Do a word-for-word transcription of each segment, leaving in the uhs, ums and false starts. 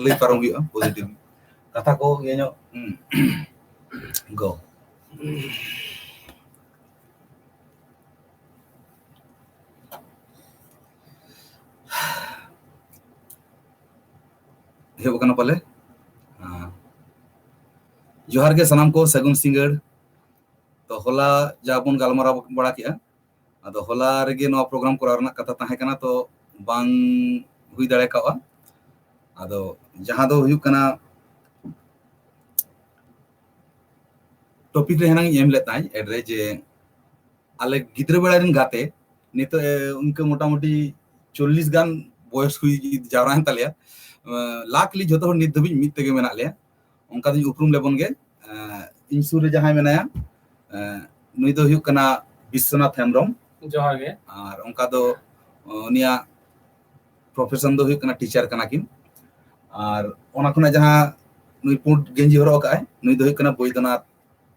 ᱞᱟᱹᱭ ᱯᱟᱨᱚᱢ ᱦᱩᱭᱩᱜᱼᱟ, positive ᱠᱟᱛᱷᱟ ᱠᱚ ᱤᱭᱟᱹ ᱧᱚᱜ᱾ ᱜᱳ᱾ ᱮᱦᱚᱵ ᱟᱠᱟᱱᱟ ᱯᱟᱞᱮ᱾ ᱦᱮᱸ᱾ ᱡᱚᱦᱟᱨ ᱜᱮ ᱥᱟᱱᱟᱢ ᱠᱚ, ᱥᱟᱹᱜᱩᱱ ᱥᱤᱸᱜᱟᱹᱲ᱾ ᱛᱚ, ᱦᱚᱞᱟ ᱡᱟ ᱵᱚᱱ ᱜᱟᱞᱢᱟᱨᱟᱣ ᱵᱟᱲᱟ ᱠᱮᱜᱼᱟ, ᱟᱫᱚ ᱦᱚᱞᱟ ᱨᱮᱜᱮ ᱱᱚᱣᱟ program ᱠᱚᱨᱟᱣ ᱨᱮᱱᱟᱜ ᱠᱟᱛᱷᱟ ᱛᱟᱦᱮᱸ ᱠᱟᱱᱟ, ᱛᱚ ᱵᱟᱝ ᱦᱩᱭ ᱫᱟᱲᱮ ᱠᱟᱣᱜᱼᱟ᱾ ᱟᱫᱚ ᱡᱟᱦᱟᱸ ᱫᱚ ᱦᱩᱭᱩᱜ ᱠᱟᱱᱟ, topic ᱨᱮ ᱦᱮᱱᱟᱝ ᱤᱧ ᱮᱢ ᱞᱮᱫ ᱛᱟᱦᱮᱸᱫ ad ᱨᱮ, ᱡᱮ ᱟᱞᱮ ᱜᱤᱫᱽᱨᱟᱹ ᱵᱮᱲᱟ ᱨᱮᱱ ᱜᱟᱛᱮ, ᱱᱤᱛᱚᱜ, ᱮ, ᱩᱱᱠᱩ ᱢᱚᱴᱟᱢᱩᱴᱤ ᱪᱚᱞᱞᱤᱥ ᱜᱟᱱ ᱵᱚᱭᱚᱥ ᱦᱩᱭ ᱡᱟᱣᱨᱟᱭᱮᱱ ᱛᱟᱞᱮᱭᱟ᱾ ᱮ, ᱞᱟᱠ ᱞᱤ ᱡᱷᱚᱛᱚ ᱦᱚᱲ ᱱᱤᱛ ᱫᱷᱟᱹᱵᱤᱡ ᱢᱤᱫ ᱛᱮᱜᱮ ᱢᱮᱱᱟᱜ ᱞᱮᱭᱟ᱾ ᱚᱱᱠᱟ ᱫᱚᱧ ᱩᱯᱨᱩᱢ ᱞᱮᱵᱚᱱ ᱜᱮ᱾ ᱮ, ᱤᱧ ᱥᱩᱨ ᱨᱮ ᱡᱟᱦᱟᱸᱭ ᱢᱮᱱᱟᱭᱟ, ᱮ, ᱱᱩᱭ ᱫᱚ ᱦᱩᱭᱩᱜ ᱠᱟᱱᱟ ᱵᱤᱥᱥᱚᱱᱟᱛᱷ ᱦᱮᱢᱵᱨᱚᱢ᱾ ᱡᱚᱦᱟᱨ ᱜᱮ᱾ ᱟᱨ ᱚᱱᱠᱟ ᱫᱚ, ᱚ, ᱩᱱᱤᱭᱟᱜ profession ᱫᱚ ᱦᱩᱭᱩᱜ ᱠᱟᱱᱟ teacher ᱠᱟᱱᱟ ᱠᱤᱱ᱾ ᱟᱨ ᱚᱱᱟ ᱠᱷᱚᱱᱟᱜ ᱡᱟᱦᱟᱸ ᱱᱩᱭ ᱯᱩᱸᱰ ᱜᱮᱧᱡᱤ ᱦᱚᱨᱚᱜ ᱟᱠᱟᱫ ᱟᱭ, ᱱᱩᱭ ᱫᱚ ᱦᱩᱭᱩᱜ ᱠᱟᱱᱟ ᱵᱳᱭᱫᱚᱱᱟᱛᱷ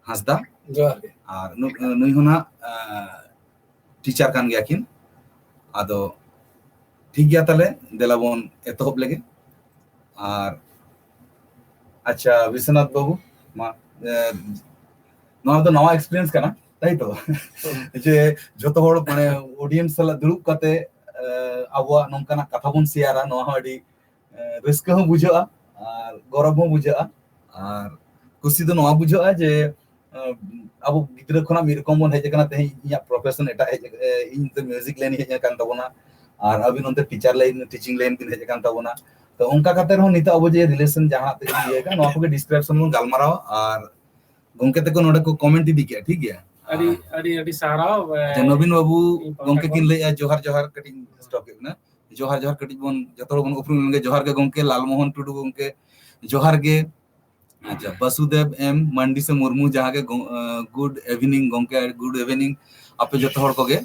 ᱦᱟᱸᱥᱫᱟ᱾ ᱡᱚᱦᱟᱨ ᱜᱮ᱾ ᱟᱨ ᱱᱩ-, ᱱᱩᱭ ᱦᱚᱸ ᱱᱟᱜ, ᱟ, teacher ᱠᱟᱱ ᱜᱮᱭᱟ ᱠᱤᱱ᱾ ᱟᱫᱚ ᱴᱷᱤᱠ ᱜᱮᱭᱟ, ᱛᱟᱦᱞᱮ ᱫᱮᱞᱟ ᱵᱚᱱ ᱮᱛᱚᱦᱚᱵ ᱞᱮᱜᱮ᱾ ᱟᱨ ᱟᱪᱪᱷᱟ, ᱵᱤᱥᱥᱚᱱᱟᱛᱷ ᱵᱟᱹᱵᱩ, ᱢᱟ, ᱮ, ᱱᱚᱣᱟ ᱫᱚ ᱱᱟᱣᱟ experience ᱠᱟᱱᱟ, ᱛᱟᱭ ᱛᱚ? ᱦᱩᱸ᱾ ᱡᱮ ᱡᱷᱚᱛᱚ ᱦᱚᱲ, ᱢᱟᱱᱮ, audience ᱥᱟᱞᱟᱜ ᱫᱩᱲᱩᱵ ᱠᱟᱛᱮ, ᱮ, ᱟᱵᱚᱣᱟᱜ ᱱᱚᱝᱠᱟᱱᱟᱜ ᱠᱟᱛᱷᱟ ᱵᱚᱱ ᱥᱮᱭᱟᱨᱟ, ᱱᱚᱣᱟ ᱦᱚᱸ ᱟᱹᱰᱤ, ᱮ, ᱨᱟᱹᱥᱠᱟᱹ ᱦᱚᱸ ᱵᱩᱡᱷᱟᱹᱜᱼᱟ ᱟᱨ ᱜᱚᱨᱚᱵᱽ ᱦᱚᱸ ᱵᱩᱡᱷᱟᱹᱜᱼᱟ᱾ ᱟᱨ ᱠᱩᱥᱤ ᱫᱚ ᱱᱚᱣᱟ ᱵᱩᱡᱷᱟᱹᱜᱼᱟ ᱡᱮ, ᱮ, ᱟᱵᱚ ᱜᱤᱫᱽᱨᱟᱹ ᱠᱷᱚᱱᱟᱜ ᱢᱤᱫ ᱨᱚᱠᱚᱢ ᱵᱚᱱ ᱦᱮᱡ ᱟᱠᱟᱱᱟ, ᱛᱮᱦᱮᱧ ᱤᱧᱟᱹᱜ profession ᱮᱴᱟᱜ ᱦᱮᱡ, ᱮ, ᱤᱧ ᱫᱚ music line ᱦᱮᱡ ᱟᱠᱟᱱ ᱛᱟᱵᱚᱱᱟ, ᱟᱨ ᱟᱹᱵᱤᱱ ᱚᱱᱛᱮ teacher line, teaching line ᱵᱤᱱ ᱦᱮᱡ ᱟᱠᱟᱱ ᱛᱟᱵᱚᱱᱟ᱾ ᱛᱚ, ᱚᱱᱠᱟ ᱠᱟᱛᱮ ᱨᱮᱦᱚᱸ ᱱᱤᱛᱚᱜ ᱟᱵᱚ ᱡᱮ relation ᱡᱟᱦᱟᱸ ᱛᱮ ᱤᱭᱟᱹ ᱠᱟᱱᱟ, ᱱᱚᱣᱟ ᱠᱚᱜᱮ description ᱵᱚᱱ ᱜᱟᱞᱢᱟᱨᱟᱣᱟ᱾ ᱟᱨ ᱜᱚᱝᱠᱮ ᱛᱟᱠᱚ ᱱᱚᱰᱮ ᱠᱚ comment ᱤᱫᱤ ᱠᱮᱜᱼᱟ, ᱴᱷᱤᱠ ᱜᱮᱭᱟ? ᱟᱹᱰᱤ, ᱟᱨ ᱟᱹᱰᱤ, ᱟᱹᱰᱤ ᱥᱟᱨᱦᱟᱣ, ᱮ, ᱟᱪᱪᱷᱟ, ᱱᱚᱵᱤᱱ ᱵᱟᱹᱵᱩ, ᱤᱧ ᱯᱟᱦᱴᱟ ᱜᱚᱝᱠᱮ ᱠᱷᱚᱱ᱾ ᱠᱤᱱ ᱞᱟᱹᱭᱮᱜᱼᱟ, ᱡᱚᱦᱟᱨ, ᱡᱚᱦᱟᱨ, ᱠᱟᱹᱴᱤᱡ stop ᱠᱮᱫ ᱵᱮᱱᱟ᱾ ᱡᱚᱦᱟᱨ, ᱡᱚᱦᱟᱨ, ᱠᱟᱹᱴᱤᱡ ᱵᱚᱱ ᱡᱚᱛᱚ ᱦᱚᱲ ᱵᱚᱱ ᱩᱯᱨᱩᱢ ᱞᱮᱱᱜᱮ᱾ ᱡᱚᱦᱟᱨ ᱜᱮ ᱜᱚᱝᱠᱮ, ᱞᱟᱞᱢᱳᱦᱚᱱ ᱴᱩᱰᱩ ᱜᱚᱝᱠᱮ, ᱡᱚᱦᱟᱨ ᱜᱮ᱾ ᱟᱪᱪᱷᱟ, ᱵᱟᱥᱩᱫᱮᱵ ᱮᱢ ᱢᱟᱱᱰᱤ ᱥᱮ ᱢᱩᱨᱢᱩ, ᱡᱟᱦᱟᱸ ᱜᱮ ᱜᱚ-, ᱮ, good evening ᱜᱚᱝᱠᱮ, good evening ᱟᱯᱮ ᱡᱚᱛᱚ ᱦᱚᱲ ᱠᱚᱜᱮ᱾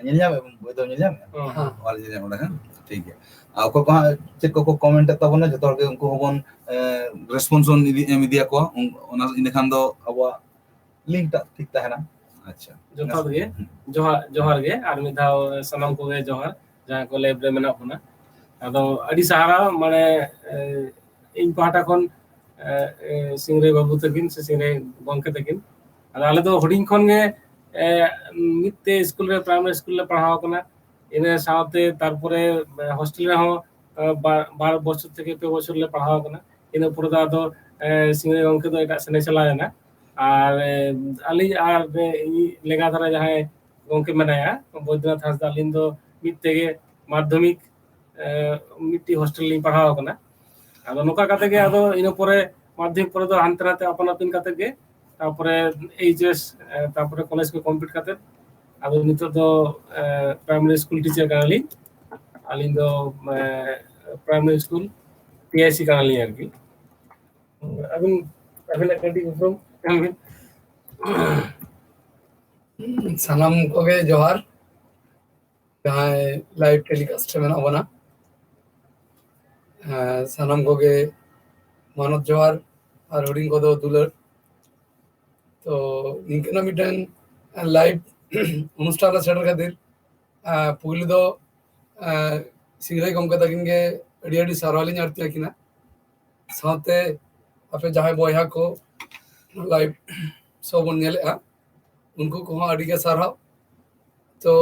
ᱧᱮᱞ ᱧᱟᱢᱮᱫ ᱵᱚᱱ, ᱵᱚᱭ ᱫᱚ ᱧᱮᱞ ᱧᱟᱢᱮᱫ? ᱦᱮᱸ᱾ ᱦᱮᱸ᱾ ᱚᱞ ᱧᱮᱞ ᱧᱟᱢ ᱚᱸᱰᱮ, ᱦᱮᱸ? ᱴᱷᱤᱠ ᱜᱮᱭᱟ᱾ ᱟᱨ ᱚᱠᱚᱭ ᱠᱚ ᱦᱟᱸᱜ ᱪᱮᱫ ᱠᱚᱠᱚ comment ᱮᱫ ᱛᱟᱵᱚᱱᱟ, ᱡᱚᱛᱚ ᱦᱚᱲ ᱜᱮ ᱩᱱᱠᱩ ᱦᱚᱸᱵᱚᱱ, ᱮ, response ᱵᱚᱱ ᱤᱫᱤ, ᱮᱢ ᱤᱫᱤᱭᱟᱠᱚᱣᱟ᱾ ᱩᱱ-, ᱚᱱᱟ, ᱤᱱᱟᱹᱠᱷᱟᱱ ᱫᱚ ᱟᱵᱚᱣᱟᱜ link ᱴᱟᱜ ᱴᱷᱤᱠ ᱛᱟᱦᱮᱱᱟ᱾ ᱟᱪᱪᱷᱟ᱾ ᱡᱚᱛᱷᱟᱛ ᱜᱮ᱾ ᱦᱩᱸ᱾ ᱡᱚᱦᱟᱨ, ᱡᱚᱦᱟᱨ ᱜᱮ᱾ ᱟᱨ ᱢᱤᱫ ᱫᱷᱟᱣ ᱥᱟᱱᱟᱢ ᱠᱚᱜᱮ ᱡᱚᱦᱟᱨ, ᱡᱟᱦᱟᱸᱭ ᱠᱚ live ᱨᱮ ᱢᱮᱱᱟᱜ ᱵᱚᱱᱟ᱾ ᱟᱫᱚ ᱟᱹᱰᱤ ᱥᱟᱨᱦᱟᱣ, ᱢᱟᱱᱮ, ᱮ, ᱤᱧ ᱯᱟᱦᱴᱟ ᱠᱷᱚᱱ ᱮ, ᱮ, ᱥᱤᱝᱨᱟᱹᱭ ᱵᱟᱹᱵᱩ ᱛᱟᱹᱠᱤᱱ ᱥᱮ ᱥᱤᱝᱨᱟᱹᱭ ᱜᱚᱢᱠᱮ ᱛᱟᱹᱠᱤᱱ᱾ ᱟᱫᱚ ᱟᱞᱮ ᱫᱚ ᱦᱩᱰᱤᱧ ᱠᱷᱚᱱ ᱜᱮ ᱮ, ᱢᱤᱫ ᱛᱮ ᱥᱠᱩᱞ ᱨᱮ, ᱯᱨᱟᱭᱢᱟᱨᱤ ᱥᱠᱩᱞ ᱞᱮ ᱯᱟᱲᱦᱟᱣ ᱟᱠᱟᱱᱟ᱾ ᱤᱱᱟᱹ ᱥᱟᱶᱛᱮ ᱛᱟᱨᱯᱚᱨᱮ ᱦᱳᱥᱴᱮᱞ ᱨᱮᱦᱚᱸ ᱮ, ᱵᱟ- ᱵᱟᱨ ᱵᱚᱪᱷᱚᱨ ᱛᱷᱮᱠᱮ ᱯᱮ ᱵᱚᱪᱷᱚᱨ ᱞᱮ ᱯᱟᱲᱦᱟᱣ ᱟᱠᱟᱱᱟ᱾ ᱤᱱᱟᱹ ᱯᱚᱨᱮ ᱫᱚ ᱟᱫᱚ ᱮ, ᱥᱤᱝᱨᱟᱹᱭ ᱜᱚᱢᱠᱮ ᱫᱚ ᱮᱴᱟᱜ ᱥᱮᱱᱮ ᱪᱟᱞᱟᱣ ᱮᱱᱟ᱾ ᱟᱨ ᱮ, ᱟᱹᱞᱤᱧ ᱟᱨ ᱮ, ᱤᱧ ᱞᱮᱸᱜᱟ ᱫᱷᱟᱨᱟ ᱡᱟᱦᱟᱸᱭ ᱜᱚᱢᱠᱮ ᱢᱮᱱᱟᱭᱟ, ᱵᱳᱭᱫᱚᱱᱟᱛᱷ ᱦᱟᱸᱥᱫᱟ, ᱟᱹᱞᱤᱧ ᱫᱚ ᱢᱤᱫ ᱛᱮᱜᱮ ᱢᱟᱫᱽᱫᱷᱚᱢᱤᱠ ᱮ, ᱢᱤᱫᱴᱤᱡ ᱦᱳᱥᱴᱮᱞ ᱞᱤᱧ ᱯᱟᱲᱦᱟᱣ ᱟᱠᱟᱱᱟ᱾ ᱟᱫᱚ ᱱᱚᱝᱠᱟ ᱠᱟᱛᱮ ᱜᱮ ᱟᱫᱚ ᱤᱱᱟᱹ ᱯᱚᱨᱮ ᱢᱟᱫᱽᱫᱷᱚᱢᱤᱠ ᱯᱚᱨᱮ ᱫᱚ ᱦᱟᱱᱛᱮ ᱱᱟᱛᱮ ᱟᱯᱟᱱ ᱟᱹᱯᱤᱱ ᱠᱟᱛᱮ ᱜᱮ, ᱛᱟᱨᱯᱚᱨᱮ ᱮᱭᱤᱪ ᱮᱥ, ᱮ, ᱛᱟᱨᱯᱚᱨᱮ ᱠᱚᱞᱮᱡᱽ ᱠᱚ ᱠᱚᱢᱯᱞᱤᱴ ᱠᱟᱛᱮ ᱟᱫᱚ ᱱᱤᱛᱚᱜ ᱫᱚ ᱮ, ᱯᱨᱟᱭᱢᱟᱨᱤ ᱥᱠᱩᱞ ᱴᱤᱪᱟᱨ ᱠᱟᱱᱟᱞᱤᱧ᱾ ᱟᱹᱞᱤᱧ ᱫᱚ ᱮ, ᱯᱨᱟᱭᱢᱟᱨᱤ ᱥᱠᱩᱞ ᱯᱤ ᱟᱭ ᱥᱤ ᱠᱟᱱᱟᱞᱤᱧ ᱟᱨᱠᱤ᱾ ᱟᱹᱵᱤᱱ, ᱟᱹᱵᱤᱱᱟᱜ ᱠᱟᱹᱴᱤᱡ ᱩᱯᱨᱩᱢ ᱮᱢ ᱵᱤᱱ᱾ ᱥᱟᱱᱟᱢ ᱠᱚᱜᱮ ᱡᱚᱦᱟᱨ, ᱡᱟᱦᱟᱸᱭ ᱞᱟᱭᱤᱵᱷ ᱴᱮᱞᱤᱠᱟᱥᱴ ᱨᱮ ᱢᱮᱱᱟᱜ ᱵᱚᱱᱟ᱾ ᱮᱸ, ᱥᱟᱱᱟᱢ ᱠᱚᱜᱮ ᱢᱟᱱᱚᱛ ᱡᱚᱦᱟᱨ ᱟᱨ ᱦᱩᱰᱤᱧ ᱠᱚᱫᱚ ᱫᱩᱞᱟᱹᱲ᱾ ᱛᱚ, ᱱᱤᱝᱠᱟᱹᱱᱟᱜ ᱢᱤᱫᱴᱟᱝ ᱞᱟᱭᱤᱵᱷ ᱚᱱᱩᱥᱴᱷᱟᱱ ᱨᱮ ᱥᱮᱴᱮᱨ ᱠᱷᱟᱹᱛᱤᱨ, ᱮᱸ, ᱯᱩᱭᱞᱩ ᱫᱚ, ᱮᱸ, ᱥᱤᱝᱨᱟᱹᱭ ᱜᱚᱢᱠᱮ ᱛᱟᱹᱠᱤᱱ ᱜᱮ ᱟᱹᱰᱤ ᱟᱹᱰᱤ ᱥᱟᱨᱦᱟᱣ ᱞᱤᱧ ᱟᱹᱲᱛᱤ ᱟᱹᱠᱤᱱᱟ᱾ ᱥᱟᱶᱛᱮ ᱟᱯᱮ ᱡᱟᱦᱟᱸᱭ ᱵᱚᱭᱦᱟ ᱠᱚ ᱞᱟᱭᱤᱵᱷ ᱥᱳ ᱵᱚᱱ ᱧᱮᱞᱮᱫᱼᱟ, ᱩᱱᱠᱩ ᱠᱚᱦᱚᱸ ᱟᱹᱰᱤ ᱜᱮ ᱥᱟᱨᱦᱟᱣ᱾ ᱛᱚ,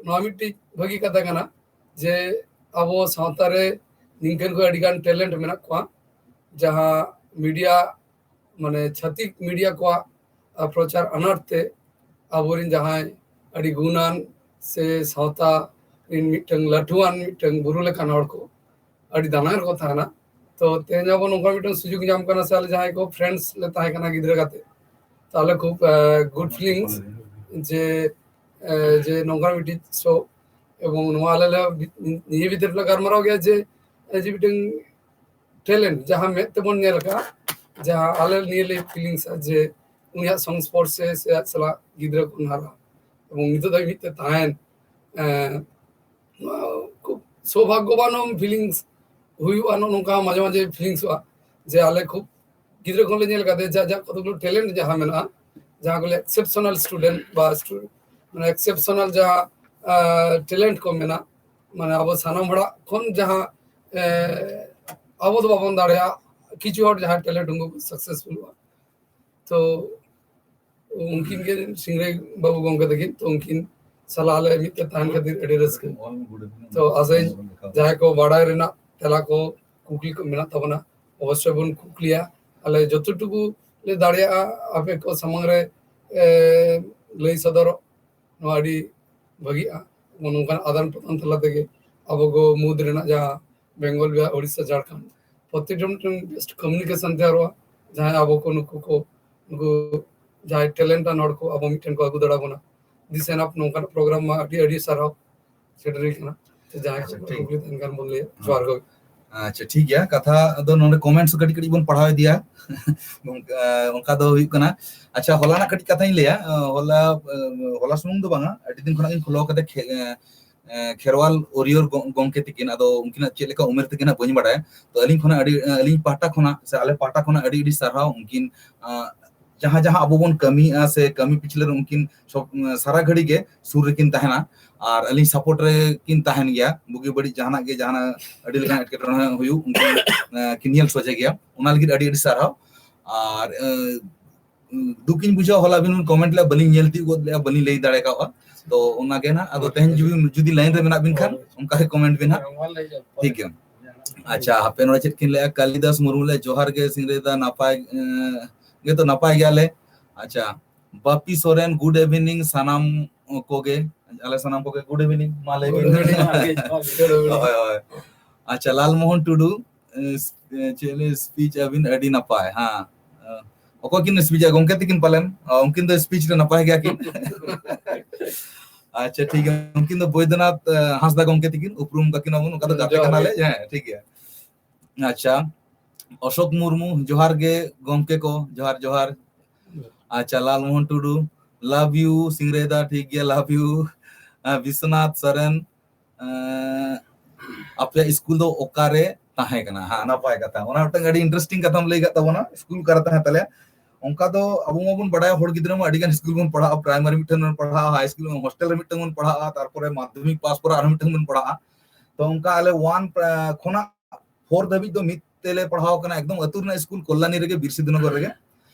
ᱱᱚᱣᱟ ᱢᱤᱫᱴᱤᱡ ᱵᱷᱟᱹᱜᱤ ᱠᱟᱛᱷᱟ ᱠᱟᱱᱟ ᱡᱮ ᱟᱵᱚ ᱥᱟᱶᱛᱟ ᱨᱮ ᱱᱤᱝᱠᱟᱹᱱ ᱠᱚ ᱟᱹᱰᱤ ᱜᱟᱱ ᱴᱮᱞᱮᱱᱴ ᱢᱮᱱᱟᱜ ᱠᱚᱣᱟ, ᱡᱟᱦᱟᱸ ᱢᱤᱰᱤᱭᱟ, ᱢᱟᱱᱮ ᱪᱷᱟᱹᱛᱤᱠ ᱢᱤᱰᱤᱭᱟ ᱠᱚᱣᱟᱜ, ᱟ, ᱯᱨᱚᱪᱟᱨ ᱟᱱᱟᱴ ᱛᱮ ᱟᱵᱚᱨᱮᱱ ᱡᱟᱦᱟᱸᱭ ᱟᱹᱰᱤ ᱜᱩᱱᱟᱱ ᱥᱮ ᱥᱟᱶᱛᱟ ᱨᱮᱱ ᱢᱤᱫᱴᱟᱝ ᱞᱟᱹᱴᱩᱣᱟᱱ ᱢᱤᱫᱴᱟᱝ ᱵᱩᱨᱩ ᱞᱮᱠᱟᱱ ᱦᱚᱲ ᱠᱚ ᱟᱹᱰᱤ ᱫᱟᱱᱟᱝ ᱨᱮᱠᱚ ᱛᱟᱦᱮᱱᱟ᱾ ᱛᱚ, ᱛᱮᱦᱮᱧ ᱟᱵᱚ ᱱᱚᱝᱠᱟ ᱢᱤᱫᱴᱟᱝ ᱥᱩᱡᱳᱜᱽ ᱧᱟᱢ ᱠᱟᱱᱟ ᱥᱮ ᱟᱞᱮ ᱡᱟᱦᱟᱸᱭ ᱠᱚ ᱯᱷᱨᱮᱱᱰᱥ ᱞᱮ ᱛᱟᱦᱮᱸ ᱠᱟᱱᱟ ᱜᱤᱫᱽᱨᱟᱹ ᱜᱟᱛᱮ, ᱛᱟᱦᱞᱮ ᱠᱷᱩᱵ, ᱟ, ᱜᱩᱰ ᱯᱷᱤᱞᱤᱝᱥ ᱡᱮ, ᱟ, ᱡᱮ ᱱᱚᱝᱠᱟ ᱢᱤᱫᱴᱤᱡ ᱥᱳ, ᱮᱵᱚᱝ ᱱᱚᱣᱟ ᱟᱞᱮ ᱞᱮ ᱵᱤ-, ᱱᱤᱭᱟᱹ ᱵᱷᱤᱛᱤᱨ ᱞᱮ ᱜᱟᱞᱢᱟᱨᱟᱣ ᱜᱮᱭᱟ ᱡᱮ, ᱡᱮ ᱢᱤᱫᱴᱟᱝ ᱴᱮᱞᱮᱱᱴ ᱡᱟᱦᱟᱸ ᱢᱮᱫ ᱛᱮᱵᱚᱱ ᱧᱮᱞ ᱟᱠᱟᱫ, ᱡᱟᱦᱟᱸ ᱟᱞᱮ ᱱᱤᱭᱟᱹ ᱞᱮ ᱯᱷᱤᱞᱤᱝᱥᱟ ᱡᱮ ᱩᱱᱤᱭᱟᱜ ᱥᱚᱝᱥᱯᱚᱨᱥᱮ ᱥᱮ ᱟᱡ ᱥᱟᱞᱟᱜ ᱜᱤᱫᱽᱨᱟᱹ ᱠᱚ ᱦᱟᱨᱟ ᱮᱵᱚᱝ ᱱᱤᱛᱚᱜ ᱫᱷᱟᱹᱵᱤᱡ ᱢᱤᱫ ᱛᱮ ᱛᱟᱦᱮᱱ, ᱮᱸ, ᱱᱚᱣᱟ ᱠᱷᱩᱵ ᱥᱳᱵᱷᱟᱜᱽᱜᱚᱵᱟᱱ ᱯᱷᱤᱞᱤᱝᱥ ᱦᱩᱭᱩᱜᱼᱟ, ᱱᱚᱜᱼᱚ ᱱᱚᱝᱠᱟ ᱢᱟᱡᱷᱮ ᱢᱟᱡᱷᱮ ᱯᱷᱤᱞᱤᱝᱥᱚᱜᱼᱟ ᱡᱮ ᱟᱞᱮ ᱠᱷᱩᱵ ᱜᱤᱫᱽᱨᱟᱹ ᱠᱷᱚᱱ ᱞᱮ ᱧᱮᱞ ᱠᱟᱫᱮ ᱡᱟ ᱡᱟ ᱠᱚᱛᱚᱜᱩᱞᱳ ᱴᱮᱞᱮᱱᱴ ᱡᱟᱦᱟᱸ ᱢᱮᱱᱟᱜᱼᱟ, ᱡᱟᱦᱟᱸ ᱠᱚ ᱞᱟᱹᱭᱟ ᱮᱠᱥᱮᱯᱥᱚᱱᱟᱞ ᱥᱴᱩᱰᱮᱱᱴ ᱵᱟ ᱥᱴᱩ-, ᱢᱟᱱᱮ ᱮᱠᱥᱮᱯᱥᱚᱱᱟᱞ ᱡᱟᱦᱟᱸ, ᱟ, ᱴᱮᱞᱮᱱᱴ ᱠᱚ ᱢᱮᱱᱟᱜ, ᱢᱟᱱᱮ ᱟᱵᱚ ᱥᱟᱱᱟᱢ ᱦᱚᱲᱟᱜ ᱠᱷᱚᱱ ᱡᱟᱦᱟᱸ, ᱮ, ᱟᱵᱚ ᱫᱚ ᱵᱟᱵᱚᱱ ᱫᱟᱲᱮᱭᱟᱜᱼᱟ, ᱠᱤᱪᱷᱩ ᱦᱚᱲ ᱡᱟᱦᱟᱸᱭ ᱴᱮᱞᱮᱱᱴ ᱩᱱᱠᱩ ᱠᱚ ᱥᱟᱠᱥᱮᱥᱯᱷᱩᱞᱚᱜᱼᱟ᱾ ᱛᱚ ᱩᱱᱠᱤᱱ ᱜᱮ ᱥᱤᱝᱨᱟᱹᱭ ᱵᱟᱹᱵᱩ ᱜᱚᱢᱠᱮ ᱛᱟᱹᱠᱤᱱ, ᱛᱚ ᱩᱱᱠᱤᱱ ᱥᱟᱞᱟᱜ ᱞᱮ ᱢᱤᱫ ᱛᱮ ᱛᱟᱦᱮᱱ ᱠᱷᱟᱹᱛᱤᱨ ᱟᱹᱰᱤ ᱨᱟᱹᱥᱠᱟᱹ᱾ ᱛᱚ ᱟᱥᱟᱭᱟᱹᱧ ᱡᱟᱦᱟᱸᱭ ᱠᱚ ᱵᱟᱲᱟᱭ ᱨᱮᱱᱟᱜ ᱛᱮᱞᱟ ᱠᱚ, ᱠᱩᱠᱞᱤ ᱠᱚ ᱢᱮᱱᱟᱜ ᱛᱟᱵᱚᱱᱟ, ᱚᱵᱚᱥᱥᱳᱭ ᱵᱚᱱ ᱠᱩᱠᱞᱤᱭᱟ᱾ ᱟᱞᱮ ᱡᱚᱛᱚᱴᱩᱠᱩ ᱞᱮ ᱫᱟᱲᱮᱭᱟᱜᱼᱟ ᱟᱯᱮ ᱠᱚ ᱥᱟᱢᱟᱝ ᱨᱮ, ᱮ, ᱞᱟᱹᱭ ᱥᱚᱫᱚᱨᱚᱜ, ᱱᱚᱣᱟ ᱟᱹᱰᱤ ᱵᱷᱟᱹᱜᱤᱜᱼᱟ᱾ ᱱᱚᱝᱠᱟᱱ ᱟᱫᱟᱱ ᱯᱨᱚᱫᱟᱱ ᱛᱟᱞᱟ ᱛᱮᱜᱮ ᱟᱵᱚ ᱠᱚ ᱢᱩᱫᱽ ᱨᱮᱱᱟᱜ ᱡᱟᱦᱟᱸ ᱵᱮᱝᱜᱚᱞ, ᱵᱤᱦᱟᱨ, ᱳᱰᱤᱥᱟ, ᱡᱷᱟᱲᱠᱷᱚᱸᱰ, ᱯᱨᱚᱛᱮᱠ ᱡᱚᱱ ᱢᱤᱫᱴᱮᱱ ᱵᱮᱥᱴ ᱠᱚᱢᱤᱭᱩᱱᱤᱠᱮᱥᱚᱱ ᱛᱮᱭᱟᱨᱚᱜᱼᱟ᱾ ᱡᱟᱦᱟᱸᱭ ᱟᱵᱚ ᱠᱚ ᱱᱩᱠᱩ ᱠᱚ, ᱱᱩᱠᱩ ᱡᱟᱦᱟᱸᱭ ᱴᱮᱞᱮᱱᱴ ᱟᱱ ᱦᱚᱲ ᱠᱚ ᱟᱵᱚ ᱢᱤᱫᱴᱮᱱ ᱠᱚ ᱟᱹᱜᱩ ᱫᱟᱲᱮ ᱟᱵᱚᱱᱟ᱾ ᱫᱤᱥ ᱮᱱ ᱟᱯ ᱱᱚᱝᱠᱟᱱᱟᱜ ᱯᱨᱳᱜᱨᱟᱢ ᱢᱟ ᱟᱹᱰᱤ ᱟᱹᱰᱤ ᱥᱟᱨᱦᱟᱣ ᱥᱮᱴᱮᱨ ᱦᱩᱭ ᱠᱟᱱᱟ᱾ ᱛᱚ ᱡᱟᱦᱟᱸᱭ ᱟᱪᱪᱷᱟ, ᱠᱚ ᱴᱷᱤᱠ᱾ ᱠᱩᱠᱞᱤ ᱛᱟᱦᱮᱱ ᱠᱷᱟᱱ ᱵᱚᱱ ᱞᱟᱹᱭᱟ᱾ ᱦᱮᱸ᱾ ᱡᱚᱦᱟᱨ ᱜᱮ᱾ ᱟᱪᱪᱷᱟ, ᱴᱷᱤᱠ ᱜᱮᱭᱟ᱾ ᱠᱟᱛᱷᱟ ᱫᱚ ᱱᱚᱰᱮ ᱠᱚᱢᱮᱱᱴᱥ ᱠᱟᱹᱴᱤᱡ ᱠᱟᱹᱴᱤᱡ ᱵᱚᱱ ᱯᱟᱲᱦᱟᱣ ᱤᱫᱤᱭᱟ᱾ ᱚᱱᱠᱟ, ᱚᱱᱠᱟ ᱫᱚ ᱦᱩᱭᱩᱜ ᱠᱟᱱᱟ᱾ ᱟᱪᱪᱷᱟ, ᱦᱚᱞᱟᱱᱟᱜ ᱠᱟᱹᱴᱤᱡ ᱠᱟᱛᱷᱟᱧ ᱞᱟᱹᱭᱟ᱾ ᱦᱚᱞᱟ, ᱦᱚᱞᱟ ᱥᱩᱢᱩᱝ ᱫᱚ ᱵᱟᱝᱟ, ᱟᱹᱰᱤ ᱫᱤᱱ ᱠᱷᱚᱱᱟᱜ ᱜᱤᱧ ᱯᱷᱚᱞᱳ ᱠᱟᱫᱟ ᱠᱷᱮ-, ᱠᱷᱮᱨᱣᱟᱞ ᱳᱨᱤᱭᱳᱨ ᱜᱚ-, ᱜᱚᱢᱠᱮ ᱛᱤᱠᱤᱱ᱾ ᱟᱫᱚ ᱩᱱᱠᱤᱱᱟᱜ ᱪᱮᱫ ᱞᱮᱠᱟ ᱩᱢᱮᱨ ᱛᱟᱹᱠᱤᱱᱟ ᱵᱟᱹᱧ ᱵᱟᱲᱟᱭᱟ᱾ ᱛᱚ ᱟᱹᱞᱤᱧ ᱠᱷᱚᱱᱟᱜ ᱟᱹᱰᱤ, ᱟᱹᱞᱤᱧ ᱯᱟᱦᱴᱟ ᱠᱷᱚᱱᱟᱜ ᱥᱮ ᱟᱞᱮ ᱯᱟᱦᱴᱟ ᱠᱷᱚᱱᱟᱜ ᱟᱹᱰᱤ ᱟᱹᱰᱤ ᱥᱟᱨᱦᱟᱣ᱾ ᱩᱱᱠᱤᱱ, ᱟᱸ, ᱡᱟᱦᱟᱸ ᱡᱟᱦᱟᱸ ᱟᱵᱚ ᱵᱚᱱ ᱠᱟᱹᱢᱤᱭᱮᱫᱼᱟ ᱥᱮ ᱠᱟᱹᱢᱤ ᱯᱤᱪᱷᱞᱟᱹ ᱨᱮ ᱩᱱᱠᱤᱱ ᱥᱚᱵ, ᱥᱟᱨᱟ ᱜᱷᱟᱹᱲᱤ ᱜᱮ ᱥᱩᱨ ᱨᱮᱠᱤᱱ ᱛᱟᱦᱮᱱᱟ᱾ ᱟᱨ ᱟᱹᱞᱤᱧ ᱥᱟᱯᱳᱨᱴ ᱨᱮ ᱠᱤᱱ ᱛᱟᱦᱮᱱ ᱜᱮᱭᱟ᱾ ᱵᱩᱜᱤ ᱵᱟᱹᱲᱤᱡ ᱡᱟᱦᱟᱱᱟᱜ ᱜᱮ, ᱡᱟᱦᱟᱱᱟᱜ ᱟᱹᱰᱤ ᱞᱮᱠᱟᱱ ᱮᱴᱠᱮᱴᱚᱬᱮ ᱦᱩᱭᱩᱜ, ᱩᱱᱠᱤᱱ, ᱟᱸ, ᱠᱤᱱ ᱧᱮᱞ ᱥᱚᱡᱷᱮ ᱜᱮᱭᱟ᱾ ᱚᱱᱟ ᱞᱟᱹᱜᱤᱫ ᱟᱹᱰᱤ ᱟᱹᱰᱤ ᱥᱟᱨᱦᱟᱣ᱾ ᱟᱨ, ᱟᱸ, ᱫᱩᱠᱤᱧ ᱵᱩᱡᱷᱟᱹᱣᱟ, ᱦᱚᱞᱟ ᱟᱹᱵᱤᱱ ᱵᱤᱱ ᱠᱚᱢᱮᱱᱴ ᱞᱮᱫᱼᱟ, ᱵᱟᱹᱞᱤᱧ ᱧᱮᱞ ᱛᱤᱭᱳᱜ ᱜᱚᱫ ᱞᱮᱫᱼᱟ, ᱵᱟᱹᱞᱤᱧ ᱞᱟᱹᱭ ᱫᱟᱲᱮ ᱠᱟᱣᱟ᱾ ᱛᱚ ᱚᱱᱟ ᱜᱮ ᱱᱟᱦᱟᱜ, ᱟᱫᱚ ᱛᱮᱦᱮᱧ ᱡᱩᱫᱤ, ᱡᱩᱫᱤ ᱞᱟᱭᱤᱱ ᱨᱮ ᱢᱮᱱᱟᱜ ᱵᱤᱱ ᱠᱷᱟᱱ ᱚᱱᱠᱟ ᱜᱮ ᱠᱚᱢᱮᱱᱴ ᱵᱤᱱ ᱦᱟᱸᱜ᱾ ᱴᱷᱤᱠ ᱜᱮᱭᱟ᱾ ᱟᱪᱪᱷᱟ, ᱦᱟᱯᱮ ᱱᱚᱰᱮ ᱪᱮᱫ ᱠᱤᱱ ᱞᱟᱹᱭᱟ, ᱠᱟᱞᱤᱫᱟᱥ ᱢᱩᱨᱢᱩ ᱞᱟᱹᱭᱟ, "ᱡᱚᱦᱟᱨ ᱜᱮ ᱥᱤᱝᱨᱟᱹᱭ ᱫᱟ, ᱱᱟᱯᱟᱭ, ᱮᱸ, ᱜᱮᱛᱚ ᱱᱟᱯᱟᱭ ᱜᱮᱭᱟᱞᱮ?" ᱟᱪᱪᱷᱟ, ᱵᱟᱯᱤ ᱥᱚᱨᱮᱱ, "Good evening ᱥᱟᱱᱟᱢ ᱠᱚᱜᱮ, ᱟᱞᱮ ᱥᱟᱱᱟᱢ ᱠᱚᱜᱮ good evening", ᱢᱟ ᱞᱟᱹᱭ ᱵᱤᱱ᱾ Good evening, ᱡᱚᱦᱟᱨ ᱜᱮ, ᱡᱚᱦᱟᱨ ᱜᱮ᱾ ᱦᱳᱭ, ᱦᱳᱭ᱾ ᱟᱪᱪᱷᱟ, ᱞᱟᱞᱢᱳᱦᱚᱱ ᱴᱩᱰᱩ, ᱮᱸ, ᱪᱮᱫ ᱞᱟᱹᱭ, "speech ᱟᱹᱵᱤᱱ ᱟᱹᱰᱤ ᱱᱟᱯᱟᱭ", ᱦᱮᱸ᱾ ᱚᱠᱚᱭ ᱠᱤᱱ speech ᱟ? ᱜᱚᱢᱠᱮ ᱛᱤᱠᱤᱱ ᱯᱟᱞᱮᱱ? ᱚ, ᱩᱱᱠᱤᱱ ᱫᱚ speech ᱨᱮ ᱱᱟᱯᱟᱭ ᱜᱮᱭᱟ ᱠᱤᱱ᱾ ᱟᱪᱪᱷᱟ, ᱴᱷᱤᱠ ᱜᱮᱭᱟ᱾ ᱩᱱᱠᱤᱱ ᱫᱚ ᱵᱳᱭᱫᱚᱱᱟᱛᱷ, ᱮ, ᱦᱟᱸᱥᱫᱟ ᱜᱚᱢᱠᱮ ᱛᱤᱠᱤᱱ, ᱩᱯᱨᱩᱢ ᱠᱟᱠᱤᱱ ᱟᱵᱚᱱ, ᱚᱱᱠᱟ ᱫᱚ ᱜᱟᱛᱮ ᱡᱚᱦᱟᱨ ᱠᱟᱱᱟᱞᱮ᱾ ᱜᱮ᱾ ᱦᱮᱸ, ᱴᱷᱤᱠ ᱜᱮᱭᱟ᱾ ᱟᱪᱪᱷᱟ, ᱚᱥᱳᱠ ᱢᱩᱨᱢᱩ, "ᱡᱚᱦᱟᱨ ᱜᱮ ᱜᱚᱢᱠᱮ ᱠᱚ", ᱡᱚᱦᱟᱨ, ᱡᱚᱦᱟᱨ᱾ ᱟᱪᱪᱷᱟ, ᱞᱟᱞᱢᱳᱦᱚᱱ ᱴᱩᱰᱩ, "Love you ᱥᱤᱝᱨᱟᱹᱭ ᱫᱟ", ᱴᱷᱤᱠ ᱜᱮᱭᱟ, love you᱾ ᱟᱨ ᱵᱤᱥᱣᱚᱱᱟᱛᱷ ᱥᱚᱨᱮᱱ, ᱮᱸ, "ᱟᱯᱮᱭᱟᱜ ᱥᱠᱩᱞ ᱫᱚ ᱚᱠᱟᱨᱮ ᱛᱟᱦᱮᱸ ᱠᱟᱱᱟ?" ᱦᱮᱸ, ᱱᱟᱯᱟᱭ ᱠᱟᱛᱷᱟ, ᱚᱱᱟ ᱢᱤᱫᱴᱟᱝ ᱟᱹᱰᱤ interesting ᱠᱟᱛᱷᱟᱢ ᱞᱟᱹᱭ ᱠᱟᱫ ᱛᱟᱵᱚᱱᱟ, ᱥᱠᱩᱞ ᱚᱠᱟᱨᱮ ᱛᱟᱦᱮᱸ ᱛᱟᱞᱮᱭᱟ᱾ ᱚᱱᱠᱟ ᱫᱚ ᱟᱵᱚ ᱢᱟᱵᱚᱱ ᱵᱟᱲᱟᱭᱟ, ᱦᱚᱲ ᱜᱤᱫᱽᱨᱟᱹ ᱢᱟ ᱟᱹᱰᱤ ᱜᱟᱱ ᱥᱠᱩᱞ ᱵᱚᱱ ᱯᱟᱲᱦᱟᱜᱼᱟ, ᱯᱨᱟᱭᱢᱟᱨᱤ ᱢᱤᱫᱴᱮᱱ ᱵᱚᱱ ᱯᱟᱲᱦᱟᱜᱼᱟ, ᱦᱟᱭ ᱥᱠᱩᱞ, ᱦᱳᱥᱴᱮᱞ ᱨᱮ ᱢᱤᱫᱴᱟᱝ ᱵᱚᱱ ᱯᱟᱲᱦᱟᱜᱼᱟ, ᱛᱟᱨᱯᱚᱨᱮ ᱢᱟᱫᱽᱫᱷᱚᱢᱤᱠ ᱯᱟᱥ ᱯᱚᱨᱮ ᱟᱨᱦᱚᱸ ᱢᱤᱫᱴᱟᱝ ᱵᱚᱱ ᱯᱟᱲᱦᱟᱜᱼᱟ᱾ ᱛᱚ ᱚᱱᱠᱟ ᱟᱞᱮ one, ᱮᱸ, ᱠᱷᱚᱱᱟᱜ ᱯᱷᱳᱨ ᱫᱷᱟᱹᱵᱤᱡ ᱫᱚ ᱢᱤᱫ ᱛᱮᱞᱮ ᱯᱟᱲᱦᱟᱣ ᱟᱠᱟᱱᱟ, ᱮᱠᱫᱚᱢ ᱟᱹᱛᱩ ᱨᱮᱱᱟᱜ ᱥᱠᱩᱞ ᱠᱚᱞᱞᱟᱱᱤ ᱨᱮᱜᱮ, ᱵᱤᱨᱥᱤᱫᱷᱩᱱᱚᱜᱚᱨ ᱨᱮᱜᱮ᱾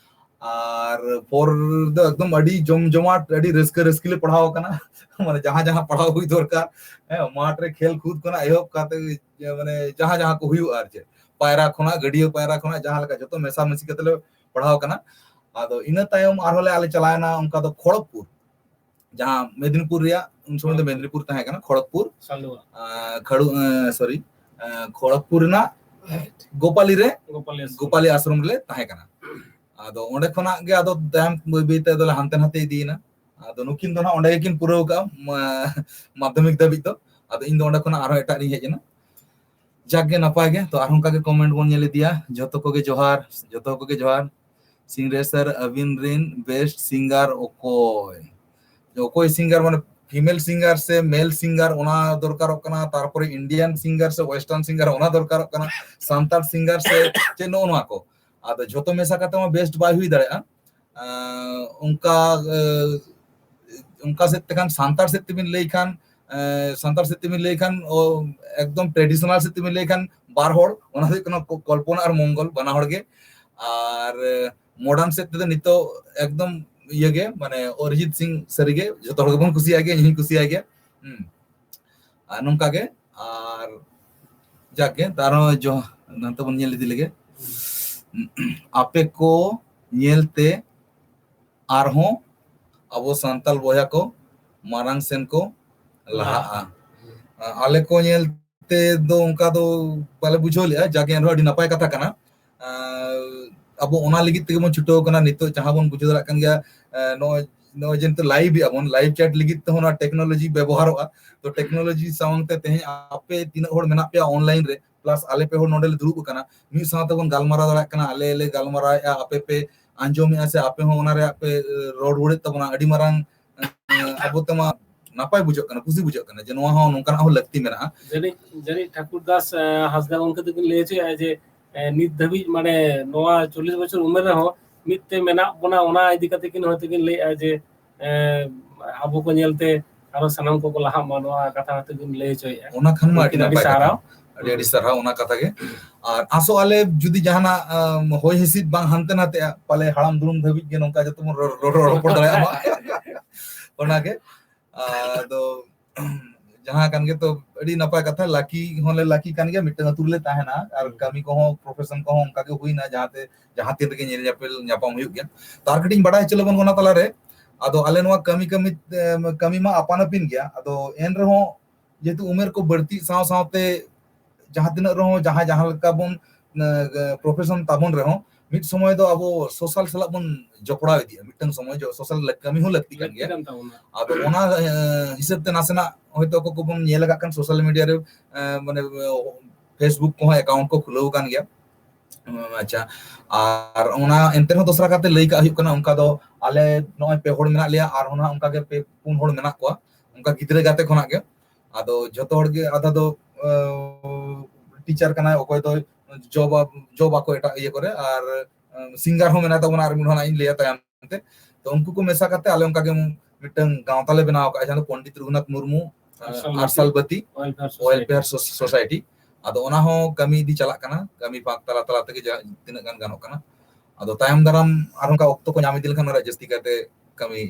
ᱟᱨ ᱯᱷᱳᱨ ᱫᱚ ᱮᱠᱫᱚᱢ ᱟᱹᱰᱤ ᱡᱚᱢ ᱡᱚᱢᱟᱴ, ᱟᱹᱰᱤ ᱨᱟᱹᱥᱠᱟᱹ ᱨᱟᱹᱥᱠᱤ ᱞᱮ ᱯᱟᱲᱦᱟᱣ ᱟᱠᱟᱱᱟ᱾ ᱢᱟᱱᱮ ᱡᱟᱦᱟᱸ ᱡᱟᱦᱟᱸ ᱯᱟᱲᱦᱟᱣ ᱦᱩᱭ ᱫᱚᱨᱠᱟᱨ, ᱦᱮᱸ, ᱢᱟᱴᱷ ᱨᱮ ᱠᱷᱮᱞ ᱠᱩᱫ ᱠᱷᱚᱱᱟᱜ ᱮᱦᱚᱵ ᱠᱟᱛᱮ, ᱢᱟᱱᱮ ᱡᱟᱦᱟᱸ ᱡᱟᱦᱟᱸ ᱠᱚ ᱦᱩᱭᱩᱜᱼᱟ ᱟᱨ ᱪᱮᱫ, ᱯᱟᱭᱨᱟ ᱠᱷᱚᱱᱟᱜ, ᱜᱟᱹᱰᱭᱟᱹ ᱯᱟᱭᱨᱟ ᱠᱷᱚᱱᱟᱜ, ᱡᱟᱦᱟᱸ ᱞᱮᱠᱟ ᱡᱚᱛᱚ ᱢᱮᱥᱟ ᱢᱮᱥᱤ ᱠᱟᱛᱮ ᱞᱮ ᱯᱟᱲᱦᱟᱣ ᱟᱠᱟᱱᱟ᱾ ᱟᱫᱚ ᱤᱱᱟᱹ ᱛᱟᱭᱚᱢ ᱟᱨᱦᱚᱸ ᱞᱮ, ᱟᱞᱮ ᱪᱟᱞᱟᱣ ᱮᱱᱟ ᱚᱱᱠᱟ ᱫᱚ ᱠᱷᱚᱲᱚᱜᱽᱯᱩᱨ, ᱡᱟᱦᱟᱸ ᱢᱮᱫᱤᱱᱤᱯᱩᱨ ᱨᱮᱭᱟᱜ, ᱩᱱ ᱥᱚᱢᱚᱭ ᱫᱚ ᱢᱮᱫᱤᱱᱤᱯᱩᱨ ᱛᱟᱦᱮᱸ ᱠᱟᱱᱟ, ᱠᱷᱚᱲᱚᱜᱽᱯᱩᱨ, ᱥᱟᱞᱩᱣᱟ᱾ ᱟᱸ, ᱠᱷᱟᱲᱩ, ᱟᱸ, ᱥᱚᱨᱤ, ᱟᱸ, ᱠᱷᱚᱲᱚᱜᱽᱯᱩᱨ ᱨᱮᱱᱟᱜ ᱜᱳᱯᱟᱞᱤ ᱨᱮ, ᱜᱳᱯᱟᱞᱤ ᱟᱥᱨᱚᱢ᱾ ᱜᱳᱯᱟᱞᱤ ᱟᱥᱨᱚᱢ ᱨᱮᱞᱮ ᱛᱟᱦᱮᱸ ᱠᱟᱱᱟ᱾ ᱟᱫᱚ ᱚᱸᱰᱮ ᱠᱷᱚᱱᱟᱜ ᱜᱮ ᱟᱫᱚ ᱛᱟᱭᱚᱢ ᱵᱟᱹᱭ ᱵᱟᱹᱭ ᱛᱮ ᱟᱫᱚ ᱞᱮ ᱦᱟᱱᱛᱮ ᱱᱟᱛᱮ ᱤᱫᱤᱭᱮᱱᱟ᱾ ᱟᱫᱚ ᱱᱩᱠᱤᱱ ᱫᱚ ᱱᱟᱦᱟᱜ ᱚᱸᱰᱮ ᱜᱮᱠᱤᱱ ᱯᱩᱨᱟᱹᱣ ᱠᱟᱜᱼᱟ, ᱢᱟ-, ᱢᱟᱫᱽᱫᱷᱚᱢᱤᱠ ᱫᱷᱟᱹᱵᱤᱡ ᱫᱚ᱾ ᱟᱫᱚ ᱤᱧ ᱫᱚ ᱚᱸᱰᱮ ᱠᱷᱚᱱᱟᱜ ᱟᱨᱦᱚᱸ ᱮᱴᱟᱜ ᱨᱤᱧ ᱦᱮᱡ ᱮᱱᱟ᱾ ᱡᱟᱠ ᱜᱮ, ᱱᱟᱯᱟᱭ ᱜᱮ᱾ ᱛᱚ ᱟᱨᱦᱚᱸ ᱚᱱᱠᱟ ᱜᱮ comment ᱵᱚᱱ ᱧᱮᱞ ᱤᱫᱤᱭᱟ᱾ ᱡᱚᱛᱚ ᱠᱚᱜᱮ ᱡᱚᱦᱟᱨ, ᱡᱚᱛᱚ ᱠᱚᱜᱮ ᱡᱚᱦᱟᱨ᱾ ᱥᱤᱝᱨᱮ ᱥᱟᱨ, ᱟᱹᱵᱤᱱ ᱨᱤᱱ best singer ᱚᱠᱚᱭ? ᱚᱠᱚᱭ singer, ᱢᱟᱱᱮ female singer ᱥᱮ male singer, ᱚᱱᱟ ᱫᱚᱨᱠᱟᱨᱚᱜ ᱠᱟᱱᱟ, ᱛᱟᱨᱯᱚᱨᱮ Indian singer ᱥᱮ western singer, ᱚᱱᱟ ᱫᱚᱨᱠᱟᱨᱚᱜ ᱠᱟᱱᱟ, ᱥᱟᱱᱛᱟᱲ singer ᱥᱮ ᱪᱮᱫ, ᱱᱚᱜᱼᱚ ᱱᱚᱣᱟ ᱠᱚ᱾ ᱟᱫᱚ ᱡᱷᱚᱛᱚ ᱢᱮᱥᱟ ᱠᱟᱛᱮ ᱢᱟ best ᱵᱟᱭ ᱦᱩᱭ ᱫᱟᱲᱮᱭᱟᱜᱼᱟ᱾ ᱟᱸ, ᱚᱱᱠᱟ, ᱟᱸ, ᱚᱱᱠᱟ ᱥᱮᱫ ᱛᱮᱠᱷᱟᱱ ᱥᱟᱱᱛᱟᱲ ᱥᱮᱫ ᱛᱮᱵᱤᱱ ᱞᱟᱹᱭ ᱠᱷᱟᱱ, ᱟᱸ, ᱥᱟᱱᱛᱟᱲ ᱥᱮᱫ ᱛᱮᱵᱤᱱ ᱞᱟᱹᱭ ᱠᱷᱟᱱ, ᱚ, ᱮᱠᱫᱚᱢ traditional ᱥᱮᱫ ᱛᱮᱵᱤᱱ ᱞᱟᱹᱭ ᱠᱷᱟᱱ ᱵᱟᱨ ᱦᱚᱲ, ᱚᱱᱟ ᱦᱩᱭᱩᱜ ᱠᱟᱱᱟ ᱠᱚ-, ᱠᱚᱞᱯᱚᱱᱟ ᱟᱨ ᱢᱚᱝᱜᱚᱞ, ᱵᱟᱱᱟ ᱦᱚᱲ ᱜᱮ᱾ ᱟᱨ, ᱟᱸ, modern ᱥᱮᱫ ᱛᱮᱫᱚ ᱱᱤᱛᱚᱜ ᱮᱠᱫᱚᱢ ᱤᱭᱟᱹ ᱜᱮ, ᱢᱟᱱᱮ ᱚᱨᱤᱡᱤᱛ ᱥᱤᱝ ᱥᱟᱹᱨᱤ ᱜᱮ ᱡᱚᱛᱚ ᱦᱚᱲ ᱜᱮᱵᱚᱱ ᱠᱩᱥᱤᱭᱟᱭ ᱜᱮᱭᱟ, ᱤᱧ ᱦᱚᱸᱧ ᱠᱩᱥᱤᱭᱟᱭ ᱜᱮᱭᱟ᱾ ᱦᱩᱸ᱾ ᱟᱨ ᱱᱚᱝᱠᱟ ᱜᱮ, ᱟᱨ ᱡᱟᱠ ᱜᱮ, ᱟᱨᱦᱚᱸ ᱡᱚ-, ᱱᱚᱱᱛᱮ ᱵᱚᱱ ᱧᱮᱞ ᱤᱫᱤ ᱞᱮᱜᱮ᱾ ᱟᱯᱮ ᱠᱚ ᱧᱮᱞᱛᱮ ᱟᱨᱦᱚᱸ ᱟᱵᱚ ᱥᱟᱱᱛᱟᱲ ᱵᱚᱭᱦᱟ ᱠᱚ ᱢᱟᱨᱟᱝ ᱥᱮᱱ ᱠᱚ ᱞᱟᱦᱟᱜᱼᱟ᱾ ᱟᱞᱮ ᱠᱚ ᱧᱮᱞ ᱛᱮ ᱫᱚ ᱚᱱᱠᱟ ᱫᱚ ᱵᱟᱞᱮ ᱵᱩᱡᱷᱟᱹᱣ ᱞᱮᱜᱼᱟ, ᱡᱟᱠ ᱜᱮ, ᱮᱱᱨᱮᱦᱚᱸ ᱟᱹᱰᱤ ᱱᱟᱯᱟᱭ ᱠᱟᱛᱷᱟ ᱠᱟᱱᱟ᱾ ᱟᱨ ᱟᱵᱚ ᱚᱱᱟ ᱞᱟᱹᱜᱤᱫ ᱛᱮᱜᱮ ᱵᱚᱱ ᱪᱷᱩᱴᱟᱹᱣ ᱠᱟᱱᱟ᱾ ᱱᱤᱛᱚᱜ ᱡᱟᱦᱟᱸ ᱵᱚᱱ ᱵᱩᱡᱷᱟᱹᱣ ᱫᱟᱲᱮᱭᱟᱜ ᱠᱟᱱ ᱜᱮᱭᱟ, ᱮ, ᱱᱚᱜᱼᱚᱭ, ᱱᱚᱜᱼᱚᱭ ᱡᱮ ᱱᱤᱛᱚᱜ live ᱮᱜᱼᱟ ᱵᱚᱱ, live chat ᱞᱟᱹᱜᱤᱫ ᱛᱮᱦᱚᱸ ᱱᱚᱣᱟ technology ᱵᱮᱵᱚᱦᱟᱨᱚᱜᱼᱟ᱾ ᱛᱚ technology ᱥᱟᱶᱛᱮ ᱛᱮᱦᱮᱧ ᱟᱯᱮ ᱛᱤᱱᱟᱹᱜ ᱦᱚᱲ ᱢᱮᱱᱟᱜ ᱯᱮᱭᱟ online ᱨᱮ, plus ᱟᱞᱮ ᱯᱮ ᱦᱚᱲ ᱱᱚᱰᱮ ᱞᱮ ᱫᱩᱲᱩᱵ ᱟᱠᱟᱱᱟ, ᱢᱤᱫ ᱥᱟᱶ ᱛᱮᱵᱚᱱ ᱜᱟᱞᱢᱟᱨᱟᱣ ᱫᱟᱲᱮᱭᱟᱜ ᱠᱟᱱᱟ, ᱟᱞᱮ ᱞᱮ ᱜᱟᱞᱢᱟᱨᱟᱣᱮᱫᱼᱟ, ᱟᱯᱮ ᱯᱮ ᱟᱸᱡᱚᱢᱮᱫᱼᱟ ᱥᱮ ᱟᱯᱮ ᱦᱚᱸ ᱚᱱᱟ ᱨᱮᱭᱟᱜ ᱯᱮ, ᱮ, ᱨᱚᱲ ᱨᱩᱣᱟᱹᱲᱮᱫ ᱛᱟᱵᱚᱱᱟ, ᱟᱹᱰᱤ ᱢᱟᱨᱟᱝ, ᱮ, ᱟᱵᱚ ᱛᱮᱢᱟ ᱱᱟᱯᱟᱭ ᱵᱩᱡᱷᱟᱹᱜ ᱠᱟᱱᱟ, ᱠᱩᱥᱤ ᱵᱩᱡᱷᱟᱹᱜ ᱠᱟᱱᱟ ᱡᱮ ᱱᱚᱣᱟ ᱦᱚᱸ ᱱᱚᱝᱠᱟᱱᱟᱜ ᱦᱚᱸ ᱞᱟᱹᱠᱛᱤ ᱢᱮᱱᱟᱜᱼᱟ᱾ ᱡᱟᱹᱱᱤᱡ, ᱡᱟᱹᱱᱤᱡ ᱴᱷᱟᱹᱠᱩᱨ ᱫᱟᱥ, ᱮ, ᱦᱟᱸᱥᱫᱟ ᱜᱚᱢᱠᱮ ᱛᱟᱹᱠᱤᱱ ᱞᱟᱹᱭ ᱦᱚᱪᱚᱭᱮᱫᱼᱟ ᱡᱮ, ᱮ, ᱱᱤᱛ ᱫᱷᱟᱹᱵᱤᱡ, ᱢᱟᱱᱮ, ᱱᱚᱣᱟ ᱪᱚᱞᱞᱤᱥ ᱵᱚᱪᱷᱚᱨ ᱩᱢᱮᱨ ᱨᱮᱦᱚᱸ ᱢᱤᱫ ᱛᱮ ᱢᱮᱱᱟᱜ ᱵᱚᱱᱟ, ᱚᱱᱟ ᱤᱫᱤ ᱠᱟᱛᱮ ᱠᱤᱱ ᱦᱚᱭᱛᱳ ᱠᱤᱱ ᱞᱟᱹᱭᱮᱫᱼᱟ ᱡᱮ, ᱮ, ᱟᱵᱚ ᱠᱚ ᱧᱮᱞᱛᱮ ᱟᱨᱚ ᱥᱟᱱᱟᱢ ᱠᱚᱠᱚ ᱞᱟᱦᱟᱜ ᱢᱟ, ᱱᱚᱣᱟ ᱠᱟᱛᱷᱟ ᱦᱚᱭᱛᱳ ᱠᱤᱱ ᱞᱟᱹᱭ ᱦᱚᱪᱚᱭᱮᱫᱼᱟ᱾ ᱚᱱᱟ ᱠᱷᱟᱱ ᱢᱟ ᱟᱹᱰᱤ ᱩᱱᱠᱤᱱ ᱟᱹᱰᱤ ᱱᱟᱯᱟᱭ ᱠᱟᱛᱷᱟ᱾ ᱥᱟᱨᱦᱟᱣ᱾ ᱟᱹᱰᱤ ᱟᱹᱰᱤ ᱥᱟᱨᱦᱟᱣ ᱚᱱᱟ ᱠᱟᱛᱷᱟ ᱜᱮ᱾ ᱟᱨ ᱟᱥᱚᱜ ᱟᱞᱮ ᱡᱩᱫᱤ ᱡᱟᱦᱟᱱᱟᱜ ᱟᱢ, ᱦᱚᱭ ᱦᱤᱸᱥᱤᱫ ᱵᱟᱝ ᱦᱟᱱᱛᱮ ᱱᱟᱛᱮᱜᱼᱟ, ᱯᱟᱞᱮ ᱦᱟᱲᱟᱢ ᱫᱩᱲᱩᱢ ᱫᱷᱟᱹᱵᱤᱡ ᱜᱮ ᱱᱚᱝᱠᱟ ᱡᱚᱛᱚ ᱵᱚᱱ ᱨᱚᱲ ᱨᱚᱲ- ᱨᱚᱯᱚᱲ ᱫᱟᱲᱮᱭᱟᱜ ᱢᱟ᱾ ᱚᱱᱟᱜᱮ᱾ ᱟᱫᱚ ᱡᱟᱦᱟᱸ ᱠᱟᱱ ᱜᱮ, ᱛᱚ ᱟᱹᱰᱤ ᱱᱟᱯᱟᱭ ᱠᱟᱛᱷᱟ, ᱞᱟᱹᱠᱤ ᱦᱚᱸᱞᱮ ᱞᱟᱹᱠᱤ ᱠᱟᱱ ᱜᱮᱭᱟ, ᱢᱤᱫᱴᱟᱝ ᱟᱹᱛᱩ ᱨᱮᱞᱮ ᱛᱟᱦᱮᱱᱟ ᱟᱨ ᱦᱩᱸ᱾ ᱠᱟᱹᱢᱤ ᱠᱚᱦᱚᱸ, profession ᱠᱚᱦᱚᱸ ᱚᱱᱠᱟ ᱜᱮ ᱦᱩᱭᱱᱟ, ᱡᱟᱦᱟᱸᱛᱮ ᱡᱟᱦᱟᱸ ᱛᱤᱱ ᱨᱮᱜᱮ ᱧᱮᱞ ᱧᱮᱯᱮᱞ ᱧᱟᱯᱟᱢ ᱦᱩᱭᱩᱜ ᱜᱮᱭᱟ᱾ ᱛᱟᱨ ᱠᱟᱹᱴᱤᱡ ᱤᱧ ᱵᱟᱰᱟᱭ ᱦᱚᱪᱚ ᱞᱮᱵᱚᱱ ᱚᱱᱟ ᱛᱟᱞᱟᱨᱮ, ᱟᱫᱚ ᱟᱞᱮ ᱱᱚᱣᱟ ᱠᱟᱹᱢᱤ ᱠᱟᱹᱢᱤ ᱮᱢ, ᱠᱟᱹᱢᱤ ᱢᱟ ᱟᱯᱟᱱ ᱟᱹᱯᱤᱱ ᱜᱮᱭᱟ, ᱟᱫᱚ ᱮᱱ ᱨᱮᱦᱚᱸ ᱡᱮᱦᱮᱛᱩ ᱩᱢᱮᱨ ᱠᱚ ᱵᱟᱹᱲᱛᱤᱜ ᱥᱟᱶ ᱥᱟᱶᱛᱮ ᱡᱟᱦᱟᱸ ᱛᱤᱱᱟᱹᱜ ᱨᱮᱦᱚᱸ ᱡᱟᱦᱟᱸᱭ ᱡᱟᱦᱟᱸ ᱞᱮᱠᱟ ᱵᱚᱱ, ᱮ, profession ᱛᱟᱵᱚᱱ ᱨᱮᱦᱚᱸ, ᱢᱤᱫ ᱥᱚᱢᱚᱭ ᱫᱚ ᱟᱵᱚ social ᱥᱟᱞᱟᱜ ᱵᱚᱱ ᱡᱚᱯᱲᱟᱣ ᱤᱫᱤᱜᱼᱟ᱾ ᱢᱤᱫᱴᱟᱝ ᱥᱚᱢᱚᱭ ᱡᱚ-, social ᱠᱟᱹᱢᱤ ᱦᱚᱸ ᱞᱟᱹᱠᱛᱤ ᱠᱟᱱ ᱞᱟᱹᱠᱛᱤ ᱜᱮᱭᱟ᱾ ᱠᱟᱱ ᱛᱟᱵᱚᱱᱟ᱾ ᱟᱫᱚ ᱚᱱᱟ, ᱮ, ᱦᱤᱥᱟᱹᱵ ᱛᱮ ᱱᱟᱥᱮᱱᱟᱜ ᱦᱚᱭᱛᱳ ᱚᱠᱚᱭ ᱠᱚᱵᱚᱱ ᱧᱮᱞ ᱟᱠᱟᱫ ᱠᱷᱟᱱ social media ᱨᱮ, ᱮ, ᱢᱟᱱᱮ, ᱮ, Facebook ᱠᱚᱦᱚᱸ account ᱠᱚ ᱠᱷᱩᱞᱟᱹᱣ ᱟᱠᱟᱱ ᱜᱮᱭᱟ᱾ ᱩᱸ, ᱟᱪᱪᱷᱟ, ᱟᱨ ᱚᱱᱟ ᱮᱱᱛᱮ ᱨᱮᱦᱚᱸ ᱫᱚᱥᱨᱟ ᱠᱟᱛᱮ ᱞᱟᱹᱭ ᱠᱟᱜ ᱦᱩᱭᱩᱜ ᱠᱟᱱᱟ, ᱚᱱᱠᱟ ᱫᱚ ᱟᱞᱮ ᱱᱚᱜᱼᱚᱭ ᱯᱮ ᱦᱚᱲ ᱢᱮᱱᱟᱜ ᱞᱮᱭᱟ, ᱟᱨᱦᱚᱸ ᱱᱟᱦᱟᱜ ᱚᱱᱠᱟ ᱜᱮ ᱯᱮ ᱯᱩᱱ ᱦᱚᱲ ᱢᱮᱱᱟᱜ ᱠᱚᱣᱟ, ᱚᱱᱠᱟ ᱜᱤᱫᱽᱨᱟᱹ ᱜᱟᱛᱮ ᱠᱷᱚᱱᱟᱜ ᱜᱮ᱾ ᱟᱫᱚ ᱡᱷᱚᱛᱚ ᱦᱚᱲ ᱜᱮ ᱟᱫᱷᱟ ᱫᱚ, ᱮ, teacher ᱠᱟᱱᱟᱭ, ᱚᱠᱚᱭ ᱫᱚ job ᱟ-, job ᱟᱠᱚ ᱮᱴᱟᱜ ᱤᱭᱟᱹ ᱠᱚᱨᱮ, ᱟᱨ, ᱮ, singer ᱦᱚᱸ ᱢᱮᱱᱟᱭ ᱛᱟᱵᱚᱱᱟ, ᱟᱨ ᱢᱤᱫ ᱦᱚᱲ ᱦᱟᱸᱜ ᱤᱧ ᱞᱟᱹᱭᱟ ᱛᱟᱭᱚᱢ ᱛᱮ᱾ ᱛᱚ ᱩᱱᱠᱩ ᱠᱚ ᱢᱮᱥᱟ ᱠᱟᱛᱮ ᱟᱞᱮ ᱚᱱᱠᱟ ᱜᱮ ᱢᱤᱫᱴᱟᱝ ᱜᱟᱶᱛᱟ ᱞᱮ ᱵᱮᱱᱟᱣ ᱟᱠᱟᱫᱼᱟ, ᱡᱟᱦᱟᱸ ᱫᱚ ᱯᱚᱱᱰᱤᱛ ᱨᱚᱜᱷᱩᱱᱟᱛᱷ ᱢᱩᱨᱢᱩ, ᱮ, ᱟᱨᱥᱟᱞ ᱟᱨᱥᱟᱞ ᱵᱟᱹᱛᱤ ᱵᱟᱹᱛᱤ Welfare Society᱾ Welfare So-, Society᱾ ᱟᱫᱚ ᱚᱱᱟ ᱦᱚᱸ ᱠᱟᱹᱢᱤ ᱤᱫᱤ ᱪᱟᱞᱟᱜ ᱠᱟᱱᱟ, ᱠᱟᱹᱢᱤ ᱯᱷᱟᱸᱠ ᱛᱟᱞᱟ ᱛᱟᱞᱟ ᱛᱮᱜᱮ ᱡᱟ-, ᱛᱤᱱᱟᱹᱜ ᱜᱟᱱ ᱜᱟᱱᱚᱜ ᱠᱟᱱᱟ᱾ ᱟᱫᱚ ᱛᱟᱭᱚᱢ ᱫᱟᱨᱟᱢ ᱟᱨ ᱚᱱᱠᱟ ᱚᱠᱛᱚ ᱠᱚ ᱧᱟᱢ ᱤᱫᱤ ᱞᱮᱠᱷᱟᱱ ᱚᱱᱟ ᱨᱮᱭᱟᱜ ᱡᱟᱹᱥᱛᱤ ᱠᱟᱭᱛᱮ ᱠᱟᱹᱢᱤ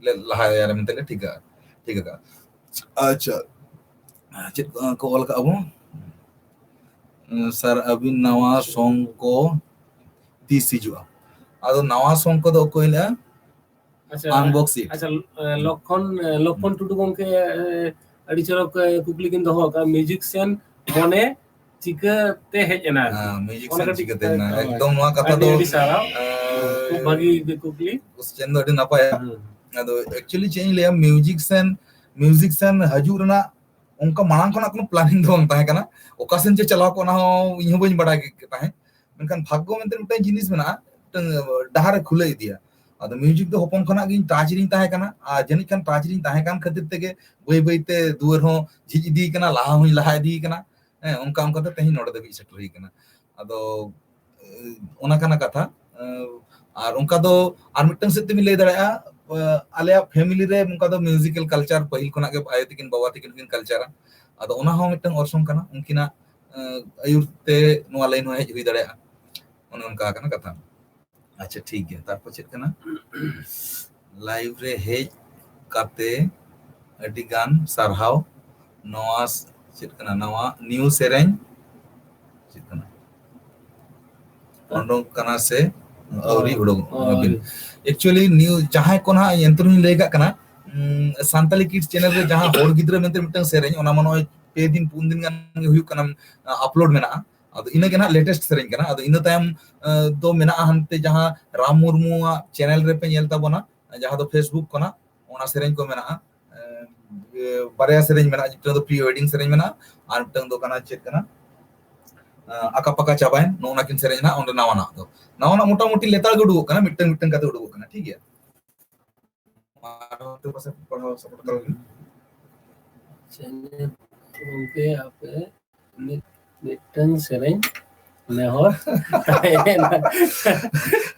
ᱞᱮ ᱞᱟᱦᱟᱭᱟ ᱢᱮᱱᱛᱮ ᱞᱮ ᱴᱷᱤᱠᱟ, ᱴᱷᱤᱠ ᱟᱠᱟᱫᱼᱟ᱾ ᱟᱪᱪᱷᱟ, ᱪᱮᱫ ᱠᱚ ᱚᱞ ᱠᱟᱜᱼᱟ ᱵᱚᱱ? ᱥᱟᱨ, ᱟᱹᱵᱤᱱ ᱱᱟᱣᱟ song ᱠᱚ ᱛᱤᱥ ᱦᱤᱡᱩᱜᱼᱟ? ᱟᱫᱚ ᱱᱟᱣᱟ song ᱠᱚᱫᱚ ᱚᱠᱚᱭ ᱞᱟᱹᱭᱟ? ᱟᱪᱪᱷᱟ, unboxing᱾ ᱟᱪᱪᱷᱟ, ᱮ, ᱞᱚᱠᱠᱷᱚᱱ, ᱮ, ᱞᱚᱠᱠᱷᱚᱱ ᱴᱩᱰᱩ ᱜᱚᱢᱠᱮ, ᱮ, ᱟᱹᱰᱤ ᱪᱚᱨᱚᱠ, ᱮ, ᱠᱩᱠᱞᱤ ᱠᱤᱱ ᱫᱚᱦᱚ ᱟᱠᱟᱫᱼᱟ, musician ᱢᱚᱱᱮ ᱪᱤᱠᱟᱹᱛᱮ ᱦᱮᱡ ᱮᱱᱟ ᱟᱨᱠᱤ? ᱦᱮᱸ, musician ᱚᱱᱟ ᱠᱟᱹᱴᱤᱡ ᱪᱤᱠᱟᱹᱛᱮ ᱦᱮᱡ ᱮᱱᱟ? ᱦᱳᱭ᱾ ᱮᱠᱫᱚᱢ ᱱᱚᱣᱟ ᱠᱟᱛᱷᱟ ᱟᱹᱰᱤ ᱫᱚ, ᱟᱹᱰᱤ ᱥᱟᱨᱦᱟᱣ᱾ ᱮ, ᱠᱷᱩᱵ ᱵᱷᱟᱹᱜᱤ ᱠᱩᱠᱞᱤ᱾ Question ᱫᱚ ᱟᱹᱰᱤ ᱱᱟᱯᱟᱭᱟ᱾ ᱦᱩᱸ᱾ ᱟᱫᱚ actually ᱪᱮᱫ ᱤᱧ ᱞᱟᱹᱭᱟ, musician, musician ᱦᱤᱡᱩᱜ ᱨᱮᱱᱟᱜ ᱚᱱᱠᱟ ᱢᱟᱲᱟᱝ ᱠᱷᱚᱱᱟᱜ ᱠᱳᱱᱳ planning ᱫᱚ ᱵᱟᱝ ᱛᱟᱦᱮᱸ ᱠᱟᱱᱟ, ᱚᱠᱟ ᱥᱮᱱ ᱪᱚ ᱪᱟᱞᱟᱣ ᱠᱚᱜ ᱚᱱᱟ ᱦᱚᱸ ᱤᱧ ᱦᱚᱸ ᱵᱟᱹᱧ ᱵᱟᱲᱟᱭ ᱠᱮᱫ ᱛᱟᱦᱮᱸᱫ᱾ ᱢᱮᱱᱠᱷᱟᱱ ᱵᱷᱟᱜᱽᱜᱚ ᱢᱮᱱᱛᱮ ᱢᱤᱫᱴᱟᱝ ᱡᱤᱱᱤᱥ ᱢᱮᱱᱟᱜᱼᱟ, ᱢᱤᱫᱴᱟᱝ ᱰᱟᱦᱟᱨ ᱮ ᱠᱷᱩᱞᱟᱹᱣ ᱤᱫᱤᱭᱟ᱾ ᱟᱫᱚ music ᱫᱚ ᱦᱚᱯᱚᱱ ᱠᱷᱚᱱᱟᱜ ᱜᱤᱧ touch ᱨᱤᱧ ᱛᱟᱦᱮᱸ ᱠᱟᱱᱟ, ᱟᱨ ᱡᱟᱹᱱᱤᱡ ᱠᱷᱟᱱ touch ᱨᱤᱧ ᱛᱟᱦᱮᱸ ᱠᱟᱱ ᱠᱷᱟᱹᱛᱤᱨ ᱛᱮᱜᱮ ᱵᱟᱹᱭ ᱵᱟᱹᱭ ᱛᱮ ᱫᱩᱣᱟᱹᱨ ᱦᱚᱸ ᱡᱷᱤᱡ ᱤᱫᱤ ᱠᱟᱱᱟ, ᱞᱟᱦᱟ ᱦᱚᱸᱧ ᱞᱟᱦᱟ ᱤᱫᱤ ᱠᱟᱱᱟ᱾ ᱦᱮᱸ, ᱚᱱᱠᱟ ᱚᱱᱠᱟ ᱛᱮ ᱛᱮᱦᱮᱧ ᱱᱚᱰᱮ ᱫᱷᱟᱹᱵᱤᱡ ᱥᱮᱴᱮᱨ ᱦᱩᱭ ᱠᱟᱱᱟ᱾ ᱟᱫᱚ, ᱮ, ᱚᱱᱟ ᱠᱟᱱᱟ ᱠᱟᱛᱷᱟ᱾ ᱮ, ᱟᱨ ᱚᱱᱠᱟ ᱫᱚ ᱟᱨ ᱢᱤᱫᱴᱟᱝ ᱥᱮᱫ ᱛᱮᱵᱤᱱ ᱞᱟᱹᱭ ᱫᱟᱲᱮᱭᱟᱜᱼᱟ, ᱮ, ᱟᱞᱮᱭᱟᱜ family ᱨᱮ ᱚᱱᱠᱟ ᱫᱚ musical culture ᱯᱟᱹᱦᱤᱞ ᱠᱷᱚᱱᱟᱜ ᱜᱮ ᱟᱭᱳ ᱛᱟᱹᱠᱤᱱ, ᱵᱟᱵᱟ ᱛᱟᱹᱠᱤᱱ ᱠᱤᱱ culture ᱟ᱾ ᱟᱫᱚ ᱚᱱᱟ ᱦᱚᱸ ᱢᱤᱫᱴᱟᱝ ᱚᱨᱥᱚᱝ ᱠᱟᱱᱟ, ᱩᱱᱠᱤᱱᱟᱜ ᱟᱹᱭᱩᱨ ᱛᱮ ᱱᱚᱣᱟ ᱞᱟᱭᱤᱱ ᱦᱚᱸ ᱦᱮᱡ ᱦᱩᱭ ᱫᱟᱲᱮᱭᱟᱜᱼᱟ᱾ ᱚᱱᱮ ᱚᱱᱠᱟ ᱠᱟᱱᱟ ᱠᱟᱛᱷᱟ᱾ ᱟᱪᱪᱷᱟ, ᱴᱷᱤᱠ ᱜᱮᱭᱟ᱾ ᱛᱟᱨᱯᱚᱨ ᱪᱮᱫ ᱠᱟᱱᱟ? ᱞᱟᱭᱤᱵᱷ ᱨᱮ ᱦᱮᱡ ᱠᱟᱛᱮ ᱟᱹᱰᱤ ᱜᱟᱱ ᱥᱟᱨᱦᱟᱣ᱾ ᱱᱚᱣᱟ ᱪᱮᱫ ᱠᱟᱱᱟ? ᱱᱟᱣᱟ ᱱᱤᱭᱩ ᱥᱮᱨᱮᱧ ᱪᱮᱫ ᱠᱟᱱᱟ? ᱚᱰᱚᱝ ᱠᱟᱱᱟ ᱥᱮ ᱟᱹᱣᱨᱤ ᱚ, ᱩᱰᱩᱠᱚᱜ ᱚ, ᱠᱟᱱᱟ? ᱟᱹᱣᱨᱤ᱾ Actually, ᱱᱤᱭᱩ ᱡᱟᱦᱟᱸᱭ ᱠᱚ ᱱᱟᱦᱟᱜ ᱮᱱᱛᱮ ᱨᱮᱦᱚᱸᱧ ᱞᱟᱹᱭ ᱠᱟᱜ ᱠᱟᱱᱟ, ᱩᱸ, ᱥᱟᱱᱛᱟᱞᱤ ᱠᱤᱰᱥ ᱪᱮᱱᱮᱞ ᱨᱮ ᱡᱟᱦᱟᱸ ᱦᱚᱲ ᱜᱤᱫᱽᱨᱟᱹ ᱢᱮᱱᱛᱮ ᱢᱤᱫᱴᱟᱝ ᱥᱮᱨᱮᱧ, ᱚᱱᱟ ᱢᱟ ᱱᱚᱜᱼᱚᱭ ᱯᱮ ᱫᱤᱱ ᱯᱩᱱ ᱫᱤᱱ ᱜᱟᱱ ᱜᱮ ᱦᱩᱭᱩᱜ ᱠᱟᱱᱟ, ᱟ, ᱟᱯᱞᱳᱰ ᱢᱮᱱᱟᱜᱼᱟ᱾ ᱟᱫᱚ ᱤᱱᱟᱹ ᱜᱮ ᱱᱟᱦᱟᱜ ᱞᱮᱴᱮᱥᱴ ᱥᱮᱨᱮᱧ ᱠᱟᱱᱟ᱾ ᱟᱫᱚ ᱤᱱᱟᱹ ᱛᱟᱭᱚᱢ, ᱟ, ᱫᱚ ᱢᱮᱱᱟᱜᱼᱟ ᱦᱟᱱᱛᱮ ᱡᱟᱦᱟᱸ ᱨᱟᱢ ᱢᱩᱨᱢᱩᱣᱟᱜ ᱪᱮᱱᱮᱞ ᱨᱮᱯᱮ ᱧᱮᱞ ᱛᱟᱵᱚᱱᱟ, ᱡᱟᱦᱟᱸ ᱫᱚ ᱯᱷᱮᱥᱵᱩᱠ ᱠᱷᱚᱱᱟᱜ, ᱚᱱᱟ ᱥᱮᱨᱮᱧ ᱠᱚ ᱢᱮᱱᱟᱜᱼᱟ᱾ ᱮ, ᱤᱭᱟᱹ, ᱵᱟᱨᱭᱟ ᱥᱮᱨᱮᱧ ᱢᱮᱱᱟᱜᱼᱟ, ᱢᱤᱫᱴᱟᱝ ᱫᱚ ᱯᱨᱤ ᱣᱮᱰᱤᱝ ᱥᱮᱨᱮᱧ ᱢᱮᱱᱟᱜᱼᱟ, ᱟᱨ ᱢᱤᱫᱴᱟᱝ ᱫᱚ ᱠᱟᱱᱟ ᱪᱮᱫ ᱠᱟᱱᱟ, ᱮ, ᱟᱠᱟ ᱯᱟᱠᱟ ᱪᱟᱵᱟᱭᱮᱱ, ᱱᱚᱜᱼᱚ ᱱᱟ ᱠᱤᱱ ᱥᱮᱨᱮᱧ ᱱᱟᱦᱟᱜ ᱚᱸᱰᱮ ᱱᱟᱣᱟᱱᱟᱜ ᱫᱚ᱾ ᱱᱟᱣᱟᱱᱟᱜ ᱢᱚᱴᱟᱢᱩᱴᱤ ᱞᱮᱛᱟᱲ ᱜᱮ ᱩᱰᱩᱠᱚᱜ ᱠᱟᱱᱟ, ᱢᱤᱫᱴᱟᱝ ᱢᱤᱫᱴᱟᱝ ᱠᱟᱛᱮ ᱩᱰᱩᱠᱚᱜ ᱠᱟᱱᱟ, ᱴᱷᱤᱠ ᱜᱮᱭᱟ? ᱟᱨ ᱚᱱᱛᱮ ᱯᱟᱥᱮ ᱯᱟᱲᱦᱟᱣ ᱥᱟᱯᱚᱨᱴ ᱦᱟᱛᱟᱲ ᱵᱤᱱ᱾ ᱟᱪᱪᱷᱟ, ᱜᱚᱝᱠᱮ, ᱟᱯᱮ ᱢᱤᱫ, ᱢᱤᱫᱴᱟᱝ ᱥᱮᱨᱮᱧ ᱱᱮᱦᱚᱨ ᱛᱟᱦᱮᱸᱭᱮᱱᱟ᱾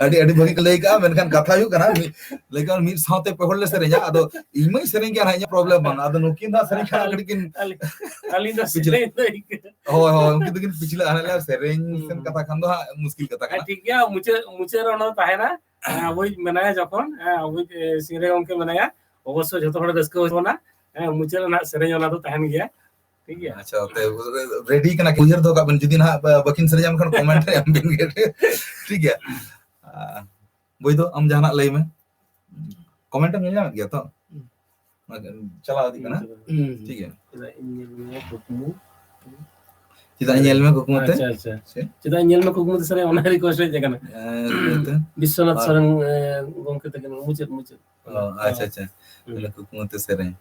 ᱟᱹᱰᱤ, ᱟᱹᱰᱤ ᱵᱷᱟᱹᱜᱤ ᱠᱚ ᱞᱟᱹᱭ ᱠᱟᱜᱼᱟ, ᱢᱮᱱᱠᱷᱟᱱ ᱠᱟᱛᱷᱟ ᱦᱩᱭᱩᱜ ᱠᱟᱱᱟ, ᱢᱤᱫ, ᱞᱟᱹᱭ ᱠᱟᱜ ᱢᱤᱫ ᱥᱟᱶᱛᱮ ᱯᱮ ᱦᱚᱲ ᱞᱮ ᱥᱮᱨᱮᱧᱟ, ᱟᱫᱚ ᱤᱧ ᱢᱟᱧ ᱥᱮᱨᱮᱧ ᱜᱮᱭᱟ ᱱᱟᱦᱟᱜ, ᱤᱧᱟᱹᱜ ᱯᱨᱚᱵᱞᱮᱢ ᱵᱟᱝ, ᱟᱫᱚ ᱱᱩᱠᱤᱱ ᱫᱚ ᱦᱟᱸᱜ ᱥᱮᱨᱮᱧ ᱠᱷᱟᱱ ᱠᱟᱹᱴᱤᱡ ᱠᱤᱱ ᱟᱹᱞᱤᱧ, ᱟᱹᱞᱤᱧ ᱫᱚ ᱯᱤᱪᱷᱞᱟᱹ᱾ ᱥᱮᱨᱮᱧ ᱫᱚ ᱤᱱᱠᱟᱹ᱾ ᱦᱳᱭ, ᱦᱳᱭ, ᱩᱱᱠᱤᱱ ᱫᱚᱠᱤᱱ ᱯᱤᱪᱷᱞᱟᱹᱜᱼᱟ, ᱦᱟᱱᱮ ᱞᱟᱹᱭᱟ ᱥᱮᱨᱮᱧ ᱥᱮᱱ ᱦᱩᱸ᱾ ᱠᱟᱛᱷᱟ ᱠᱷᱟᱱ ᱫᱚ ᱦᱟᱸᱜ ᱢᱩᱥᱠᱤᱞ ᱠᱟᱛᱷᱟ ᱦᱮᱸ, ᱠᱟᱱᱟ᱾ ᱴᱷᱤᱠ ᱜᱮᱭᱟ, ᱢᱩᱪᱟᱹᱫ, ᱢᱩᱪᱟᱹᱫ ᱨᱮ ᱚᱱᱟ ᱫᱚ ᱛᱟᱦᱮᱱᱟ᱾ ᱦᱮᱸ, ᱟᱵᱚᱭᱤᱡ ᱢᱮᱱᱟᱭᱟ ᱡᱚᱠᱷᱚᱱ, ᱦᱮᱸ, ᱟᱵᱚᱭᱤᱡ, ᱮ, ᱥᱤᱝᱨᱟᱹᱭ ᱜᱚᱢᱠᱮ ᱢᱮᱱᱟᱭᱟ, ᱚᱵᱚᱥᱥᱳᱭ ᱡᱷᱚᱛᱚ ᱦᱚᱲ ᱨᱟᱹᱥᱠᱟᱹ ᱦᱩᱭ ᱛᱟᱵᱚᱱᱟ᱾ ᱦᱮᱸ, ᱢᱩᱪᱟᱹᱫ ᱨᱮᱱᱟᱜ ᱥᱮᱨᱮᱧ ᱚᱱᱟ ᱫᱚ ᱛᱟᱦᱮᱱ ᱜᱮᱭᱟ᱾ ᱴᱷᱤᱠ ᱜᱮᱭᱟ? ᱟᱪᱪᱷᱟ, ᱛᱮ ᱨᱮᱰᱤ ᱠᱟᱱᱟ, ᱩᱭᱦᱟᱹᱨ ᱫᱚᱦᱚ ᱠᱟᱜ ᱵᱤᱱ, ᱡᱩᱫᱤ ᱱᱟᱦᱟᱜ ᱵᱟ-, ᱵᱟᱹᱠᱤᱱ ᱥᱮᱨᱮᱧᱟ, ᱢᱮᱱᱠᱷᱟᱱ ᱠᱚᱢᱮᱱᱴ ᱨᱮ ᱮᱢ ᱵᱤᱱ ᱜᱮ᱾ ᱴᱷᱤᱠ ᱜᱮᱭᱟ? ᱟ, ᱵᱳᱭ ᱫᱚ ᱟᱢ ᱡᱟᱦᱟᱱᱟᱜ ᱞᱟᱹᱭ ᱢᱮ᱾ ᱠᱚᱢᱮᱱᱴ ᱮᱢ ᱧᱮᱞ ᱧᱟᱢᱮᱫ ᱜᱮᱭᱟ ᱛᱚ? ᱦᱩᱸ᱾ ᱪᱟᱞᱟᱣ ᱤᱫᱤᱜ ᱠᱟᱱᱟ᱾ ᱦᱩᱸ᱾ ᱴᱷᱤᱠ ᱜᱮᱭᱟ᱾ ᱪᱮᱫᱟᱜ ᱤᱧ ᱧᱮᱞ ᱢᱮᱭᱟ ᱠᱩᱠᱢᱩ? ᱪᱮᱫᱟᱜ ᱤᱧ ᱧᱮᱞ ᱢᱮᱭᱟ ᱠᱩᱠᱢᱩ ᱛᱮ? ᱟᱪᱪᱷᱟ, ᱟᱪᱪᱷᱟ᱾ ᱪᱮᱫ? ᱪᱮᱫᱟᱜ ᱤᱧ ᱧᱮᱞ ᱢᱮᱭᱟ ᱠᱩᱠᱢᱩ ᱛᱮ ᱥᱮᱨᱮᱧ, ᱚᱱᱟ ᱨᱤᱠᱣᱮᱥᱴ ᱦᱮᱡ ᱟᱠᱟᱱᱟ᱾ ᱮᱸ, ᱠᱩᱠᱢᱩ ᱛᱮ? ᱵᱤᱥᱥᱚᱱᱟᱛᱷ ᱟᱨ ᱥᱚᱨᱮᱱ, ᱮ, ᱜᱚᱢᱠᱮ ᱛᱟᱹᱠᱤᱱ, ᱢᱩᱪᱟᱹᱫ, ᱢᱩᱪᱟᱹᱫ᱾ ᱚ, ᱟᱪᱪᱷᱟ, ᱟᱪᱪᱷᱟ᱾ ᱦᱩᱸ᱾ ᱛᱟᱦᱞᱮ ᱠᱩᱠᱢᱩ ᱛᱮ ᱥᱮᱨᱮᱧ᱾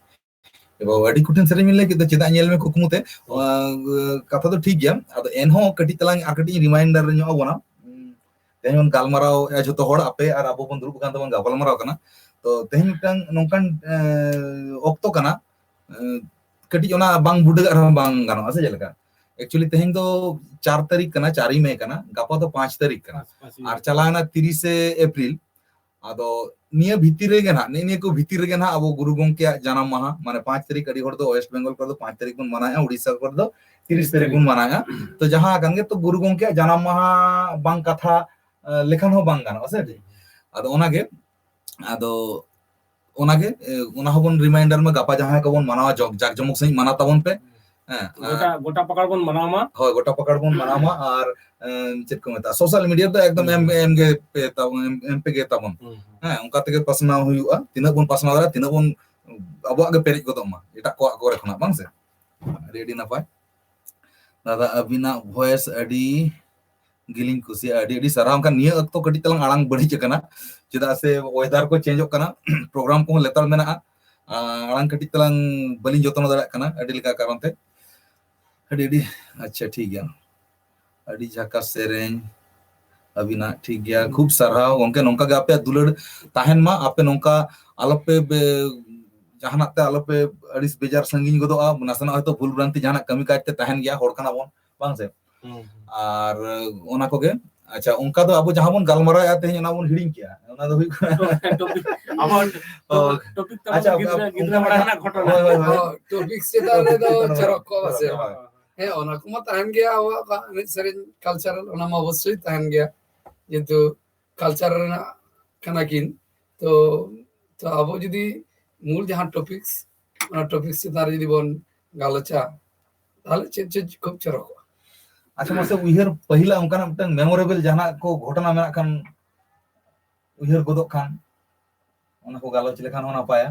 ᱮ ᱵᱟᱵᱟ, ᱟᱹᱰᱤ ᱠᱚᱴᱷᱤᱱ ᱥᱮᱨᱮᱧ ᱵᱤᱱ ᱞᱟᱹᱭ ᱠᱮᱫ ᱫᱚ, ᱪᱮᱫᱟᱜ ᱧᱮᱞ ᱢᱮ ᱠᱩᱠᱢᱩ ᱛᱮ? ᱦᱩᱸ᱾ ᱚᱱᱟ, ᱮ, ᱠᱟᱛᱷᱟ ᱫᱚ ᱴᱷᱤᱠ ᱜᱮᱭᱟ, ᱟᱫᱚ ᱮᱱᱦᱚᱸ ᱠᱟᱹᱴᱤᱡ ᱛᱟᱞᱟᱝ ᱟᱨ ᱠᱟᱹᱴᱤᱡ ᱨᱤᱢᱟᱭᱤᱱᱰᱟᱨ ᱧᱚᱜ ᱟᱵᱚᱱᱟ᱾ ᱛᱮᱦᱮᱧ ᱵᱚᱱ ᱜᱟᱞᱢᱟᱨᱟᱣ ᱮᱫᱼᱟ ᱡᱷᱚᱛᱚ ᱦᱚᱲ, ᱟᱯᱮ ᱟᱨ ᱟᱵᱚ ᱵᱚᱱ ᱫᱩᱲᱩᱵ ᱟᱠᱟᱱ ᱛᱮᱵᱚᱱ ᱜᱟᱯᱟᱞᱢᱟᱨᱟᱣ ᱠᱟᱱᱟ᱾ ᱛᱚ ᱛᱮᱦᱮᱧ ᱢᱤᱫᱴᱟᱝ ᱱᱚᱝᱠᱟᱱ, ᱮ, ᱚᱠᱛᱚ ᱠᱟᱱᱟ, ᱮ, ᱠᱟᱹᱴᱤᱡ ᱚᱱᱟ ᱵᱟᱝ ᱵᱩᱰᱟᱹᱜ ᱨᱮᱦᱚᱸ ᱵᱟᱝ ᱜᱟᱱᱚᱜᱼᱟ, ᱥᱮ ᱪᱮᱫ ᱞᱮᱠᱟ? Actually ᱛᱮᱦᱮᱧ ᱫᱚ ᱪᱟᱨ ᱛᱟᱹᱨᱤᱠᱷ ᱠᱟᱱᱟ, ᱪᱟᱨ ᱢᱮ ᱠᱟᱱᱟ, ᱜᱟᱯᱟ ᱫᱚ ᱯᱟᱸᱪ ᱛᱟᱹᱨᱤᱠᱷ ᱠᱟᱱᱟ᱾ ᱯᱟᱸᱪ, ᱯᱟᱸᱪ ᱢᱮ᱾ ᱟᱨ ᱪᱟᱞᱟᱣᱮᱱᱟ ᱛᱤᱨᱤᱥᱮ ᱮᱯᱨᱤᱞ, ᱟᱫᱚ ᱱᱤᱭᱟᱹ ᱵᱷᱤᱛᱤᱨ ᱨᱮᱜᱮ ᱱᱟᱦᱟᱜ, ᱱᱤᱭᱟᱹ ᱱᱤᱭᱟᱹ ᱠᱚ ᱵᱷᱤᱛᱤᱨ ᱨᱮᱜᱮ ᱱᱟᱦᱟᱜ ᱟᱵᱚ ᱜᱩᱨᱩ ᱜᱚᱢᱠᱮᱭᱟᱜ ᱡᱟᱱᱟᱢ ᱢᱟᱦᱟ, ᱢᱟᱱᱮ ᱯᱟᱸᱪ ᱛᱟᱹᱨᱤᱠᱷ, ᱟᱹᱰᱤ ᱦᱚᱲ ᱫᱚ ᱳᱭᱮᱥᱴ ᱵᱮᱝᱜᱚᱞ ᱠᱚᱨᱮ ᱫᱚ ᱯᱟᱸᱪ ᱛᱟᱹᱨᱤᱠᱷ ᱵᱚᱱ ᱢᱟᱱᱟᱣᱮᱫᱼᱟ, ᱩᱲᱤᱥᱥᱟ ᱠᱚᱨᱮ ᱫᱚ ᱛᱤᱨᱤᱥ ᱛᱟᱹᱨᱤᱠᱷ ᱵᱚᱱ ᱢᱟᱱᱟᱣᱮᱫᱼᱟ᱾ ᱛᱚ ᱡᱟᱦᱟᱸ ᱠᱟᱱ ᱜᱮ, ᱛᱚ ᱜᱩᱨᱩ ᱜᱚᱢᱠᱮᱭᱟᱜ ᱡᱟᱱᱟᱢ ᱢᱟᱦᱟ ᱵᱟᱝ ᱠᱟᱛᱷᱟ, ᱮ, ᱞᱮᱠᱷᱟᱱ ᱦᱚᱸ ᱵᱟᱝ ᱜᱟᱱᱚᱜᱼᱟ ᱥᱮ᱾ ᱟᱫᱚ ᱚᱱᱟᱜᱮ, ᱟᱫᱚ ᱚᱱᱟᱜᱮ, ᱮ, ᱚᱱᱟ ᱦᱚᱸᱵᱚᱱ ᱨᱤᱢᱟᱭᱤᱱᱰᱟᱨ ᱢᱟ, ᱜᱟᱯᱟ ᱡᱟᱦᱟᱸᱭ ᱠᱚᱵᱚᱱ ᱢᱟᱱᱟᱣᱟ, ᱡᱚᱜ-, ᱡᱟᱠ ᱡᱚᱢᱚᱠ ᱥᱟᱺᱦᱤᱡ ᱢᱟᱱᱟᱣ ᱛᱟᱵᱚᱱ ᱯᱮ᱾ ᱦᱮᱸ, ᱟᱨ ᱜᱚᱴᱟ, ᱜᱚᱴᱟ ᱯᱟᱠᱟᱲ ᱵᱚᱱ ᱢᱟᱱᱟᱣ ᱢᱟ᱾ ᱦᱳᱭ, ᱜᱚᱴᱟ ᱯᱟᱠᱟᱲ ᱵᱚᱱ ᱢᱟᱱᱟᱣ ᱢᱟ᱾ ᱟᱨ, ᱮ, ᱪᱮᱫ ᱠᱚ ᱢᱮᱛᱟᱜᱼᱟ, ᱥᱳᱥᱟᱞ ᱢᱤᱰᱤᱭᱟ ᱨᱮᱫᱚ ᱮᱠᱫᱚᱢ ᱮᱢ, ᱦᱩᱸ᱾ ᱮᱢ ᱜᱮ ᱯᱮ ᱛᱟᱵᱚᱱ, ᱮᱢ, ᱮᱢ ᱯᱮ ᱜᱮ ᱛᱟᱵᱚᱱ᱾ ᱦᱩᱸ, ᱦᱩᱸ᱾ ᱦᱮᱸ, ᱚᱱᱠᱟ ᱛᱮᱜᱮ ᱯᱟᱥᱱᱟᱣ ᱦᱩᱭᱩᱜᱼᱟ᱾ ᱛᱤᱱᱟᱹᱜ ᱵᱚᱱ ᱯᱟᱥᱱᱟᱣ ᱫᱟᱲᱮᱭᱟᱜᱼᱟ, ᱛᱤᱱᱟᱹᱜ ᱵᱚᱱ, ᱟᱵᱚᱣᱟᱜ ᱜᱮ ᱯᱮᱨᱮᱡ ᱜᱚᱫᱚᱜ ᱢᱟ ᱮᱴᱟᱜ ᱠᱚᱣᱟᱜ ᱠᱚᱨᱮ ᱠᱷᱚᱱᱟᱜ, ᱵᱟᱝ ᱥᱮ? ᱟᱹᱰᱤ, ᱟᱹᱰᱤ ᱱᱟᱯᱟᱭ᱾ ᱫᱟᱫᱟ, ᱟᱹᱵᱤᱱᱟᱜ ᱵᱷᱚᱭᱮᱥ ᱟᱹᱰᱤ ᱜᱮᱞᱤᱧ ᱠᱩᱥᱤᱭᱟᱜᱼᱟ᱾ ᱟᱹᱰᱤ, ᱟᱹᱰᱤ ᱥᱟᱨᱦᱟᱣ᱾ ᱮᱱᱠᱷᱟᱱ ᱱᱤᱭᱟᱹ ᱚᱠᱛᱚ ᱠᱟᱹᱴᱤᱡ ᱛᱟᱞᱟᱝ ᱟᱲᱟᱝ ᱵᱟᱹᱲᱤᱡ ᱟᱠᱟᱱᱟ, ᱪᱮᱫᱟᱜ ᱥᱮ ᱚᱭᱮᱫᱟᱨ ᱠᱚ ᱪᱮᱧᱡᱚᱜ ᱠᱟᱱᱟ, ᱯᱨᱳᱜᱨᱟᱢ ᱠᱚᱦᱚᱸ ᱞᱮᱛᱟᱲ ᱢᱮᱱᱟᱜᱼᱟ᱾ ᱟᱨ ᱟᱲᱟᱝ ᱠᱟᱹᱴᱤᱡ ᱛᱟᱞᱟᱝ ᱵᱟᱹᱞᱤᱧ ᱡᱚᱛᱱᱚ ᱫᱟᱲᱮᱭᱟᱜ ᱠᱟᱱᱟ ᱟᱹᱰᱤ ᱞᱮᱠᱟ ᱠᱟᱨᱚᱱ ᱛᱮ᱾ ᱟᱹᱰᱤ, ᱟᱹᱰᱤ, ᱟᱪᱪᱷᱟ, ᱴᱷᱤᱠ ᱜᱮᱭᱟ᱾ ᱟᱹᱰᱤ ᱡᱷᱟᱠᱟᱥ ᱥᱮᱨᱮᱧ ᱟᱹᱵᱤᱱᱟᱜ, ᱴᱷᱤᱠ ᱜᱮᱭᱟ, ᱠᱷᱩᱵ ᱥᱟᱨᱦᱟᱣ ᱜᱚᱝᱠᱮ᱾ ᱱᱚᱝᱠᱟ ᱜᱮ ᱟᱯᱮᱭᱟᱜ ᱫᱩᱞᱟᱹᱲ ᱛᱟᱦᱮᱱ ᱢᱟ, ᱟᱯᱮ ᱱᱚᱝᱠᱟ ᱟᱞᱚᱯᱮ ᱵᱮ-, ᱡᱟᱦᱟᱱᱟᱜ ᱛᱮ ᱟᱞᱚᱯᱮ ᱟᱹᱲᱤᱥ ᱵᱮᱡᱟᱨ ᱥᱟᱺᱜᱤᱧ ᱜᱚᱫᱚᱜᱼᱟ᱾ ᱱᱟᱥᱮᱱᱟᱜ ᱦᱚᱭᱛᱳ ᱵᱷᱩᱞ ᱵᱷᱨᱟᱱᱛᱤ ᱡᱟᱦᱟᱱᱟᱜ ᱠᱟᱹᱢᱤ ᱠᱟᱡᱽ ᱛᱮ ᱛᱟᱦᱮᱱ ᱜᱮᱭᱟ, ᱦᱚᱲ ᱠᱟᱱᱟ ᱵᱚᱱ, ᱵᱟᱝ ᱥᱮ? ᱦᱩᱸ, ᱦᱩᱸ᱾ ᱟᱨ ᱚᱱᱟ ᱠᱚᱜᱮ᱾ ᱟᱪᱪᱷᱟ, ᱚᱱᱠᱟ ᱫᱚ ᱟᱵᱚ ᱡᱟᱦᱟᱸ ᱵᱚᱱ ᱜᱟᱞᱢᱟᱨᱟᱣᱮᱫᱼᱟ ᱛᱮᱦᱮᱧ, ᱚᱱᱟ ᱵᱚᱱ ᱦᱤᱲᱤᱧ ᱠᱮᱜᱼᱟ᱾ ᱚᱱᱟ ᱫᱚ ᱦᱩᱭᱩᱜ ᱠᱟᱱᱟ ᱴᱚᱯᱤᱠ, ᱟᱵᱚ ᱚ, ᱴᱚᱯᱤᱠ ᱛᱟᱵᱚᱱ ᱟᱪᱪᱷᱟ, ᱜᱤᱫᱽᱨᱟᱹ, ᱚᱱᱠᱟ ᱜᱤᱫᱽᱨᱟᱹ ᱢᱟ ᱵᱮᱲᱟ ᱨᱮᱱᱟᱜ ᱜᱷᱚᱴᱚᱱᱟ᱾ ᱦᱳᱭ, ᱦᱳᱭ, ᱦᱳᱭ᱾ ᱚ, ᱴᱚᱯᱤᱠ ᱪᱮᱛᱟᱱ ᱨᱮᱫᱚ ᱦᱳᱭ, ᱪᱚᱨᱚᱠ ᱠᱚᱜᱼᱟ ᱥᱮ? ᱦᱳᱭ, ᱦᱳᱭ᱾ ᱦᱮᱸ, ᱚᱱᱟ ᱠᱚᱢᱟ ᱛᱟᱦᱮᱱ ᱜᱮᱭᱟ, ᱟᱵᱚᱣᱟᱜ ᱮᱱᱮᱡ ᱥᱮᱨᱮᱧ ᱠᱟᱞᱪᱟᱨᱟᱞ, ᱚᱱᱟ ᱢᱟ ᱚᱵᱚᱥᱥᱳᱭ ᱛᱟᱦᱮᱱ ᱜᱮᱭᱟ, ᱡᱮᱦᱮᱛᱩ ᱠᱟᱞᱪᱟᱨ ᱨᱮᱱᱟᱜ ᱠᱟᱱᱟ ᱠᱤᱱ᱾ ᱛᱚ, ᱛᱚ ᱟᱵᱚ ᱡᱩᱫᱤ ᱢᱩᱞ ᱡᱟᱦᱟᱸ ᱴᱚᱯᱤᱠᱥ, ᱚᱱᱟ ᱴᱚᱯᱤᱠᱥ ᱪᱮᱛᱟᱱ ᱨᱮ ᱡᱩᱫᱤ ᱵᱚᱱ ᱜᱟᱞᱚᱪᱟ, ᱛᱟᱦᱞᱮ ᱪᱮᱫ ᱪᱮᱫ ᱠᱷᱩᱵ ᱪᱚᱨᱚᱠᱚᱜᱼᱟ? ᱟᱪᱪᱷᱟ, ᱢᱟᱥᱮ ᱩᱭᱦᱟᱹᱨ ᱯᱟᱹᱦᱤᱞᱟᱜ ᱚᱱᱠᱟᱱᱟᱜ ᱢᱤᱫᱴᱟᱝ ᱢᱮᱢᱳᱨᱮᱵᱚᱞ ᱡᱟᱦᱟᱱᱟᱜ ᱠᱚ ᱜᱷᱚᱴᱚᱱᱟ ᱢᱮᱱᱟᱜ ᱠᱷᱟᱱ, ᱩᱭᱦᱟᱹᱨ ᱜᱚᱫᱚᱜ ᱠᱷᱟᱱ, ᱚᱱᱟ ᱠᱚ ᱜᱟᱞᱚᱪ ᱞᱮᱠᱷᱟᱱ ᱦᱚᱸ ᱱᱟᱯᱟᱭᱟ᱾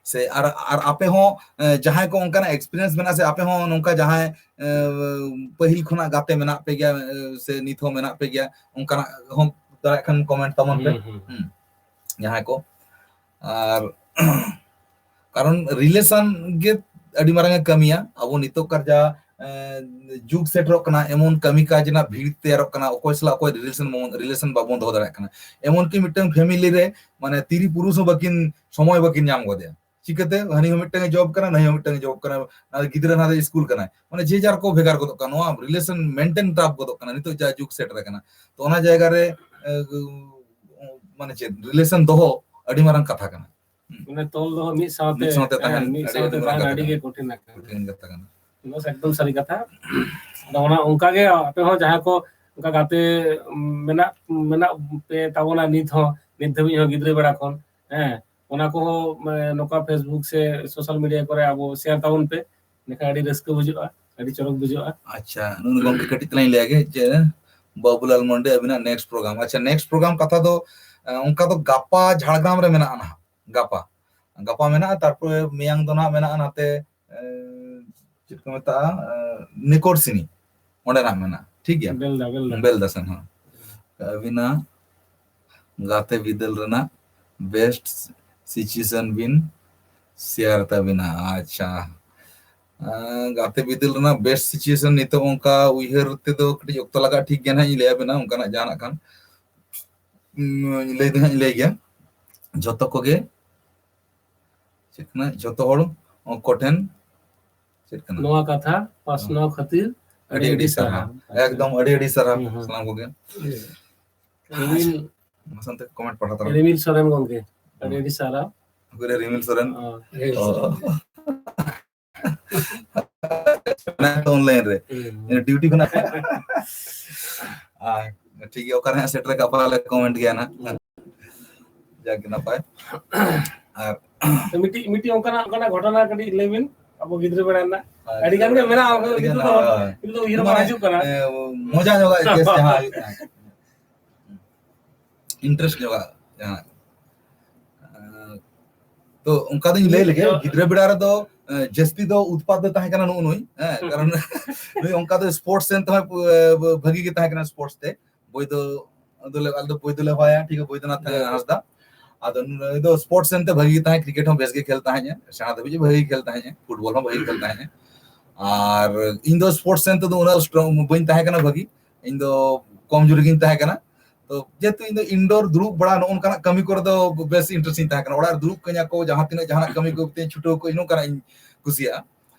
ᱥᱮ ᱟᱨ, ᱟᱨ ᱟᱯᱮ ᱦᱚᱸ, ᱮ, ᱡᱟᱦᱟᱸᱭ ᱠᱚ ᱚᱱᱠᱟᱱᱟᱜ ᱮᱠᱥᱯᱤᱨᱤᱭᱮᱱᱥ ᱢᱮᱱᱟᱜᱼᱟ, ᱥᱮ ᱟᱯᱮ ᱦᱚᱸ ᱱᱚᱝᱠᱟ ᱡᱟᱦᱟᱸᱭ, ᱮ, ᱯᱟᱹᱦᱤᱞ ᱠᱷᱚᱱᱟᱜ ᱜᱟᱛᱮ ᱢᱮᱱᱟᱜ ᱯᱮ ᱜᱮᱭᱟ, ᱮ, ᱥᱮ ᱱᱤᱛ ᱦᱚᱸ ᱢᱮᱱᱟᱜ ᱯᱮ ᱜᱮᱭᱟ, ᱚᱱᱠᱟᱱᱟᱜ ᱦᱚᱸ ᱫᱟᱲᱮᱭᱟᱜ ᱠᱷᱟᱱ ᱠᱚᱢᱮᱱᱴ ᱛᱟᱵᱚᱱ ᱯᱮ᱾ ᱦᱩᱸ, ᱦᱩᱸ᱾ ᱦᱩᱸ, ᱡᱟᱦᱟᱸᱭ ᱠᱚ᱾ ᱟᱨ ᱠᱟᱨᱚᱱ ᱨᱤᱞᱮᱥᱚᱱ ᱜᱮ ᱟᱹᱰᱤ ᱢᱟᱨᱟᱝ ᱮ ᱠᱟᱹᱢᱤᱭᱟ᱾ ᱟᱵᱚ ᱱᱤᱛᱚᱜ ᱠᱟᱨ ᱡᱟ, ᱮ, ᱡᱩᱜᱽ ᱥᱮᱴᱮᱨᱚᱜ ᱠᱟᱱᱟ, ᱮᱢᱚᱱ ᱠᱟᱹᱢᱤ ᱠᱟᱡᱽ ᱨᱮᱱᱟᱜ ᱵᱷᱤᱲ ᱛᱮᱭᱟᱨᱚᱜ ᱠᱟᱱᱟ, ᱚᱠᱚᱭ ᱥᱟᱞᱟᱜ ᱚᱠᱚᱭ ᱨᱤᱞᱮᱥᱚᱱ ᱵᱟᱵᱚᱱ, ᱨᱤᱞᱮᱥᱚᱱ ᱵᱟᱵᱚᱱ ᱫᱚᱦᱚ ᱫᱟᱲᱮᱭᱟᱜ ᱠᱟᱱᱟ᱾ ᱮᱢᱚᱱ ᱠᱤ ᱢᱤᱫᱴᱟᱝ ᱯᱷᱮᱢᱤᱞᱤ ᱨᱮ, ᱢᱟᱱᱮ, ᱛᱤᱨᱤ ᱯᱩᱨᱩᱥ ᱦᱚᱸ ᱵᱟᱹᱠᱤᱱ, ᱥᱚᱢᱚᱭ ᱵᱟᱹᱠᱤᱱ ᱧᱟᱢ ᱜᱚᱫᱮᱜᱼᱟ᱾ ᱪᱤᱠᱟᱹᱛᱮ? ᱦᱟᱹᱱᱤ ᱦᱚᱸ ᱢᱤᱫᱴᱟᱝ ᱮ ᱡᱚᱵ ᱠᱟᱱᱟ, ᱱᱟᱹᱭ ᱦᱚᱸ ᱢᱤᱫᱴᱟᱝ ᱮ ᱡᱚᱵ ᱠᱟᱱᱟ, ᱟᱨ ᱜᱤᱫᱽᱨᱟᱹ ᱱᱟᱦᱟᱜ ᱥᱠᱩᱞ ᱠᱟᱱᱟᱭ᱾ ᱢᱟᱱᱮ, ᱡᱮ ᱡᱟᱨ ᱠᱚ ᱵᱷᱮᱜᱟᱨ ᱜᱚᱫᱚᱜ ᱠᱟᱱᱟ᱾ ᱱᱚᱣᱟ ᱨᱤᱞᱮᱥᱚᱱ ᱢᱮᱱᱴᱮᱱ ᱴᱟᱯ ᱜᱚᱫᱚᱜ ᱠᱟᱱᱟ ᱱᱤᱛᱚᱜ ᱡᱟ ᱡᱩᱜᱽ ᱥᱮᱴᱮᱨ ᱟᱠᱟᱱᱟ᱾ ᱛᱚ, ᱚᱱᱟ ᱡᱟᱭᱜᱟ ᱨᱮ, ᱮ, ᱢᱟᱱᱮ ᱪᱮᱫ, ᱨᱤᱞᱮᱥᱚᱱ ᱫᱚᱦᱚ ᱟᱹᱰᱤ ᱢᱟᱨᱟᱝ ᱠᱟᱛᱷᱟ ᱠᱟᱱᱟ᱾ ᱦᱩᱸ᱾ ᱢᱟᱱᱮ ᱛᱚᱞ ᱫᱚᱦᱚ ᱢᱤᱫ ᱥᱟᱶᱛᱮ, ᱢᱤᱫ ᱥᱟᱶᱛᱮ ᱛᱟᱦᱮᱱ ᱦᱮᱸ, ᱢᱤᱫ ᱟᱹᱰᱤ, ᱥᱟᱶᱛᱮ ᱟᱹᱰᱤ ᱢᱟᱨᱟᱝ ᱛᱟᱦᱮᱱ ᱠᱟᱛᱷᱟ ᱟᱹᱰᱤ ᱠᱟᱱᱟ᱾ ᱜᱮ ᱠᱚᱴᱷᱤᱱ ᱟᱠᱟᱱᱟ᱾ ᱠᱚᱴᱷᱤᱱ ᱠᱟᱛᱷᱟ ᱠᱟᱱᱟ᱾ ᱱᱚᱣᱟ ᱥᱟᱹᱨᱤ ᱠᱟᱛᱷᱟ᱾ ᱟᱫᱚ ᱚᱱᱟ ᱚᱱᱠᱟ ᱜᱮ ᱟᱯᱮ ᱦᱚᱸ ᱡᱟᱦᱟᱸᱭ ᱠᱚ ᱚᱱᱠᱟ ᱜᱟᱛᱮ ᱢᱮᱱᱟᱜ, ᱢᱮᱱᱟᱜ ᱯᱮ ᱛᱟᱵᱚᱱᱟ ᱱᱤᱛ ᱦᱚᱸ, ᱱᱤᱛ ᱫᱷᱟᱹᱵᱤᱡ ᱦᱚᱸ ᱜᱤᱫᱽᱨᱟᱹ ᱵᱮᱲᱟ ᱠᱷᱚᱱ, ᱦᱮᱸ, ᱚᱱᱟ ᱠᱚᱦᱚᱸ, ᱢᱟᱱᱮ, ᱱᱚᱝᱠᱟ Facebook ᱥᱮ social media ᱠᱚᱨᱮ ᱟᱵᱚ share ᱛᱟᱵᱚᱱ ᱯᱮ, ᱮᱸᱰᱮᱠᱷᱟᱱ ᱟᱹᱰᱤ ᱨᱟᱹᱥᱠᱟᱹ ᱵᱩᱡᱷᱟᱹᱜᱼᱟ, ᱟᱹᱰᱤ ᱪᱚᱨᱚᱠ ᱵᱩᱡᱷᱟᱹᱜᱼᱟ᱾ ᱟᱪᱪᱷᱟ, ᱱᱩᱱᱩ ᱜᱚᱢᱠᱮ ᱠᱟᱹᱴᱤᱡ ᱛᱟᱞᱟᱝ ᱞᱟᱹᱭᱟ ᱜᱮ ᱡᱮ ᱵᱟᱵᱩᱞᱟᱞ ᱢᱟᱱᱰᱤ ᱟᱵᱤᱱᱟᱜ next program᱾ ᱟᱪᱪᱷᱟ, next program ᱠᱟᱛᱷᱟ ᱫᱚ, ᱮ, ᱚᱱᱠᱟ ᱫᱚ ᱜᱟᱯᱟ ᱡᱷᱟᱲᱜᱨᱟᱢ ᱨᱮ ᱢᱮᱱᱟᱜᱼᱟ ᱱᱟᱦᱟᱜ, ᱜᱟᱯᱟ, ᱜᱟᱯᱟ ᱢᱮᱱᱟᱜᱼᱟ, ᱛᱟᱨᱯᱚᱨᱮ ᱢᱮᱭᱟᱝ ᱫᱚ ᱱᱟᱦᱟᱜ ᱢᱮᱱᱟᱜᱼᱟ ᱱᱟᱛᱮ, ᱮ, ᱪᱮᱫ ᱠᱚ ᱢᱮᱛᱟᱜᱼᱟ, ᱮ, ᱱᱤᱠᱚᱨᱥᱤᱱᱤ, ᱚᱸᱰᱮ ᱱᱟᱦᱟᱜ ᱢᱮᱱᱟᱜᱼᱟ, ᱴᱷᱤᱠ ᱜᱮᱭᱟ? ᱵᱮᱞᱫᱟ, ᱵᱮᱞᱫᱟ᱾ ᱵᱮᱞᱫᱟ ᱥᱮᱱ, ᱦᱚᱸ᱾ ᱟᱹᱵᱤᱱᱟᱜ ᱜᱟᱛᱮ ᱵᱤᱫᱟᱹᱞ ᱨᱮᱱᱟᱜ best situation ᱵᱤᱱ share ᱛᱟᱵᱤᱱᱟ᱾ ᱟᱪᱪᱷᱟ, ᱟᱸ, ᱜᱟᱛᱮ ᱵᱤᱫᱟᱹᱞ ᱨᱮᱱᱟᱜ best situation ᱱᱤᱛᱚᱜ ᱚᱱᱠᱟ ᱩᱭᱦᱟᱹᱨ ᱛᱮᱫᱚ ᱠᱟᱹᱴᱤᱡ ᱚᱠᱛᱚ ᱞᱟᱜᱟᱜᱼᱟ, ᱴᱷᱤᱠ ᱜᱮᱭᱟ ᱱᱟᱦᱟᱜ, ᱤᱧ ᱞᱟᱹᱭ ᱟᱵᱤᱱᱟ ᱚᱱᱠᱟᱱᱟᱜ ᱡᱟᱦᱟᱱᱟᱜ ᱠᱷᱟᱱ᱾ ᱩᱸ, ᱞᱟᱹᱭ ᱫᱚ ᱦᱟᱸᱜ ᱤᱧ ᱞᱟᱹᱭ ᱜᱮᱭᱟ᱾ ᱡᱷᱚᱛᱚ ᱠᱚᱜᱮ, ᱪᱮᱫ ᱠᱟᱱᱟ, ᱡᱷᱚᱛᱚ ᱦᱚᱲ ᱠᱚᱴᱷᱮᱱ, ᱪᱮᱫ ᱠᱟᱱᱟ? ᱱᱚᱣᱟ ᱠᱟᱛᱷᱟ ᱯᱟᱥᱱᱟᱣ ᱠᱷᱟᱹᱛᱤᱨ ᱟᱹᱰᱤ ᱟᱹᱰᱤ ᱥᱟᱨᱦᱟᱣ᱾ ᱮᱠᱫᱚᱢ ᱟᱹᱰᱤ ᱟᱹᱰᱤ ᱥᱟᱨᱦᱟᱣ ᱦᱩᱸ, ᱦᱩᱸ᱾ ᱥᱟᱱᱟᱢ ᱠᱚᱜᱮ᱾ ᱨᱤᱢᱤᱞ, ᱢᱟᱥᱟᱱᱛᱮ comment ᱯᱟᱲᱦᱟᱣ ᱛᱟᱞᱟᱝ᱾ ᱨᱤᱢᱤᱞ ᱥᱚᱨᱮᱱ ᱜᱚᱢᱠᱮ, ᱟᱹᱰᱤ ᱟᱹᱰᱤ ᱥᱟᱨᱦᱟᱣ᱾ ᱜᱩᱨᱩ ᱨᱤᱢᱤᱞ ᱥᱚᱨᱮᱱ᱾ ᱚ, ᱚ᱾ ᱚᱱᱞᱟᱭᱤᱱ ᱨᱮ᱾ ᱦᱩᱸ᱾ ᱰᱤᱭᱩᱴᱤ ᱠᱷᱚᱱᱟᱜ᱾ ᱟᱨ ᱴᱷᱤᱠ ᱜᱮᱭᱟ, ᱚᱠᱟᱨᱮ ᱦᱟᱸᱜ ᱥᱮᱴᱮᱨ ᱠᱟᱜ ᱯᱟᱞᱮ comment ᱜᱮᱭᱟ ᱱᱟᱜ᱾ ᱡᱟᱠ ᱜᱮ ᱱᱟᱯᱟᱭ᱾ ᱟᱨ ᱛᱚ ᱢᱤᱫᱴᱤᱡ, ᱢᱤᱫᱴᱤᱡ ᱚᱱᱠᱟᱱᱟᱜ, ᱚᱱᱠᱟᱱᱟᱜ ᱜᱷᱚᱴᱚᱱᱟ ᱠᱟᱹᱴᱤᱡ ᱞᱟᱹᱭ ᱵᱤᱱ, ᱟᱵᱚ ᱜᱤᱫᱽᱨᱟᱹ ᱵᱮᱲᱟ ᱨᱮᱱᱟᱜ᱾ ᱟᱹᱰᱤ ᱜᱟᱱ ᱜᱮ ᱢᱮᱱᱟᱜᱼᱟ, ᱚᱱᱠᱟ ᱟᱹᱰᱤ ᱜᱟᱱ, ᱱᱤᱛᱚᱜ ᱫᱚ, ᱦᱳᱭ᱾ ᱱᱤᱛᱚᱜ ᱫᱚ ᱩᱭᱦᱟᱹᱨ ᱵᱟᱝ ᱢᱟᱱᱮ, ᱦᱤᱡᱩᱜ ᱠᱟᱱᱟ᱾ ᱮ, ᱢᱚᱡᱟ ᱧᱚᱜᱟᱜ case ᱡᱟᱦᱟᱸ ᱦᱩᱭᱩᱜ ᱠᱟᱱᱟ᱾ Interest ᱧᱚᱜᱟᱜ ᱡᱟᱦᱟᱸ᱾ ᱮ, ᱛᱚ ᱚᱱᱠᱟ ᱫᱚᱧ ᱞᱟᱹᱭ ᱞᱮᱜᱮ, ᱱᱤᱛᱚᱜ ᱜᱤᱫᱽᱨᱟᱹ ᱵᱮᱲᱟ ᱨᱮᱫᱚ, ᱮ, ᱡᱟᱹᱥᱛᱤ ᱫᱚ ᱩᱛᱯᱟᱛ ᱫᱚ ᱛᱟᱦᱮᱸ ᱠᱟᱱᱟ ᱱᱩᱜᱼᱩ ᱱᱩᱭ, ᱦᱮᱸ, ᱠᱟᱨᱚᱱ ᱱᱩᱭ ᱚᱱᱠᱟ ᱫᱚ sports ᱥᱮᱱ ᱛᱮᱦᱚᱸ, ᱮ, ᱵᱷᱟᱹᱜᱤ ᱜᱮ ᱛᱟᱦᱮᱸ ᱠᱟᱱᱟ sports ᱛᱮ᱾ ᱵᱳᱭ ᱫᱚ, ᱟᱫᱚ ᱞᱮ, ᱟᱞᱮ ᱫᱚ ᱵᱳᱭ ᱫᱚᱞᱮ ᱦᱚᱦᱚᱭᱟ, ᱴᱷᱤᱠ ᱜᱮᱭᱟ, ᱵᱳᱭᱫᱚᱱᱟᱛᱷ ᱦᱮᱸ᱾ ᱦᱟᱸᱥᱫᱟ᱾ ᱟᱫᱚ ᱱᱩᱭ ᱫᱚ sports ᱥᱮᱱ ᱛᱮ ᱵᱷᱟᱹᱜᱤ ᱜᱮ ᱛᱟᱦᱮᱸ, cricket ᱦᱚᱸ ᱵᱮᱥ ᱜᱮ ᱠᱷᱮᱞ ᱛᱟᱦᱮᱸᱜᱼᱟ, ᱥᱮᱬᱟ ᱫᱷᱟᱹᱵᱤᱡ ᱵᱷᱟᱹᱜᱤ ᱜᱮ ᱠᱷᱮᱞ ᱛᱟᱦᱮᱸᱜᱼᱟ, football ᱦᱚᱸ ᱵᱷᱟᱹᱜᱤ ᱜᱮ ᱠᱷᱮᱞ ᱛᱟᱦᱮᱸᱜᱼᱟ᱾ ᱟᱨ ᱤᱧ ᱫᱚ sports ᱥᱮᱱ ᱛᱮᱫᱚ ᱩᱱᱟᱹᱜ strong ᱵᱟᱹᱧ ᱛᱟᱦᱮᱸ ᱠᱟᱱᱟ ᱵᱷᱟᱹᱜᱤ, ᱤᱧ ᱫᱚ ᱠᱚᱢ ᱡᱳᱨ ᱜᱤᱧ ᱛᱟᱦᱮᱸ ᱠᱟᱱᱟ᱾ ᱛᱚ ᱡᱮᱦᱮᱛᱩ ᱤᱧ ᱫᱚ indoor ᱫᱩᱲᱩᱵ ᱵᱟᱲᱟ ᱱᱚᱜᱼᱚ ᱱᱚᱝᱠᱟᱱᱟᱜ ᱠᱟᱹᱢᱤ ᱠᱚᱨᱮ ᱫᱚ ᱵᱮᱥ interest ᱤᱧ ᱛᱟᱦᱮᱸ ᱠᱟᱱᱟ, ᱚᱲᱟᱜ ᱨᱮ ᱫᱩᱲᱩᱵ ᱠᱟᱹᱧᱟ ᱠᱚ, ᱡᱟᱦᱟᱸ ᱛᱤᱱᱟᱹᱜ ᱡᱟᱦᱟᱱᱟᱜ ᱠᱟᱹᱢᱤ ᱠᱚ ᱛᱤᱧ ᱪᱷᱩᱴᱟᱹᱣ ᱠᱚ, ᱱᱚᱝᱠᱟᱱᱟᱜ ᱤᱧ ᱠᱩᱥᱤᱭᱟᱜᱼᱟ᱾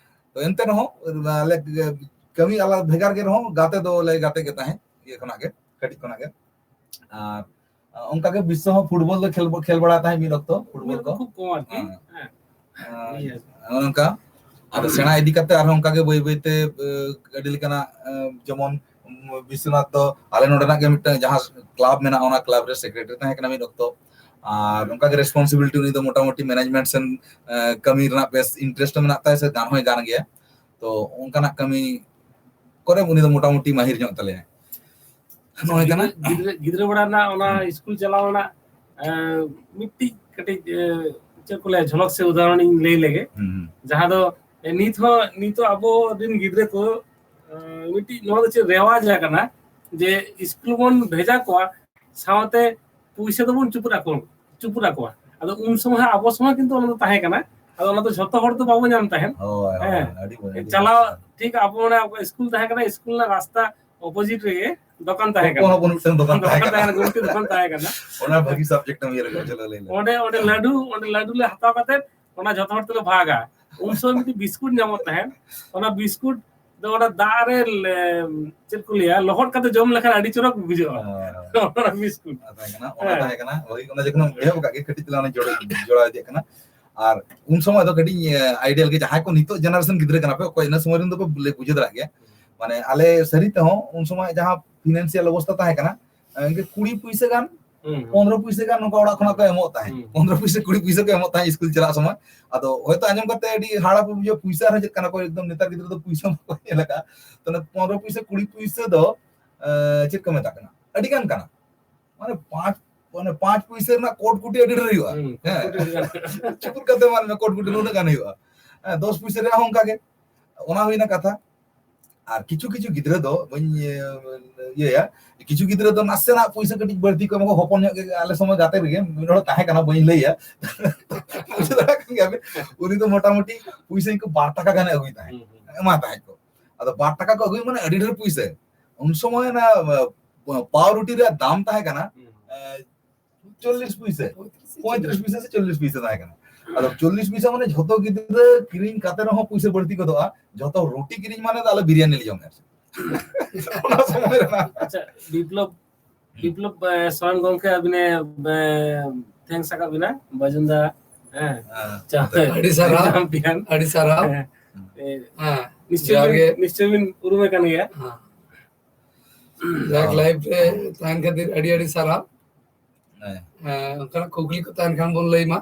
ᱛᱚ ᱮᱱᱛᱮ ᱨᱮᱦᱚᱸ ᱟᱞᱮ ᱠᱟᱹᱢᱤ ᱟᱞᱟᱫᱟ ᱵᱷᱮᱜᱟᱨ ᱜᱮ ᱨᱮᱦᱚᱸ ᱜᱟᱛᱮ ᱫᱚᱞᱮ ᱜᱟᱛᱮ ᱜᱮ ᱛᱟᱦᱮᱸᱫ, ᱤᱭᱟᱹ ᱠᱷᱚᱱᱟᱜ ᱜᱮ, ᱠᱟᱹᱴᱤᱡ ᱠᱷᱚᱱᱟᱜ ᱜᱮ᱾ ᱟᱨ ᱚᱱᱠᱟᱜᱮ ᱵᱤᱥᱥᱚ ᱦᱚᱸ ᱯᱷᱩᱴᱵᱚᱞ ᱫᱚ ᱠᱷᱮᱞ ᱠᱷᱮᱞ ᱵᱟᱲᱟ ᱛᱟᱦᱮᱸᱫ ᱢᱤᱫ ᱚᱠᱛᱚ, ᱯᱷᱩᱴᱵᱚᱞ ᱠᱚ᱾ ᱠᱷᱩᱵ ᱠᱚᱢ ᱟᱨᱠᱤ᱾ ᱦᱮᱸ᱾ ᱦᱮᱸ᱾ ᱟᱨ ᱱᱚᱜᱼᱚ ᱱᱚᱝᱠᱟ ᱟᱫᱚ ᱥᱮᱬᱟ ᱤᱫᱤ ᱠᱟᱛᱮ ᱟᱨᱦᱚᱸ ᱚᱱᱠᱟᱜᱮ ᱵᱟᱹᱭ ᱵᱟᱹᱭᱛᱮ, ᱮ, ᱟᱹᱰᱤ ᱞᱮᱠᱟᱱᱟᱜ, ᱮ, ᱡᱮᱢᱚᱱ, ᱩᱢ, ᱵᱤᱥᱥᱚᱱᱟᱛᱷ ᱫᱚ ᱟᱞᱮ ᱱᱚᱰᱮᱱᱟᱜ ᱜᱮ ᱢᱤᱫᱴᱟᱝ ᱡᱟᱦᱟᱸ ᱠᱞᱟᱵᱽ ᱢᱮᱱᱟᱜᱼᱟ, ᱚᱱᱟ ᱠᱞᱟᱵᱽ ᱨᱮ ᱥᱮᱠᱨᱮᱴᱟᱨᱤ ᱛᱟᱦᱮᱸ ᱠᱟᱱᱟ ᱢᱤᱫ ᱚᱠᱛᱚ᱾ ᱟᱨ ᱚᱱᱠᱟᱜᱮ ᱨᱮᱥᱯᱚᱱᱥᱤᱵᱤᱞᱤᱴᱤ ᱩᱱᱤ ᱫᱚ ᱢᱚᱴᱟᱢᱩᱴᱤ ᱢᱮᱱᱮᱡᱢᱮᱱᱴ ᱥᱮᱱ, ᱮ, ᱠᱟᱹᱢᱤ ᱨᱮᱱᱟᱜ ᱵᱮᱥ ᱤᱱᱴᱟᱨᱮᱥᱴ ᱢᱮᱱᱟᱜ ᱛᱟᱭᱟ, ᱥᱮ ᱜᱟᱱ ᱦᱚᱸᱭ ᱜᱟᱱ ᱜᱮᱭᱟ᱾ ᱛᱚ ᱚᱱᱠᱟᱱᱟᱜ ᱠᱟᱹᱢᱤ ᱠᱚᱨᱮ ᱩᱱᱤ ᱫᱚ ᱢᱚᱴᱟᱢᱩᱴᱤ ᱢᱟᱹᱦᱤᱨ ᱧᱚᱜ ᱛᱟᱞᱮᱭᱟ᱾ ᱱᱚᱜᱼᱚᱭ ᱠᱟᱱᱟ᱾ ᱜᱤᱫᱽᱨᱟᱹ, ᱜᱤᱫᱽᱨᱟᱹ ᱵᱮᱲᱟ ᱨᱮᱱᱟᱜ ᱚᱱᱟ ᱥᱠᱩᱞ ᱪᱟᱞᱟᱣ ᱨᱮᱱᱟᱜ, ᱮ, ᱢᱤᱫᱴᱤᱡ ᱠᱟᱹᱴᱤᱡ, ᱮ, ᱪᱮᱫ ᱠᱚ ᱞᱟᱹᱭᱟ, ᱡᱷᱚᱞᱚᱠ ᱥᱮ ᱩᱫᱟᱦᱚᱨᱚᱱ ᱤᱧ ᱞᱟᱹᱭ ᱞᱮᱜᱮ᱾ ᱦᱩᱸ, ᱦᱩᱸ᱾ ᱡᱟᱦᱟᱸ ᱫᱚ, ᱮ, ᱱᱤᱛ ᱦᱚᱸ, ᱱᱤᱛᱚᱜ ᱟᱵᱚ ᱨᱮᱱ ᱜᱤᱫᱽᱨᱟᱹ ᱠᱚ, ᱮ, ᱢᱤᱫᱴᱤᱡ ᱱᱚᱣᱟ ᱫᱚ ᱪᱮᱫ ᱨᱮᱣᱟᱡᱽ ᱟᱠᱟᱱᱟ ᱡᱮ ᱥᱠᱩᱞ ᱵᱚᱱ ᱵᱷᱮᱡᱟ ᱠᱚᱣᱟ, ᱥᱟᱶᱛᱮ ᱯᱩᱭᱥᱟᱹ ᱫᱚᱵᱚᱱ ᱪᱩᱯᱩᱫ ᱟᱠᱚ, ᱪᱩᱯᱩᱫ ᱟᱠᱚᱣᱟ᱾ ᱟᱫᱚ ᱩᱱ ᱥᱚᱢᱚᱭ ᱦᱟᱸᱜ ᱟᱵᱚ ᱥᱚᱢᱚᱭ ᱠᱤᱱᱛᱩ ᱚᱱᱟ ᱫᱚ ᱛᱟᱦᱮᱸ ᱠᱟᱱᱟ᱾ ᱟᱫᱚ ᱚᱱᱟ ᱫᱚ ᱡᱷᱚᱛᱚ ᱦᱚᱲ ᱫᱚ ᱵᱟᱵᱚ ᱧᱟᱢ ᱛᱟᱦᱮᱸᱱ᱾ ᱦᱳᱭ, ᱦᱳᱭ, ᱦᱮᱸ᱾ ᱟᱹᱰᱤ ᱵᱷᱟᱹᱜᱤ᱾ ᱪᱟᱞᱟᱣ ᱴᱷᱤᱠ ᱟᱵᱚ ᱚᱱᱟ ᱥᱠᱩᱞ ᱛᱟᱦᱮᱸ ᱠᱟᱱᱟ, ᱥᱠᱩᱞ ᱨᱮᱱᱟᱜ ᱨᱟᱥᱛᱟ ᱚᱯᱳᱡᱤᱴ ᱨᱮᱜᱮ ᱫᱚᱠᱟᱱ ᱛᱟᱦᱮᱸ ᱦᱚᱯᱚᱱ ᱠᱟᱱᱟ᱾ ᱦᱚᱯᱚᱱ ᱢᱤᱫᱴᱟᱝ ᱫᱚᱠᱟᱱ ᱛᱟᱦᱮᱸ ᱠᱟᱱᱟ᱾ ᱜᱩᱢᱴᱤ ᱫᱚᱠᱟᱱ ᱛᱟᱦᱮᱸ ᱠᱟᱱᱟ᱾ ᱚᱱᱟ ᱵᱷᱟᱹᱜᱤ ᱥᱟᱵᱡᱮᱠᱴ ᱮᱢ ᱤᱭᱟᱹ ᱞᱮᱠᱟ ᱪᱚᱞᱚ ᱞᱟᱹᱭ ᱞᱮ᱾ ᱚᱸᱰᱮ, ᱚᱸᱰᱮ ᱞᱟᱹᱰᱩ, ᱚᱸᱰᱮ ᱞᱟᱹᱰᱩ ᱞᱮ ᱦᱟᱛᱟᱣ ᱠᱟᱛᱮ ᱚᱱᱟ ᱡᱷᱚᱛᱚ ᱦᱚᱲ ᱛᱮᱞᱮ ᱵᱷᱟᱜᱟ᱾ ᱩᱱ ᱥᱚᱢᱚᱭ ᱢᱤᱫᱴᱤᱡ ᱵᱤᱥᱠᱩᱴ ᱧᱟᱢᱚᱜ ᱛᱟᱦᱮᱸᱱ, ᱚᱱᱟ ᱵᱤᱥᱠᱩᱴ ᱫᱚ ᱚᱱᱟ ᱫᱟᱜ ᱨᱮ ᱞᱮ-, ᱪᱮᱫ ᱠᱚ ᱞᱟᱹᱭᱟ, ᱞᱚᱦᱚᱫ ᱠᱟᱛᱮ ᱡᱚᱢ ᱞᱮᱠᱷᱟᱱ ᱟᱹᱰᱤ ᱪᱚᱨᱚᱠ ᱵᱩᱡᱷᱟᱹᱜᱼᱟ᱾ ᱦᱮᱸ᱾ ᱚᱱᱟ ᱵᱤᱥᱠᱩᱴ᱾ ᱚᱱᱟ ᱛᱟᱦᱮᱸ ᱠᱟᱱᱟ, ᱚᱱᱟ ᱦᱮᱸ᱾ ᱛᱟᱦᱮᱸ ᱠᱟᱱᱟ᱾ ᱦᱳᱭ, ᱚᱱᱟ ᱡᱚᱠᱷᱚᱱ ᱮᱦᱚᱵ ᱟᱠᱟᱫ ᱜᱮ, ᱠᱟᱹᱴᱤᱡ ᱪᱟᱞᱟᱝ ᱡᱚᱲᱟᱣ, ᱡᱚᱲᱟᱣ ᱤᱫᱤᱭᱟᱜ ᱠᱟᱱᱟ᱾ ᱟᱨ ᱩᱱ ᱥᱚᱢᱚᱭ ᱫᱚ ᱠᱟᱹᱴᱤᱡ, ᱮ, ᱟᱭᱰᱤᱭᱟᱞ ᱜᱮ, ᱡᱟᱦᱟᱸᱭ ᱠᱚ ᱱᱤᱛᱚᱜ ᱡᱮᱱᱟᱨᱮᱥᱚᱱ ᱜᱤᱫᱽᱨᱟᱹ ᱠᱟᱱᱟ ᱯᱮ, ᱚᱠᱚᱭ ᱤᱱᱟᱹ ᱥᱚᱢᱚᱭ ᱨᱮᱱ ᱫᱚᱯᱮ ᱵᱩᱞᱮ-, ᱵᱩᱡᱷᱟᱹᱣ ᱫᱟᱲᱮᱭᱟᱜ ᱜᱮᱭᱟ᱾ ᱢᱟᱱᱮ, ᱟᱞᱮ ᱥᱟᱹᱨᱤ ᱛᱮᱦᱚᱸ ᱩᱱ ᱥᱚᱢᱚᱭ ᱡᱟᱦᱟᱸ ᱯᱷᱤᱱᱟᱱᱥᱤᱭᱟᱞ ᱚᱵᱚᱥᱛᱟ ᱛᱟᱦᱮᱸ ᱠᱟᱱᱟ, ᱮ, ᱤᱱᱠᱟᱹ ᱠᱩᱲᱤ ᱯᱩᱭᱥᱟᱹ ᱜᱟᱱ, ᱦᱩᱸ, ᱦᱩᱸ᱾ ᱯᱚᱱᱨᱚ ᱯᱩᱭᱥᱟᱹ ᱜᱟᱱ ᱱᱚᱝᱠᱟ ᱚᱲᱟᱜ ᱠᱷᱚᱱᱟᱜ ᱠᱚ ᱮᱢᱚᱜ ᱛᱟᱦᱮᱸᱫ᱾ ᱦᱩᱸ᱾ ᱯᱚᱱᱨᱚ ᱯᱩᱭᱥᱟᱹ, ᱠᱩᱲᱤ ᱯᱩᱭᱥᱟᱹ ᱠᱚ ᱮᱢᱚᱜ ᱛᱟᱦᱮᱸᱫ ᱥᱠᱩᱞ ᱪᱟᱞᱟᱜ ᱥᱚᱢᱚᱭ᱾ ᱟᱫᱚ ᱦᱚᱭᱛᱳ ᱟᱸᱡᱚᱢ ᱠᱟᱛᱮ ᱟᱹᱰᱤ ᱦᱟᱦᱟᱲᱟ ᱠᱚ ᱵᱩᱡᱷᱟᱹᱣᱟ, ᱯᱩᱭᱥᱟᱹ ᱟᱨᱦᱚᱸ ᱪᱮᱫ ᱠᱟᱱᱟ ᱠᱚ, ᱮᱠᱫᱚᱢ ᱱᱮᱛᱟᱨ ᱜᱤᱫᱽᱨᱟᱹ ᱫᱚ ᱯᱩᱭᱥᱟᱹ ᱵᱟᱠᱚ ᱧᱮᱞ ᱟᱠᱟᱫᱼᱟ᱾ ᱛᱟᱦᱞᱮ ᱯᱚᱱᱨᱚ ᱯᱩᱭᱥᱟᱹ, ᱠᱩᱲᱤ ᱯᱩᱭᱥᱟᱹ ᱫᱚ, ᱮ, ᱪᱮᱫ ᱠᱚ ᱢᱮᱛᱟᱜ ᱠᱟᱱᱟ, ᱟᱹᱰᱤ ᱜᱟᱱ ᱠᱟᱱᱟ᱾ ᱢᱟᱱᱮ ᱯᱟᱸᱪ, ᱢᱟᱱᱮ ᱯᱟᱸᱪ ᱯᱩᱭᱥᱟᱹ ᱨᱮᱱᱟᱜ ᱠᱳᱴ ᱠᱩᱴᱤ ᱟᱹᱰᱤ ᱰᱷᱮᱨ ᱦᱩᱭᱩᱜᱼᱟ᱾ ᱦᱩᱸ, ᱠᱳᱴ ᱦᱮᱸ᱾ ᱠᱩᱴᱤ ᱟᱹᱰᱤ ᱜᱟᱱ᱾ ᱪᱩᱯᱩᱫ ᱠᱟᱛᱮ ᱢᱟᱱᱮ ᱠᱳᱴ ᱠᱩᱴᱤ ᱩᱱᱟᱹᱜ ᱜᱟᱱ ᱦᱩᱭᱩᱜᱼᱟ᱾ ᱦᱮᱸ, ᱫᱚᱥ ᱯᱩᱭᱥᱟᱹ ᱨᱮᱭᱟᱜ ᱦᱚᱸ ᱚᱱᱠᱟ ᱜᱮ᱾ ᱚᱱᱟ ᱦᱩᱭᱱᱟ ᱠᱟᱛᱷᱟ᱾ ᱟᱨ ᱠᱤᱪᱷᱩ ᱠᱤᱪᱷᱩ ᱜᱤᱫᱽᱨᱟᱹ ᱫᱚ ᱵᱟᱹᱧ, ᱮ, ᱤᱭᱟᱹᱭᱟ, ᱠᱤᱪᱷᱩ ᱜᱤᱫᱽᱨᱟᱹ ᱫᱚ ᱱᱟᱥᱮᱱᱟᱜ ᱯᱩᱭᱥᱟᱹ ᱠᱟᱹᱴᱤᱡ ᱵᱟᱹᱲᱛᱤ ᱠᱚ ᱮᱢᱟ ᱠᱚ, ᱦᱚᱯᱚᱱ ᱧᱚᱜ ᱜᱮ ᱟᱞᱮ ᱥᱚᱢᱚᱭ ᱜᱟᱛᱮ ᱨᱮᱜᱮ ᱢᱤᱫ ᱦᱚᱲ ᱛᱟᱦᱮᱸ ᱠᱟᱱᱟ, ᱵᱟᱹᱧ ᱞᱟᱹᱭᱟ᱾ ᱵᱩᱡᱷᱟᱹᱣ ᱫᱟᱲᱮᱭᱟᱜ ᱠᱟᱱ ᱜᱮᱭᱟ ᱯᱮ? ᱩᱱᱤ ᱫᱚ ᱢᱚᱴᱟᱢᱩᱴᱤ ᱯᱩᱭᱥᱟᱹ ᱤᱱᱠᱩ ᱵᱟᱨ ᱴᱟᱠᱟ ᱜᱟᱱᱮ ᱟᱹᱜᱩᱭ ᱛᱟᱦᱮᱸᱫ, ᱦᱩᱸ, ᱦᱩᱸ᱾ ᱮᱢᱟ ᱛᱟᱦᱮᱸᱫ ᱠᱚ᱾ ᱟᱫᱚ ᱵᱟᱨ ᱴᱟᱠᱟ ᱠᱚ ᱟᱹᱜᱩᱭ, ᱢᱟᱱᱮ ᱟᱹᱰᱤ ᱰᱷᱮᱨ ᱯᱩᱭᱥᱟᱹ᱾ ᱩᱱ ᱥᱚᱢᱚᱭ ᱚᱱᱟ, ᱮ, ᱯᱟᱣᱨᱩᱴᱤ ᱨᱮᱭᱟᱜ ᱫᱟᱢ ᱛᱟᱦᱮᱸ ᱠᱟᱱᱟ, ᱦᱩᱸ᱾ ᱮ, ᱪᱚᱞᱞᱤᱥ ᱯᱩᱭᱥᱟᱹ, ᱯᱚᱸᱭᱛᱨᱤᱥ ᱯᱩᱭᱥᱟᱹ ᱥᱮ ᱪᱚᱞᱞᱤᱥ ᱯᱩᱭᱥᱟᱹ ᱛᱟᱦᱮᱸ ᱠᱟᱱᱟ᱾ ᱟᱫᱚ ᱪᱚᱞᱞᱤᱥ ᱯᱩᱭᱥᱟᱹ ᱢᱟᱱᱮ ᱡᱷᱚᱛᱚ ᱜᱤᱫᱽᱨᱟᱹ ᱠᱤᱨᱤᱧ ᱠᱟᱛᱮ ᱨᱮᱦᱚᱸ ᱯᱩᱭᱥᱟᱹ ᱵᱟᱹᱲᱛᱤ ᱜᱚᱫᱚᱜᱼᱟ, ᱡᱷᱚᱛᱚ ᱨᱩᱴᱤ ᱠᱤᱨᱤᱧ ᱢᱟᱱᱮ ᱫᱚ ᱟᱞᱮ ᱵᱤᱨᱭᱟᱱᱤ ᱞᱮ ᱡᱚᱢᱟ᱾ ᱚᱱᱟ ᱥᱚᱢᱚᱭ ᱨᱮᱱᱟᱜ᱾ ᱟᱪᱪᱷᱟ, ᱵᱤᱯᱞᱚᱵ, ᱵᱤᱯᱞᱚᱵ ᱥᱚᱨᱮᱱ ᱜᱚᱢᱠᱮ ᱟᱹᱵᱤᱱᱮ ᱛᱷᱮᱝᱠᱥ ᱟᱠᱟᱫ ᱵᱤᱱᱟ, ᱵᱟᱡᱩᱱ ᱫᱟ᱾ ᱦᱮᱸ᱾ ᱟᱹᱰᱤ ᱥᱟᱨᱦᱟᱣ᱾ ᱟᱹᱰᱤ ᱥᱟᱨᱦᱟᱣ᱾ ᱱᱤᱥᱪᱚᱭ ᱵᱤᱱ ᱩᱨᱩᱢᱮ ᱠᱟᱱ ᱜᱮᱭᱟ᱾ ᱡᱟᱠ, ᱞᱟᱭᱤᱵᱷ ᱨᱮ ᱛᱟᱦᱮᱱ ᱠᱷᱟᱹᱛᱤᱨ ᱟᱹᱰᱤ ᱟᱹᱰᱤ ᱥᱟᱨᱦᱟᱣ᱾ ᱚᱱᱠᱟᱱᱟᱜ ᱠᱩᱠᱞᱤ ᱠᱚ ᱛᱟᱦᱮᱱ ᱠᱷᱟᱱ ᱵᱚᱱ ᱞᱟᱹᱭ ᱢᱟ,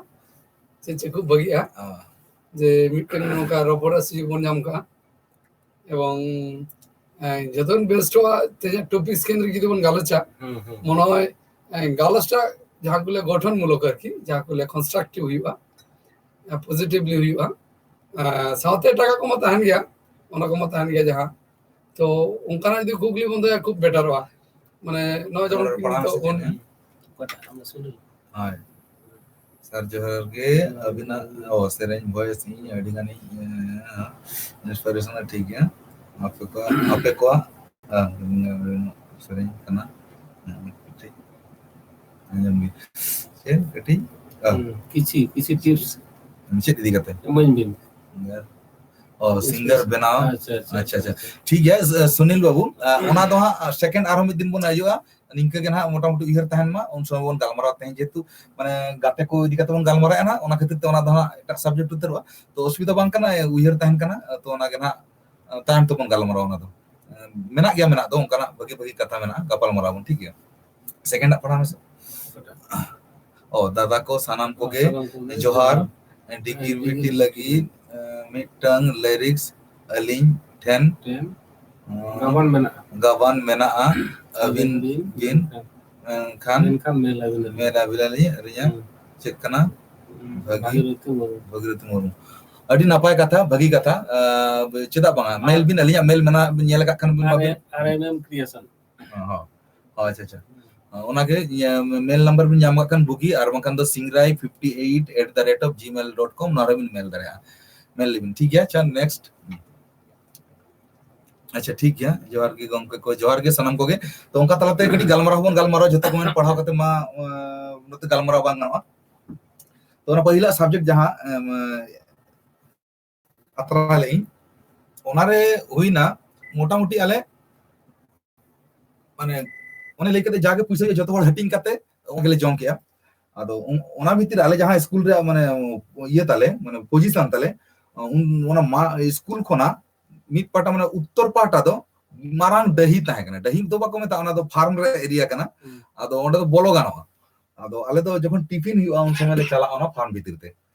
ᱪᱮᱫ ᱪᱮᱫ ᱠᱷᱩᱵ ᱵᱷᱟᱹᱜᱤᱜᱼᱟ᱾ ᱡᱮ ᱢᱤᱫᱴᱮᱱ ᱱᱚᱝᱠᱟ ᱨᱚᱯᱚᱲ ᱨᱮᱭᱟᱜ ᱥᱩᱡᱳᱜᱽ ᱵᱚᱱ ᱧᱟᱢ ᱠᱟᱜᱼᱟ᱾ ᱮᱵᱚᱝ ᱡᱚᱛᱚ ᱵᱮᱥᱴᱚᱜᱼᱟ ᱛᱮᱦᱮᱧᱟᱜ ᱴᱚᱯᱤᱠ ᱠᱮᱱᱫᱨᱤᱠ ᱡᱩᱫᱤ ᱵᱚᱱ ᱜᱟᱞᱚᱪᱟ, ᱢᱚᱱᱮ ᱦᱚᱭ ᱜᱟᱞᱚᱪᱴᱟ ᱡᱟᱦᱟᱸ ᱠᱚ ᱞᱟᱹᱭᱟ ᱜᱚᱴᱷᱚᱱ ᱢᱩᱞᱚᱠ ᱟᱨᱠᱤ, ᱡᱟᱦᱟᱸ ᱠᱚ ᱞᱟᱹᱭᱟ ᱠᱚᱱᱥᱴᱨᱟᱠᱴᱤᱵᱷ ᱦᱩᱭᱩᱜᱼᱟ, ᱯᱚᱡᱤᱴᱤᱵᱷᱞᱤ ᱦᱩᱭᱩᱜᱼᱟ᱾ ᱥᱟᱶᱛᱮ ᱮᱴᱟᱜᱟᱜ ᱠᱚᱢᱟ ᱛᱟᱦᱮᱱ ᱜᱮᱭᱟ, ᱚᱱᱟ ᱠᱚᱢᱟ ᱛᱟᱦᱮᱱ ᱜᱮᱭᱟ ᱡᱟᱦᱟᱸ᱾ ᱛᱚ ᱚᱱᱠᱟᱱᱟᱜ ᱡᱩᱫᱤ ᱠᱩᱠᱞᱤ ᱵᱚᱱ ᱫᱚᱦᱚᱭᱟ ᱠᱷᱩᱵ ᱵᱮᱴᱟᱨᱚᱜᱼᱟ, ᱢᱟᱱᱮ ᱱᱚᱣᱟ ᱡᱮᱢᱚᱱ ᱱᱤᱛᱚᱜ ᱵᱚᱱ ᱚᱠᱟᱴᱟᱜ ᱟᱢ ᱥᱩᱱᱤᱞ? ᱦᱳᱭ ᱥᱟᱨ, ᱡᱚᱦᱟᱨ ᱜᱮ᱾ ᱟᱹᱵᱤᱱᱟᱜ ᱚ ᱥᱮᱨᱮᱧ ᱵᱷᱚᱭᱮᱥ ᱤᱧ ᱟᱹᱰᱤ ᱜᱟᱱᱤᱧ ᱤᱱᱥᱯᱤᱨᱮᱥᱚᱱ ᱴᱷᱤᱠ ᱜᱮᱭᱟ᱾ ᱟᱯᱮ ᱠᱚᱣᱟᱜ ᱟᱯᱮ ᱠᱚᱣᱟᱜ ᱥᱮᱨᱮᱧ ᱠᱟᱱᱟ᱾ ᱴᱷᱤᱠ ᱟᱸᱡᱚᱢ ᱜᱮ᱾ ᱪᱮᱫ ᱠᱟᱹᱴᱤᱡ ᱠᱤᱪᱷᱤ ᱠᱤᱪᱷᱤ ᱴᱤᱯᱥ ᱪᱮᱫ ᱤᱫᱤ ᱠᱟᱛᱮ? ᱮᱢᱟᱹᱧ ᱵᱤᱱ᱾ ᱚ ᱥᱤᱝᱜᱟᱨ ᱵᱮᱱᱟᱣ᱾ ᱟᱪᱪᱷᱟ ᱟᱪᱪᱷᱟ᱾ ᱴᱷᱤᱠ ᱜᱮᱭᱟ ᱥᱩᱱᱤᱞ ᱵᱟᱹᱵᱩ, ᱚᱱᱟ ᱫᱚ ᱦᱟᱸᱜ ᱥᱮᱠᱮᱱᱰ ᱟᱨᱦᱚᱸ ᱢᱤᱫ ᱫᱤᱱ ᱵᱚᱱ ᱦᱤᱡᱩᱜᱼᱟ᱾ ᱱᱤᱝᱠᱟᱹ ᱜᱮ ᱱᱟᱦᱟᱜ ᱢᱚᱴᱟᱢᱩᱴᱤ ᱩᱭᱦᱟᱹᱨ ᱛᱟᱦᱮᱱ ᱢᱟ, ᱩᱱ ᱥᱚᱢᱚᱭ ᱵᱚᱱ ᱜᱟᱞᱢᱟᱨᱟᱣ ᱛᱟᱦᱮᱸ, ᱡᱮᱦᱮᱛᱩ ᱢᱟᱱᱮ ᱜᱟᱛᱮ ᱠᱚ ᱤᱫᱤ ᱠᱟᱛᱮ ᱵᱚᱱ ᱜᱟᱞᱢᱟᱨᱟᱜᱼᱟ ᱱᱟᱦᱟᱜ, ᱚᱱᱟ ᱠᱷᱟᱹᱛᱤᱨ ᱛᱮ ᱚᱱᱟ ᱫᱚ ᱦᱟᱸᱜ ᱮᱴᱟᱜ ᱥᱟᱵᱡᱮᱠᱴ ᱩᱛᱟᱹᱨᱚᱜᱼᱟ᱾ ᱛᱚ ᱚᱥᱩᱵᱤᱫᱷᱟ ᱵᱟᱝ ᱠᱟᱱᱟ, ᱩᱭᱦᱟᱹᱨ ᱛᱟᱦᱮᱱ ᱠᱟᱱᱟ᱾ ᱛᱚ ᱚᱱᱟ ᱜᱮ ᱱᱟᱦᱟᱜ ᱛᱟᱭᱚᱢ ᱛᱮᱵᱚᱱ ᱜᱟᱞᱢᱟᱨᱟᱣᱟ᱾ ᱚᱱᱟ ᱫᱚ ᱢᱮᱱᱟᱜ ᱜᱮᱭᱟ, ᱢᱮᱱᱟᱜ ᱫᱚ ᱚᱱᱠᱟᱱᱟᱜ ᱵᱷᱟᱹᱜᱤ ᱵᱷᱟᱹᱜᱤ ᱠᱟᱛᱷᱟ ᱢᱮᱱᱟᱜᱼᱟ, ᱜᱟᱯᱟᱞ ᱢᱟᱨᱟᱣ ᱵᱚᱱ, ᱴᱷᱤᱠ ᱜᱮᱭᱟ᱾ ᱥᱮᱠᱮᱱᱰ ᱟᱜ ᱯᱟᱲᱦᱟᱣ ᱢᱮᱥᱮ᱾ ᱚ ᱫᱟᱫᱟ ᱠᱚ ᱥᱟᱱᱟᱢ ᱠᱚᱜᱮ ᱡᱚᱦᱟᱨ᱾ ᱰᱤᱜᱽᱨᱤ ᱵᱤᱴᱤ ᱞᱟᱹᱜᱤᱫ ᱢᱤᱫᱴᱟᱝ ᱞᱤᱨᱤᱠᱥ ᱟᱹᱞᱤᱧ ᱴᱷᱮᱱ ᱜᱟᱵᱟᱱ ᱢᱮᱱᱟᱜᱼᱟ᱾ ᱜᱟᱵᱟᱱ ᱢᱮᱱᱟᱜᱼᱟ, ᱟᱹᱵᱤᱱ ᱵᱤᱱ ᱢᱮᱱᱠᱷᱟᱱ ᱢᱮᱱᱠᱷᱟᱱ ᱢᱮᱞ ᱟᱹᱵᱤᱱ ᱢᱮᱞ ᱟᱹᱵᱤᱱ ᱟᱹᱞᱤᱧ ᱟᱹᱞᱤᱧᱟᱜ ᱪᱮᱫ ᱠᱟᱱᱟ? ᱵᱷᱟᱹᱜᱤ᱾ ᱵᱷᱟᱹᱜᱤᱨᱚᱛᱷᱤ ᱢᱩᱨᱢᱩ᱾ ᱵᱷᱟᱹᱜᱤᱨᱚᱛᱷᱤ ᱢᱩᱨᱢᱩ᱾ ᱟᱹᱰᱤ ᱱᱟᱯᱟᱭ ᱠᱟᱛᱷᱟ, ᱵᱷᱟᱹᱜᱤ ᱠᱟᱛᱷᱟ᱾ ᱪᱮᱫᱟᱜ ᱵᱟᱝᱟ, ᱢᱮᱞ ᱵᱤᱱ, ᱟᱹᱞᱤᱧᱟᱜ ᱢᱮᱞ ᱢᱮᱱᱟᱜ ᱵᱤᱱ ᱧᱮᱞ ᱟᱠᱟᱫ ᱠᱷᱟᱱ ᱵᱤᱱ ᱵᱟᱵᱤᱱ? ᱟᱨ ᱮᱢ ᱮᱢ ᱠᱨᱤᱭᱮᱥᱚᱱ᱾ ᱦᱚᱸ, ᱟᱪᱪᱷᱟ ᱟᱪᱪᱷᱟ᱾ ᱚᱱᱟᱜᱮ ᱢᱮᱞ ᱱᱟᱢᱵᱟᱨ ᱵᱤᱱ ᱧᱟᱢ ᱠᱟᱜ ᱠᱷᱟᱱ ᱵᱩᱜᱤ, ᱟᱨ ᱵᱟᱝᱠᱷᱟᱱ ᱫᱚ singrai fifty eight at the rate of gmail dot com, ᱱᱚᱣᱟ ᱨᱮᱵᱤᱱ ᱢᱮᱞ ᱫᱟᱲᱮᱭᱟᱜᱼᱟ᱾ ᱢᱮᱞ ᱞᱮᱵᱤᱱ, ᱴᱷᱤᱠ ᱜᱮᱭᱟ᱾ ᱟᱪᱪᱷᱟ, ᱱᱮᱠᱥᱴ᱾ ᱟᱪᱪᱷᱟ, ᱴᱷᱤᱠ ᱜᱮᱭᱟ᱾ ᱡᱚᱦᱟᱨ ᱜᱮ ᱜᱚᱝᱠᱮ ᱠᱚ, ᱡᱚᱦᱟᱨ ᱜᱮ ᱥᱟᱱᱟᱢ ᱠᱚᱜᱮ᱾ ᱛᱚ ᱚᱱᱠᱟ ᱛᱟᱞᱟᱛᱮ ᱠᱟᱹᱴᱤᱡ ᱜᱟᱞᱢᱟᱨᱟᱣ ᱦᱚᱸᱵᱚᱱ ᱜᱟᱞᱢᱟᱨᱟᱣ, ᱡᱚᱛᱚ ᱠᱚᱢᱮᱱᱴ ᱯᱟᱲᱦᱟᱣ ᱠᱟᱛᱮ ᱢᱟ ᱱᱚᱛᱮ ᱜᱟᱞᱢᱟᱨᱟᱣ ᱵᱟᱝ ᱜᱟᱱᱚᱜᱼᱟ᱾ ᱛᱚ ᱚᱱᱟ ᱯᱟᱹᱦᱤᱞᱟᱜ ᱥᱟᱵᱡᱮᱠᱴ ᱡᱟᱦᱟᱸ ᱟᱛᱨᱟ ᱞᱟᱹᱭ, ᱚᱱᱟᱨᱮ ᱦᱩᱭᱱᱟ ᱢᱚᱴᱟᱢᱩᱴᱤ ᱟᱞᱮ ᱢᱟᱱᱮ ᱚᱱᱮ ᱞᱟᱹᱭ ᱠᱟᱛᱮ ᱡᱟᱜᱮ ᱯᱩᱭᱥᱟᱹ ᱦᱩᱭᱩᱜᱼᱟ, ᱡᱚᱛᱚ ᱦᱚᱲ ᱦᱟᱹᱴᱤᱧ ᱠᱟᱛᱮ ᱚᱱᱟ ᱜᱮᱞᱮ ᱡᱚᱢ ᱠᱮᱜᱼᱟ᱾ ᱟᱫᱚ ᱩᱱ- ᱚᱱᱟ ᱵᱷᱤᱛᱤᱨ ᱨᱮ ᱟᱞᱮ ᱡᱟᱦᱟᱸ ᱥᱠᱩᱞ ᱨᱮᱭᱟᱜ ᱢᱟᱱᱮ ᱤᱭᱟᱹ ᱛᱟᱞᱮ, ᱢᱟᱱᱮ ᱯᱚᱡᱤᱥᱚᱱ ᱛᱟᱞᱮ, ᱩᱱ- ᱚᱱᱟ ᱢᱟ- ᱥᱠᱩᱞ ᱠᱷᱚᱱᱟᱜ ᱢᱤᱫ ᱯᱟᱦᱴᱟ, ᱢᱟᱱᱮ ᱩᱛᱛᱚᱨ ᱯᱟᱦᱴᱟ ᱫᱚ ᱢᱟᱨᱟᱝ ᱰᱟᱹᱦᱤ ᱛᱟᱦᱮᱸ ᱠᱟᱱᱟ᱾ ᱰᱟᱹᱦᱤ ᱫᱚ ᱵᱟᱠᱚ ᱢᱮᱛᱟᱜᱼᱟ, ᱚᱱᱟ ᱫᱚ ᱯᱷᱟᱨᱢ ᱨᱮ ᱮᱨᱤᱭᱟ ᱠᱟᱱᱟ᱾ ᱦᱩᱸ᱾ ᱟᱫᱚ ᱚᱸᱰᱮ ᱫᱚ ᱵᱚᱞᱚ ᱜᱟᱱᱚᱜᱼᱟ᱾ ᱟᱫᱚ ᱟᱞᱮ ᱫᱚ ᱡᱚᱠᱷᱚᱱ ᱴᱤᱯᱷᱤᱱ ᱦᱩᱭᱩᱜᱼᱟ, ᱩᱱ ᱥᱚᱢᱚᱭ ᱞᱮ ᱪᱟᱞᱟᱜᱼᱟ ᱚᱱᱟ ᱯᱷᱟᱨᱢ ᱵᱷᱤᱛᱤᱨ ᱛᱮ᱾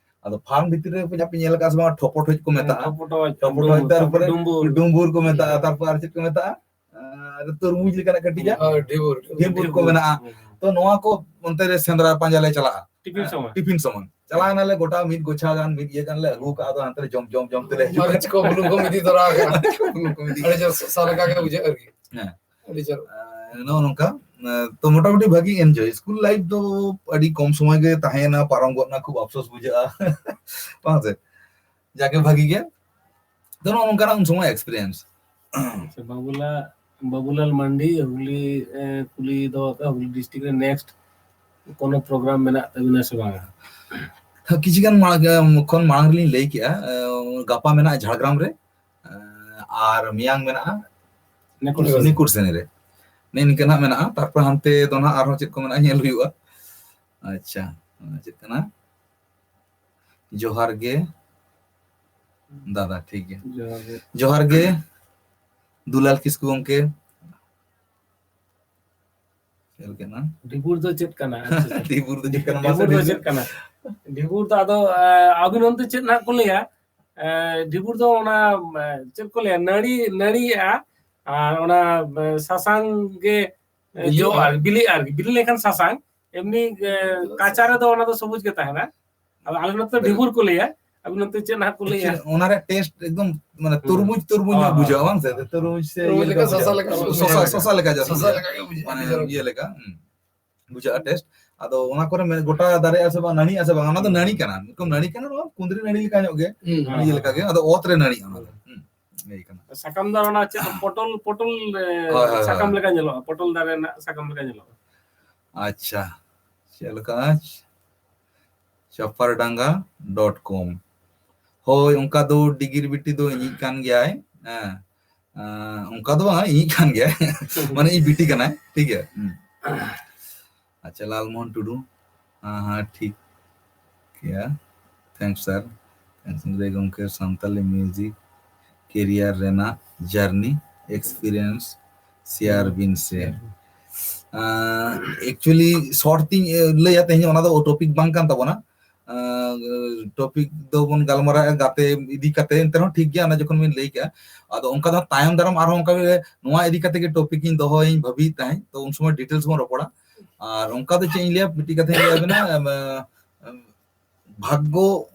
ᱟᱫᱚ ᱯᱷᱟᱨᱢ ᱵᱷᱤᱛᱤᱨ ᱨᱮ ᱟᱯᱮ ᱧᱮᱞ ᱟᱠᱟᱫ ᱥᱮ ᱵᱟᱝ, ᱴᱷᱚᱯᱚ ᱴᱷᱚᱡ ᱠᱚ ᱢᱮᱛᱟᱜᱼᱟ᱾ ᱴᱷᱚᱯᱚ ᱴᱷᱚᱡ, ᱴᱷᱚᱯᱚ ᱰᱩᱢᱵᱩᱨ, ᱴᱷᱚᱡ, ᱛᱟᱨᱯᱚᱨᱮ ᱰᱩᱢᱵᱩᱨ᱾ ᱰᱩᱢᱵᱩᱨ ᱠᱚ ᱢᱮᱛᱟᱜᱼᱟ, ᱛᱟᱨᱯᱚᱨ ᱟᱨ ᱪᱮᱫ ᱠᱚ ᱢᱮᱛᱟᱜᱼᱟ? ᱟᱨ ᱛᱚᱨᱢᱩᱡᱽ ᱞᱮᱠᱟᱱᱟᱜ ᱠᱟᱹᱴᱤᱡᱟᱜ᱾ ᱦᱳᱭ, ᱰᱷᱤᱵᱩᱨ, ᱰᱷᱤᱵᱩᱨ ᱠᱚ ᱰᱷᱤᱵᱩᱨ᱾ ᱢᱮᱱᱟᱜᱼᱟ᱾ ᱦᱩᱸ᱾ ᱛᱚ ᱱᱚᱣᱟ ᱠᱚ ᱚᱱᱛᱮ ᱨᱮ ᱥᱮᱸᱫᱽᱨᱟ ᱯᱟᱸᱡᱟ ᱞᱮ ᱪᱟᱞᱟᱜᱼᱟ᱾ ᱴᱤᱯᱷᱤᱱ ᱥᱚᱢᱚᱭ᱾ ᱴᱤᱯᱷᱤᱱ ᱥᱚᱢᱚᱭ᱾ ᱪᱟᱞᱟᱣ ᱮᱱᱟᱞᱮ, ᱜᱚᱴᱟ ᱢᱤᱫ ᱜᱚᱪᱷᱟ ᱜᱟᱱ, ᱢᱤᱫ ᱤᱭᱟᱹ ᱜᱟᱱ ᱞᱮ ᱟᱹᱜᱩ ᱠᱟᱜᱼᱟ, ᱟᱫᱚ ᱦᱟᱱᱛᱮ ᱨᱮ ᱡᱚᱢ, ᱡᱚᱢ, ᱡᱚᱢ ᱛᱮᱞᱮ ᱦᱤᱡᱩᱜ ᱢᱟᱹᱨᱤᱪ ᱠᱟᱱᱟ᱾ ᱠᱚ, ᱵᱩᱞᱩᱝ ᱠᱚᱢ ᱤᱫᱤ ᱛᱚᱨᱟ ᱟᱠᱟᱫᱟ᱾ ᱵᱩᱞᱩᱝ ᱠᱚᱢ ᱤᱫᱤ᱾ ᱟᱹᱰᱤ ᱡᱳᱨ ᱥᱚᱥᱟ ᱞᱮᱠᱟ ᱜᱮ ᱵᱩᱡᱷᱟᱹᱜᱼᱟ ᱟᱨᱠᱤ᱾ ᱦᱮᱸ᱾ ᱟᱹᱰᱤ ᱡᱳᱨ᱾ ᱟᱨ ᱱᱚᱜᱼᱚ ᱱᱚᱝᱠᱟ, ᱟᱨ ᱛᱚ ᱢᱚᱴᱟᱢᱩᱴᱤ ᱵᱷᱟᱹᱜᱤ ᱮᱱᱡᱚᱭ᱾ ᱥᱠᱩᱞ ᱞᱟᱭᱤᱯᱷ ᱫᱚ ᱟᱹᱰᱤ ᱠᱚᱢ ᱥᱚᱢᱚᱭ ᱜᱮ ᱛᱟᱦᱮᱸᱭᱮᱱᱟ, ᱯᱟᱨᱚᱢ ᱜᱚᱫ ᱮᱱᱟ, ᱠᱷᱩᱵ ᱟᱯᱥᱳᱥ ᱵᱩᱡᱷᱟᱹᱜᱼᱟ᱾ ᱵᱟᱝ ᱥᱮ? ᱡᱟᱠᱮ ᱵᱷᱟᱹᱜᱤ ᱜᱮ᱾ ᱛᱚ ᱱᱚᱜᱼᱚ ᱱᱚᱝᱠᱟᱱᱟᱜ ᱩᱱ ᱥᱚᱢᱚᱭ ᱮᱠᱥᱯᱤᱨᱤᱭᱮᱱᱥ᱾ ᱟᱪᱪᱷᱟ, ᱵᱟᱵᱩᱞᱟ-, ᱵᱟᱵᱩᱞᱟᱞ ᱢᱟᱱᱰᱤ ᱦᱩᱜᱽᱞᱤ, ᱮ, ᱠᱩᱞᱤ ᱫᱚ ᱦᱩᱜᱽᱞᱤ ᱰᱤᱥᱴᱨᱤᱠᱴ ᱨᱮ ᱱᱮᱠᱥᱴ ᱠᱳᱱᱳ ᱯᱨᱳᱜᱨᱟᱢ ᱢᱮᱱᱟᱜ ᱛᱟᱵᱤᱱᱟ ᱥᱮ ᱵᱟᱝᱟ? ᱠᱤᱪᱷᱩ ᱜᱟᱱ ᱢᱟᱲᱟᱝ, ᱠᱷᱚᱱ ᱢᱟᱲᱟᱝ ᱨᱮᱞᱤᱧ ᱞᱟᱹᱭ ᱠᱮᱜᱼᱟ, ᱮ, ᱜᱟᱯᱟ ᱢᱮᱱᱟᱜᱼᱟ ᱡᱷᱟᱲᱜᱨᱟᱢ ᱨᱮ, ᱮ, ᱟᱨ ᱢᱮᱭᱟᱝ ᱢᱮᱱᱟᱜᱼᱟ ᱱᱮᱠᱩᱨ ᱥᱮᱱᱤ᱾ ᱱᱮᱠᱩᱨ ᱥᱮᱱᱤ ᱨᱮ᱾ ᱱᱮ ᱱᱤᱝᱠᱟᱹ ᱱᱟᱦᱟᱜ ᱢᱮᱱᱟᱜᱼᱟ᱾ ᱛᱟᱨᱯᱚᱨ ᱦᱟᱱᱛᱮ ᱫᱚ ᱱᱟᱦᱟᱜ ᱟᱨᱦᱚᱸ ᱪᱮᱫ ᱠᱚ ᱢᱮᱱᱟᱜᱼᱟ, ᱧᱮᱞ ᱦᱩᱭᱩᱜᱼᱟ᱾ ᱟᱪᱪᱷᱟ, ᱚᱱᱟ ᱪᱮᱫ ᱠᱟᱱᱟ? ᱡᱚᱦᱟᱨ ᱜᱮ ᱫᱟᱫᱟ, ᱴᱷᱤᱠ ᱜᱮᱭᱟ᱾ ᱡᱚᱦᱟᱨ ᱜᱮ᱾ ᱡᱚᱦᱟᱨ ᱜᱮ ᱫᱩᱞᱟᱞ ᱠᱤᱥᱠᱩ ᱜᱚᱢᱠᱮ᱾ ᱪᱮᱫ ᱞᱮᱠᱟᱱᱟ? ᱰᱷᱤᱵᱩᱨ ᱫᱚ ᱪᱮᱫ ᱠᱟᱱᱟ? ᱟᱪᱪᱷᱟ, ᱟᱪᱪᱷᱟ᱾ ᱰᱷᱤᱵᱩᱨ ᱫᱚ ᱪᱮᱫ ᱠᱟᱱᱟ? ᱰᱷᱤᱵᱩᱨ ᱢᱟᱥᱮ ᱫᱚ ᱞᱟᱹᱭ ᱪᱮᱫ ᱢᱮ᱾ ᱠᱟᱱᱟ? ᱰᱷᱤᱵᱩᱨ ᱫᱚ ᱟᱫᱚ, ᱮ, ᱟᱹᱵᱤᱱ ᱚᱱᱛᱮ ᱪᱮᱫ ᱱᱟᱦᱟᱜ ᱠᱚ ᱞᱟᱹᱭᱟ? ᱮ, ᱰᱷᱤᱵᱩᱨ ᱫᱚ ᱚᱱᱟ, ᱮ, ᱪᱮᱫ ᱠᱚ ᱞᱟᱹᱭᱟ? ᱱᱟᱹᱲᱤ, ᱱᱟᱹᱲᱤᱭᱟᱜᱼᱟ᱾ ᱟᱨ ᱚᱱᱟ, ᱮ, ᱥᱟᱥᱟᱝ ᱜᱮ, ᱮ, ᱵᱤᱞᱤᱜᱼᱟ᱾ ᱡᱚᱜᱼᱟ, ᱵᱤᱞᱤᱜᱼᱟ ᱟᱨᱠᱤ᱾ ᱵᱤᱞᱤ ᱞᱮᱱᱠᱷᱟᱱ ᱥᱟᱥᱟᱝ, ᱮᱢᱱᱤ, ᱮ, ᱠᱟᱪᱟ ᱨᱮᱫᱚ ᱚᱱᱟ ᱫᱚ ᱥᱚᱵᱩᱡ ᱜᱮ ᱛᱟᱦᱮᱱᱟ᱾ ᱟᱫᱚ ᱟᱞᱮ ᱱᱚᱛᱮ ᱫᱚ ᱰᱷᱤᱵᱩᱨ ᱠᱚ ᱞᱟᱹᱭᱟ, ᱟᱵᱤᱱ ᱱᱚᱛᱮ ᱪᱮᱫ ᱱᱟᱦᱟᱜ ᱠᱚ ᱞᱟᱹᱭᱟ? Actually, ᱚᱱᱟ ᱨᱮᱭᱟᱜ ᱴᱮᱥᱴ ᱮᱠᱫᱚᱢ ᱢᱟᱱᱮ ᱦᱩᱸ᱾ ᱛᱚᱨᱢᱩᱡᱽ, ᱛᱚᱨᱢᱩᱡᱽ ᱦᱳᱭ, ᱧᱚᱜ ᱦᱳᱭ, ᱵᱩᱡᱷᱟᱹᱜᱼᱟ, ᱦᱳᱭ᱾ ᱵᱟᱝ ᱥᱮ? ᱛᱚᱨᱢᱩᱡᱽ ᱥᱮ ᱛᱚᱨᱢᱩᱡᱽ ᱤᱭᱟᱹ ᱞᱮᱠᱟ ᱞᱮᱠᱟ ᱥᱚᱥᱟ ᱵᱩᱡᱷᱟᱹᱜᱼᱟ᱾ ᱞᱮᱠᱟ ᱥᱚᱥᱟ, ᱵᱩᱡᱷᱟᱹᱜᱼᱟ᱾ ᱥᱚᱥᱟ ᱞᱮᱠᱟ ᱡᱟᱥᱛᱤ᱾ ᱥᱚᱥᱟ ᱞᱮᱠᱟ ᱜᱮ ᱵᱩᱡᱷᱟᱹᱜᱼᱟ, ᱢᱟᱱᱮ ᱟᱹᱰᱤ ᱡᱳᱨ᱾ ᱤᱭᱟᱹ ᱞᱮᱠᱟ, ᱦᱩᱸ, ᱵᱩᱡᱷᱟᱹᱜᱼᱟ ᱴᱮᱥᱴ᱾ ᱟᱫᱚ ᱚᱱᱟ ᱠᱚᱨᱮ ᱢᱮ-, ᱜᱚᱴᱟ ᱫᱟᱨᱮᱜᱼᱟ ᱥᱮ ᱵᱟᱝ, ᱱᱟᱹᱲᱤᱜᱼᱟ ᱥᱮ ᱵᱟᱝ, ᱚᱱᱟ ᱫᱚ ᱦᱩᱸ᱾ ᱱᱟᱹᱲᱤ ᱠᱟᱱᱟ, ᱢᱤᱫ ᱨᱚᱠᱚᱢ ᱱᱟᱹᱲᱤ ᱠᱟᱱᱟ, ᱱᱚᱣᱟ ᱠᱩᱸᱫᱽᱨᱤ ᱱᱟᱹᱲᱤ ᱞᱮᱠᱟ ᱧᱚᱜ ᱜᱮ, ᱦᱩᱸ᱾ ᱤᱭᱟᱹ ᱞᱮᱠᱟ ᱜᱮ, ᱟᱫᱚ ᱚᱛ ᱨᱮ ᱱᱟᱹᱲᱤᱜᱼᱟ ᱚᱱᱟ ᱫᱚ᱾ ᱦᱩᱸ᱾ ᱦᱩᱸ, ᱤᱭᱟᱹ ᱠᱟᱱᱟ᱾ ᱥᱟᱠᱟᱢ ᱫᱚ ᱚᱱᱟ ᱪᱮᱫ ᱯᱚᱴᱚᱞ, ᱯᱚᱴᱚᱞ, ᱮ, ᱦᱳᱭ, ᱦᱳᱭ, ᱥᱟᱠᱟᱢ ᱦᱳᱭ᱾ ᱞᱮᱠᱟ ᱧᱮᱞᱚᱜᱼᱟ, ᱯᱚᱴᱚᱞ ᱫᱟᱨᱮ ᱨᱮᱱᱟᱜ ᱥᱟᱠᱟᱢ ᱞᱮᱠᱟ ᱧᱮᱞᱚᱜᱼᱟ᱾ ᱟᱪᱪᱷᱟ, ᱪᱮᱫ ᱞᱮᱠᱟ? ᱪᱟᱯᱟᱨᱰᱟᱸᱜᱟ ᱰᱚᱴ ᱠᱚᱢ᱾ ᱦᱳᱭ, ᱚᱱᱠᱟ ᱫᱚ ᱰᱤᱜᱤᱨ ᱵᱤᱴᱤ ᱫᱚ ᱤᱧᱤᱡ ᱠᱟᱱ ᱜᱮᱭᱟᱭ᱾ ᱦᱮᱸ, ᱟᱸ, ᱚᱱᱠᱟ ᱫᱚ ᱵᱟᱝ, ᱤᱧᱤᱡ ᱠᱟᱱ ᱜᱮᱭᱟᱭ᱾ ᱢᱟᱱᱮ ᱤᱧ ᱵᱤᱴᱤ ᱠᱟᱱᱟᱭ, ᱴᱷᱤᱠ ᱜᱮᱭᱟ᱾ ᱦᱩᱸ᱾ ᱟᱪᱪᱷᱟ, ᱞᱟᱞᱢᱳᱦᱚᱱ ᱴᱩᱰᱩ, ᱦᱮᱸ, ᱦᱮᱸ, ᱴᱷᱤᱠ ᱜᱮᱭᱟ, thanks sir, thanks ᱜᱚᱢᱠᱮ, ᱥᱟᱱᱛᱟᱞᱤ music career ᱨᱮᱱᱟᱜ journey experience share ᱵᱤᱱ ᱥᱮ᱾ ᱟᱸ, actually short ᱛᱤᱧ, ᱮ, ᱞᱟᱹᱭᱟ, ᱛᱮᱦᱮᱧ ᱚᱱᱟ ᱫᱚ topic ᱵᱟᱝ ᱠᱟᱱ ᱛᱟᱵᱚᱱᱟ᱾ ᱟᱸ, topic ᱫᱚᱵᱚᱱ ᱜᱟᱞᱢᱟᱨᱟᱜᱼᱟ ᱜᱟᱛᱮ ᱤᱫᱤ ᱠᱟᱛᱮ, ᱮᱱᱛᱮ ᱨᱮᱦᱚᱸ ᱴᱷᱤᱠ ᱜᱮᱭᱟ, ᱚᱱᱟ ᱡᱚᱠᱷᱚᱱ ᱵᱤᱱ ᱞᱟᱹᱭ ᱠᱮᱜᱼᱟ᱾ ᱟᱫᱚ ᱚᱱᱠᱟ ᱫᱚ ᱛᱟᱭᱚᱢ ᱫᱟᱨᱟᱢ ᱟᱨᱦᱚᱸ ᱚᱱᱠᱟ ᱜᱮ ᱱᱚᱣᱟ ᱤᱫᱤ ᱠᱟᱛᱮ ᱜᱮ topic ᱤᱧ ᱫᱚᱦᱚᱭᱟᱹᱧ ᱵᱷᱟᱵᱤᱭᱮᱫ ᱛᱟᱦᱮᱸᱫ, ᱛᱚ ᱩᱱ ᱥᱚᱢᱚᱭ details ᱵᱚᱱ ᱨᱚᱯᱚᱲᱟ᱾ ᱟᱨ ᱚᱱᱠᱟ ᱫᱚ ᱪᱮᱫ ᱤᱧ ᱞᱟᱹᱭᱟ, ᱢᱤᱫᱴᱤᱡ ᱠᱟᱛᱷᱟᱧ ᱞᱟᱹᱭ ᱟᱵᱤᱱᱟ, ᱮᱢ, ᱮᱢ, ᱵᱷᱟᱜᱽᱜᱚ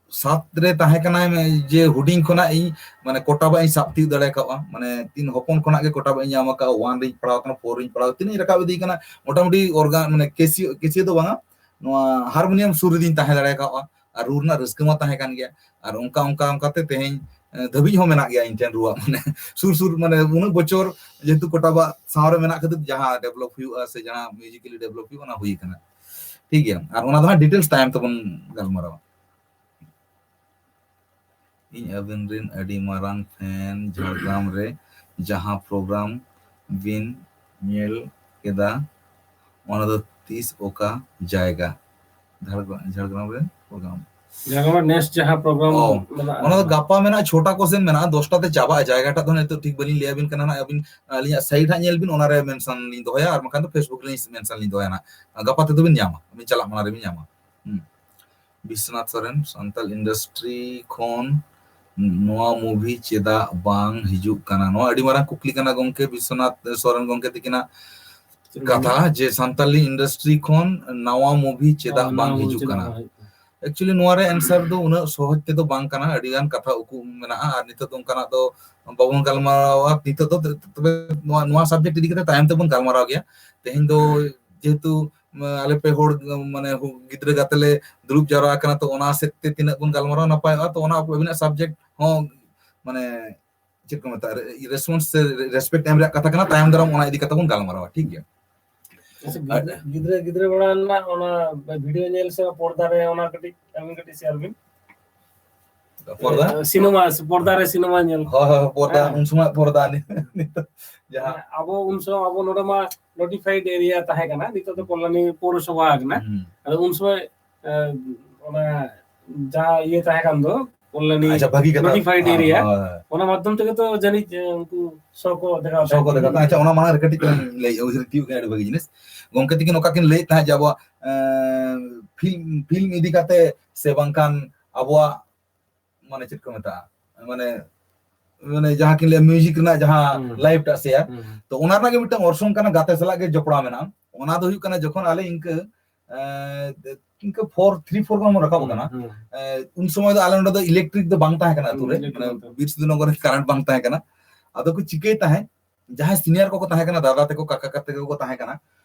ᱥᱟᱛ ᱨᱮ ᱛᱟᱦᱮᱸ ᱠᱟᱱᱟᱭ, ᱡᱮ ᱦᱩᱰᱤᱧ ᱠᱷᱚᱱᱟᱜ ᱤᱧ, ᱢᱟᱱᱮ, ᱠᱚᱴᱟᱵᱟᱜ ᱤᱧ ᱥᱟᱵ ᱛᱤᱭᱳᱜ ᱫᱟᱲᱮ ᱠᱟᱣᱟ᱾ ᱢᱟᱱᱮ, ᱛᱤᱱ ᱦᱚᱯᱚᱱ ᱠᱷᱚᱱᱟᱜ ᱜᱮ ᱠᱚᱴᱟᱵᱟᱜ ᱤᱧ ᱧᱟᱢ ᱟᱠᱟᱫᱼᱟ, one ᱨᱤᱧ ᱯᱟᱲᱦᱟᱣ ᱠᱟᱱᱟ, four ᱨᱤᱧ ᱯᱟᱲᱦᱟᱣ, ᱛᱤᱱᱟᱹᱜ ᱤᱧ ᱨᱟᱠᱟᱵ ᱤᱫᱤ ᱠᱟᱱᱟ, ᱢᱚᱴᱟᱢᱩᱴᱤ organ, ᱢᱟᱱᱮ, Casio, Casio ᱫᱚ ᱵᱟᱝᱟ, ᱱᱚᱣᱟ ᱦᱟᱨᱢᱳᱱᱤᱭᱟᱢ ᱥᱩᱨ ᱨᱮᱫᱚᱧ ᱛᱟᱦᱮᱸ ᱫᱟᱲᱮ ᱠᱟᱣᱟ᱾ ᱟᱨ ᱨᱩ ᱨᱮᱱᱟᱜ ᱨᱟᱹᱥᱠᱟᱹ ᱢᱟ ᱛᱟᱦᱮᱸ ᱠᱟᱱ ᱜᱮᱭᱟ᱾ ᱟᱨ ᱚᱱᱠᱟ, ᱚᱱᱠᱟ, ᱚᱱᱠᱟᱛᱮ ᱛᱮᱦᱮᱧ, ᱮ, ᱫᱷᱟᱹᱵᱤᱡ ᱦᱚᱸ ᱢᱮᱱᱟᱜ ᱜᱮᱭᱟ ᱤᱧ ᱴᱷᱮᱱ ᱨᱩᱣᱟᱜ, ᱢᱟᱱᱮ, ᱥᱩᱨ, ᱥᱩᱨ, ᱢᱟᱱᱮ, ᱩᱱᱟᱹᱜ ᱵᱚᱪᱷᱚᱨ ᱡᱮᱦᱮᱛᱩ ᱠᱚᱴᱟᱵᱟᱜ ᱥᱟᱶ ᱨᱮ ᱢᱮᱱᱟᱜ ᱠᱷᱟᱹᱛᱤᱨ ᱡᱟᱦᱟᱸ develop ᱦᱩᱭᱩᱜᱼᱟ ᱥᱮ ᱡᱟᱦᱟᱸ musically develop ᱦᱩᱭᱩᱜᱼᱟ, ᱚᱱᱟ ᱦᱩᱭ ᱠᱟᱱᱟ᱾ ᱴᱷᱤᱠ ᱜᱮᱭᱟ, ᱟᱨ ᱚᱱᱟ ᱫᱚ ᱦᱟᱸᱜ details ᱛᱟᱭᱚᱢ ᱛᱮᱵᱚᱱ ᱜᱟᱞᱢᱟᱨᱟᱣᱟ᱾ ᱤᱧ ᱟᱵᱤᱱ ᱨᱮᱱ ᱟᱹᱰᱤ ᱢᱟᱨᱟᱝ fan, ᱡᱷᱟᱲᱜᱨᱟᱢ ᱨᱮ ᱡᱟᱦᱟᱸ program ᱵᱤᱱ ᱧᱮᱞ ᱠᱮᱫᱟ, ᱚᱱᱟ ᱫᱚ ᱛᱤᱥ, ᱚᱠᱟ ᱡᱟᱭᱜᱟ? ᱡᱷᱟᱲᱜᱨᱟᱢ, ᱡᱷᱟᱲᱜᱨᱟᱢ ᱨᱮ program᱾ ᱡᱷᱟᱲᱜᱨᱟᱢ ᱨᱮ ᱱᱮᱥ ᱡᱟᱦᱟᱸ program ᱚ, ᱢᱮᱱᱟᱜᱼᱟ, ᱚᱱᱟ ᱫᱚ ᱜᱟᱯᱟ ᱢᱮᱱᱟᱜᱼᱟ, ᱪᱷᱚᱴᱟ ᱠᱚ ᱥᱮᱱ ᱢᱮᱱᱟᱜᱼᱟ, ᱫᱚᱥᱴᱟ ᱛᱮ ᱪᱟᱵᱟᱜᱼᱟ᱾ ᱡᱟᱭᱜᱟᱴᱟᱜ ᱫᱚ ᱱᱤᱛᱚᱜ ᱴᱷᱤᱠ ᱵᱟᱹᱞᱤᱧ ᱞᱟᱹᱭ ᱟᱵᱤᱱ ᱠᱟᱱᱟ ᱱᱟᱜ, ᱟᱹᱵᱤᱱ ᱟᱹᱞᱤᱧᱟᱜ site ᱦᱟᱸᱜ ᱧᱮᱞ ᱵᱤᱱ, ᱚᱱᱟᱨᱮ mention ᱞᱤᱧ ᱫᱚᱦᱚᱭᱟ, ᱟᱨ ᱵᱟᱠᱷᱟᱱ ᱫᱚ Facebook ᱨᱮᱞᱤᱧ mention ᱞᱤᱧ ᱫᱚᱦᱚᱭᱟ ᱱᱟᱜ᱾ ᱜᱟᱯᱟ ᱛᱮᱫᱚ ᱵᱤᱱ ᱧᱟᱢᱟ, ᱟᱹᱵᱤᱱ ᱪᱟᱞᱟᱜ ᱢᱟᱲᱟᱝ ᱨᱮᱵᱤᱱ ᱧᱟᱢᱟ᱾ ᱦᱩᱸ᱾ ᱵᱤᱥᱣᱚᱱᱟᱛᱷ ᱥᱚᱨᱮᱱ, ᱥᱟᱱᱛᱟᱲ industry ᱠᱷᱚᱱ ᱱᱚᱣᱟ movie ᱪᱮᱫᱟᱜ ᱵᱟᱝ ᱦᱤᱡᱩᱜ ᱠᱟᱱᱟ? ᱱᱚᱣᱟ ᱟᱹᱰᱤ ᱢᱟᱨᱟᱝ ᱠᱩᱠᱞᱤ ᱠᱟᱱᱟ ᱜᱚᱢᱠᱮ, ᱵᱤᱥᱣᱚᱱᱟᱛᱷ ᱥᱚᱨᱮᱱ ᱜᱚᱢᱠᱮ ᱛᱤᱠᱤᱱᱟᱜ ᱠᱟᱛᱷᱟ, ᱡᱮ ᱥᱟᱱᱛᱟᱞᱤ industry ᱠᱷᱚᱱ ᱱᱟᱣᱟ movie ᱪᱮᱫᱟᱜ ᱚ, ᱵᱟᱝ ᱱᱟᱣᱟ movie ᱦᱤᱡᱩᱜ ᱪᱮᱫᱟᱜ ᱠᱟᱱᱟ? ᱵᱟᱝ ᱦᱤᱡᱩᱜ ᱠᱟᱱᱟ? Actually, ᱱᱚᱣᱟ ᱨᱮ answer ᱫᱚ ᱩᱱᱟᱹᱜ ᱥᱚᱦᱚᱡ ᱛᱮᱫᱚ ᱵᱟᱝ ᱠᱟᱱᱟ, ᱟᱹᱰᱤ ᱜᱟᱱ ᱠᱟᱛᱷᱟ ᱩᱠᱩ ᱢᱮᱱᱟᱜᱼᱟ, ᱟᱨ ᱱᱤᱛᱚᱜ ᱫᱚ ᱚᱱᱠᱟᱱᱟᱜ ᱫᱚ ᱵᱟᱵᱚᱱ ᱜᱟᱞᱢᱟᱨᱟᱣᱟ᱾ ᱱᱤᱛᱚᱜ ᱫᱚ ᱛᱚᱵᱮ ᱱᱚᱣᱟ, ᱱᱚᱣᱟ subject ᱤᱫᱤ ᱠᱟᱛᱮ ᱛᱟᱭᱚᱢ ᱛᱮᱵᱚᱱ ᱜᱟᱞᱢᱟᱨᱟᱣ ᱜᱮᱭᱟ᱾ ᱛᱮᱦᱮᱧ ᱫᱚ ᱡᱮᱦᱮᱛᱩ, ᱢᱟ, ᱟᱞᱮ ᱯᱮ ᱦᱚᱲ, ᱢᱟᱱᱮ, ᱦᱩ-, ᱜᱤᱫᱽᱨᱟᱹ ᱜᱟᱛᱮ ᱞᱮ ᱫᱩᱲᱩᱵ ᱡᱟᱣᱨᱟ ᱟᱠᱟᱱᱟ, ᱛᱚ ᱚᱱᱟ ᱥᱮᱫ ᱛᱮ ᱛᱤᱱᱟᱹᱜ ᱵᱚᱱ ᱜᱟᱞᱢᱟᱨᱟᱣ ᱱᱟᱯᱟᱭᱚᱜᱼᱟ, ᱛᱚ ᱚᱱᱟ ᱟᱹᱵᱤᱱᱟᱜ subject ᱦᱚᱸ, ᱢᱟᱱᱮ, ᱪᱮᱫ ᱠᱚ ᱢᱮᱛᱟᱜᱼᱟ, ᱨᱮ-, response ᱥᱮ respect ᱮᱢ ᱨᱮᱭᱟᱜ ᱠᱟᱛᱷᱟ ᱠᱟᱱᱟ, ᱛᱟᱭᱚᱢ ᱫᱟᱨᱟᱢ ᱚᱱᱟ ᱤᱫᱤ ᱠᱟᱛᱮ ᱵᱚᱱ ᱜᱟᱞᱢᱟᱨᱟᱣᱟ, ᱴᱷᱤᱠ ᱜᱮᱭᱟ? ᱟᱪᱪᱷᱟ, ᱜᱤᱫᱽᱨᱟᱹ, ᱜᱤᱫᱽᱨᱟᱹ, ᱜᱤᱫᱽᱨᱟᱹ ᱵᱮᱲᱟ ᱨᱮᱱᱟᱜ ᱚᱱᱟ video ᱧᱮᱞ ᱥᱮ ᱯᱚᱨᱫᱟ ᱨᱮ ᱚᱱᱟ ᱠᱟᱹᱴᱤᱡ, ᱟᱹᱵᱤᱱ ᱠᱟᱹᱴᱤᱡ share ᱵᱤᱱ᱾ ᱯᱚᱨᱫᱟ? ᱥᱤᱱᱮᱢᱟ, ᱯᱚᱨᱫᱟ ᱨᱮ ᱥᱤᱱᱮᱢᱟ ᱧᱮᱞ᱾ ᱦᱳᱭ, ᱦᱳᱭ, ᱯᱚᱨᱫᱟ, ᱦᱮᱸ᱾ ᱩᱱ ᱥᱚᱢᱚᱭ ᱯᱚᱨᱫᱟ ᱱᱤ-, ᱱᱤᱛᱚᱜ ᱡᱟᱦᱟᱸ ᱟᱵᱚ ᱩᱱ ᱥᱚᱢᱚᱭ ᱟᱵᱚ ᱱᱚᱰᱮ ᱢᱟ notified area ᱛᱟᱦᱮᱸ ᱠᱟᱱᱟ, ᱱᱤᱛᱚᱜ ᱫᱚ ᱠᱚᱞᱞᱟᱱᱤ ᱯᱳᱣᱨᱚᱥᱚᱵᱷᱟ ᱟᱠᱟᱱᱟ᱾ ᱦᱩᱸ᱾ ᱟᱫᱚ ᱩᱱ ᱥᱚᱢᱚᱭ, ᱮ, ᱚᱱᱟ ᱡᱟᱦᱟᱸ ᱤᱭᱟᱹ ᱛᱟᱦᱮᱸ ᱠᱟᱱ ᱫᱚ, ᱠᱚᱞᱞᱟᱱᱤ ᱟᱪᱪᱷᱟ, ᱵᱷᱟᱹᱜᱤ ᱠᱟᱛᱷᱟ᱾ Notified ᱦᱮᱸ, area, ᱦᱮᱸ, ᱦᱮᱸ᱾ ᱚᱱᱟ ᱢᱟᱫᱽᱫᱷᱚᱢ ᱛᱮᱜᱮ ᱛᱚ ᱡᱟᱹᱱᱤᱡ, ᱮ, ᱩᱱᱠᱩ show ᱠᱚ ᱫᱮᱠᱷᱟᱣ show ᱠᱚ ᱛᱟᱦᱮᱸ ᱫᱮᱠᱷᱟᱣ ᱠᱟᱱᱟ᱾ ᱛᱟᱦᱮᱸ᱾ ᱟᱪᱪᱷᱟ, ᱚᱱᱟ ᱢᱟᱲᱟᱝ ᱨᱮ ᱠᱟᱹᱴᱤᱡ ᱞᱟᱝ ᱞᱟᱹᱭ ᱩᱭᱦᱟᱹᱨ ᱛᱤᱭᱳᱜ ᱠᱮᱫᱟ, ᱟᱹᱰᱤ ᱵᱷᱟᱹᱜᱤ ᱡᱤᱱᱤᱥ᱾ ᱜᱚᱢᱠᱮ ᱛᱤᱠᱤᱱ ᱚᱠᱟ ᱠᱤᱱ ᱞᱟᱹᱭᱮᱫ ᱛᱟᱦᱮᱸᱫ ᱡᱮ ᱟᱵᱚᱣᱟᱜ, ᱮ, film, film ᱤᱫᱤ ᱠᱟᱛᱮ ᱥᱮ ᱵᱟᱝᱠᱷᱟᱱ ᱟᱵᱚᱣᱟᱜ ᱢᱟᱱᱮ ᱪᱮᱫ ᱠᱚ ᱢᱮᱛᱟᱜᱼᱟ, ᱢᱟᱱᱮ, ᱢᱟᱱᱮ ᱡᱟᱦᱟᱸ ᱠᱤᱱ ᱞᱟᱹᱭᱟ music ᱨᱮᱱᱟᱜ ᱡᱟᱦᱟᱸ ᱦᱩᱸ᱾ Live ᱴᱟᱜ share, ᱦᱩᱸ᱾ ᱛᱚ ᱚᱱᱟ ᱨᱮᱱᱟᱜ ᱜᱮ ᱢᱤᱫᱴᱟᱝ ᱚᱨᱥᱚᱝ ᱠᱟᱱᱟ, ᱜᱟᱛᱮ ᱥᱟᱞᱟᱜ ᱜᱮ ᱡᱚᱯᱲᱟᱣ ᱢᱮᱱᱟᱜᱼᱟ᱾ ᱚᱱᱟ ᱫᱚ ᱦᱩᱭᱩᱜ ᱠᱟᱱᱟ ᱡᱚᱠᱷᱚᱱ ᱟᱞᱮ ᱤᱱᱠᱟᱹ, ᱮᱸ, ᱤᱱᱠᱟᱹ four, three, four ᱠᱷᱚᱱ ᱵᱚᱱ ᱨᱟᱠᱟᱵ ᱦᱩᱸ, ᱟᱠᱟᱱᱟ᱾ ᱦᱩᱸ᱾ ᱮᱸ, ᱩᱱ ᱥᱚᱢᱚᱭ ᱫᱚ ᱟᱞᱮ ᱱᱚᱰᱮ ᱫᱚ electric ᱫᱚ ᱵᱟᱝ ᱛᱟᱦᱮᱸ ᱠᱟᱱᱟ ᱟᱹᱛᱩ ᱦᱩᱸ, ᱨᱮ, electric ᱢᱟᱱᱮ ᱵᱟᱝ ᱛᱟᱦᱮᱸ᱾ ᱵᱤᱨ ᱥᱤᱫᱩ ᱱᱚᱜᱚᱨ ᱨᱮ current ᱵᱟᱝ ᱛᱟᱦᱮᱸ ᱠᱟᱱᱟ᱾ ᱟᱫᱚ ᱠᱚ ᱪᱤᱠᱟᱹᱭ ᱛᱟᱦᱮᱸᱫ, ᱡᱟᱦᱟᱸᱭ senior ᱠᱚᱠᱚ ᱛᱟᱦᱮᱸ ᱠᱟᱱᱟ, ᱫᱟᱫᱟ ᱛᱟᱠᱚ, ᱠᱟᱠᱟ ᱠᱟᱠᱟ ᱛᱟᱠᱚ ᱠᱚ ᱛᱟᱦᱮᱸ ᱠᱟᱱᱟ,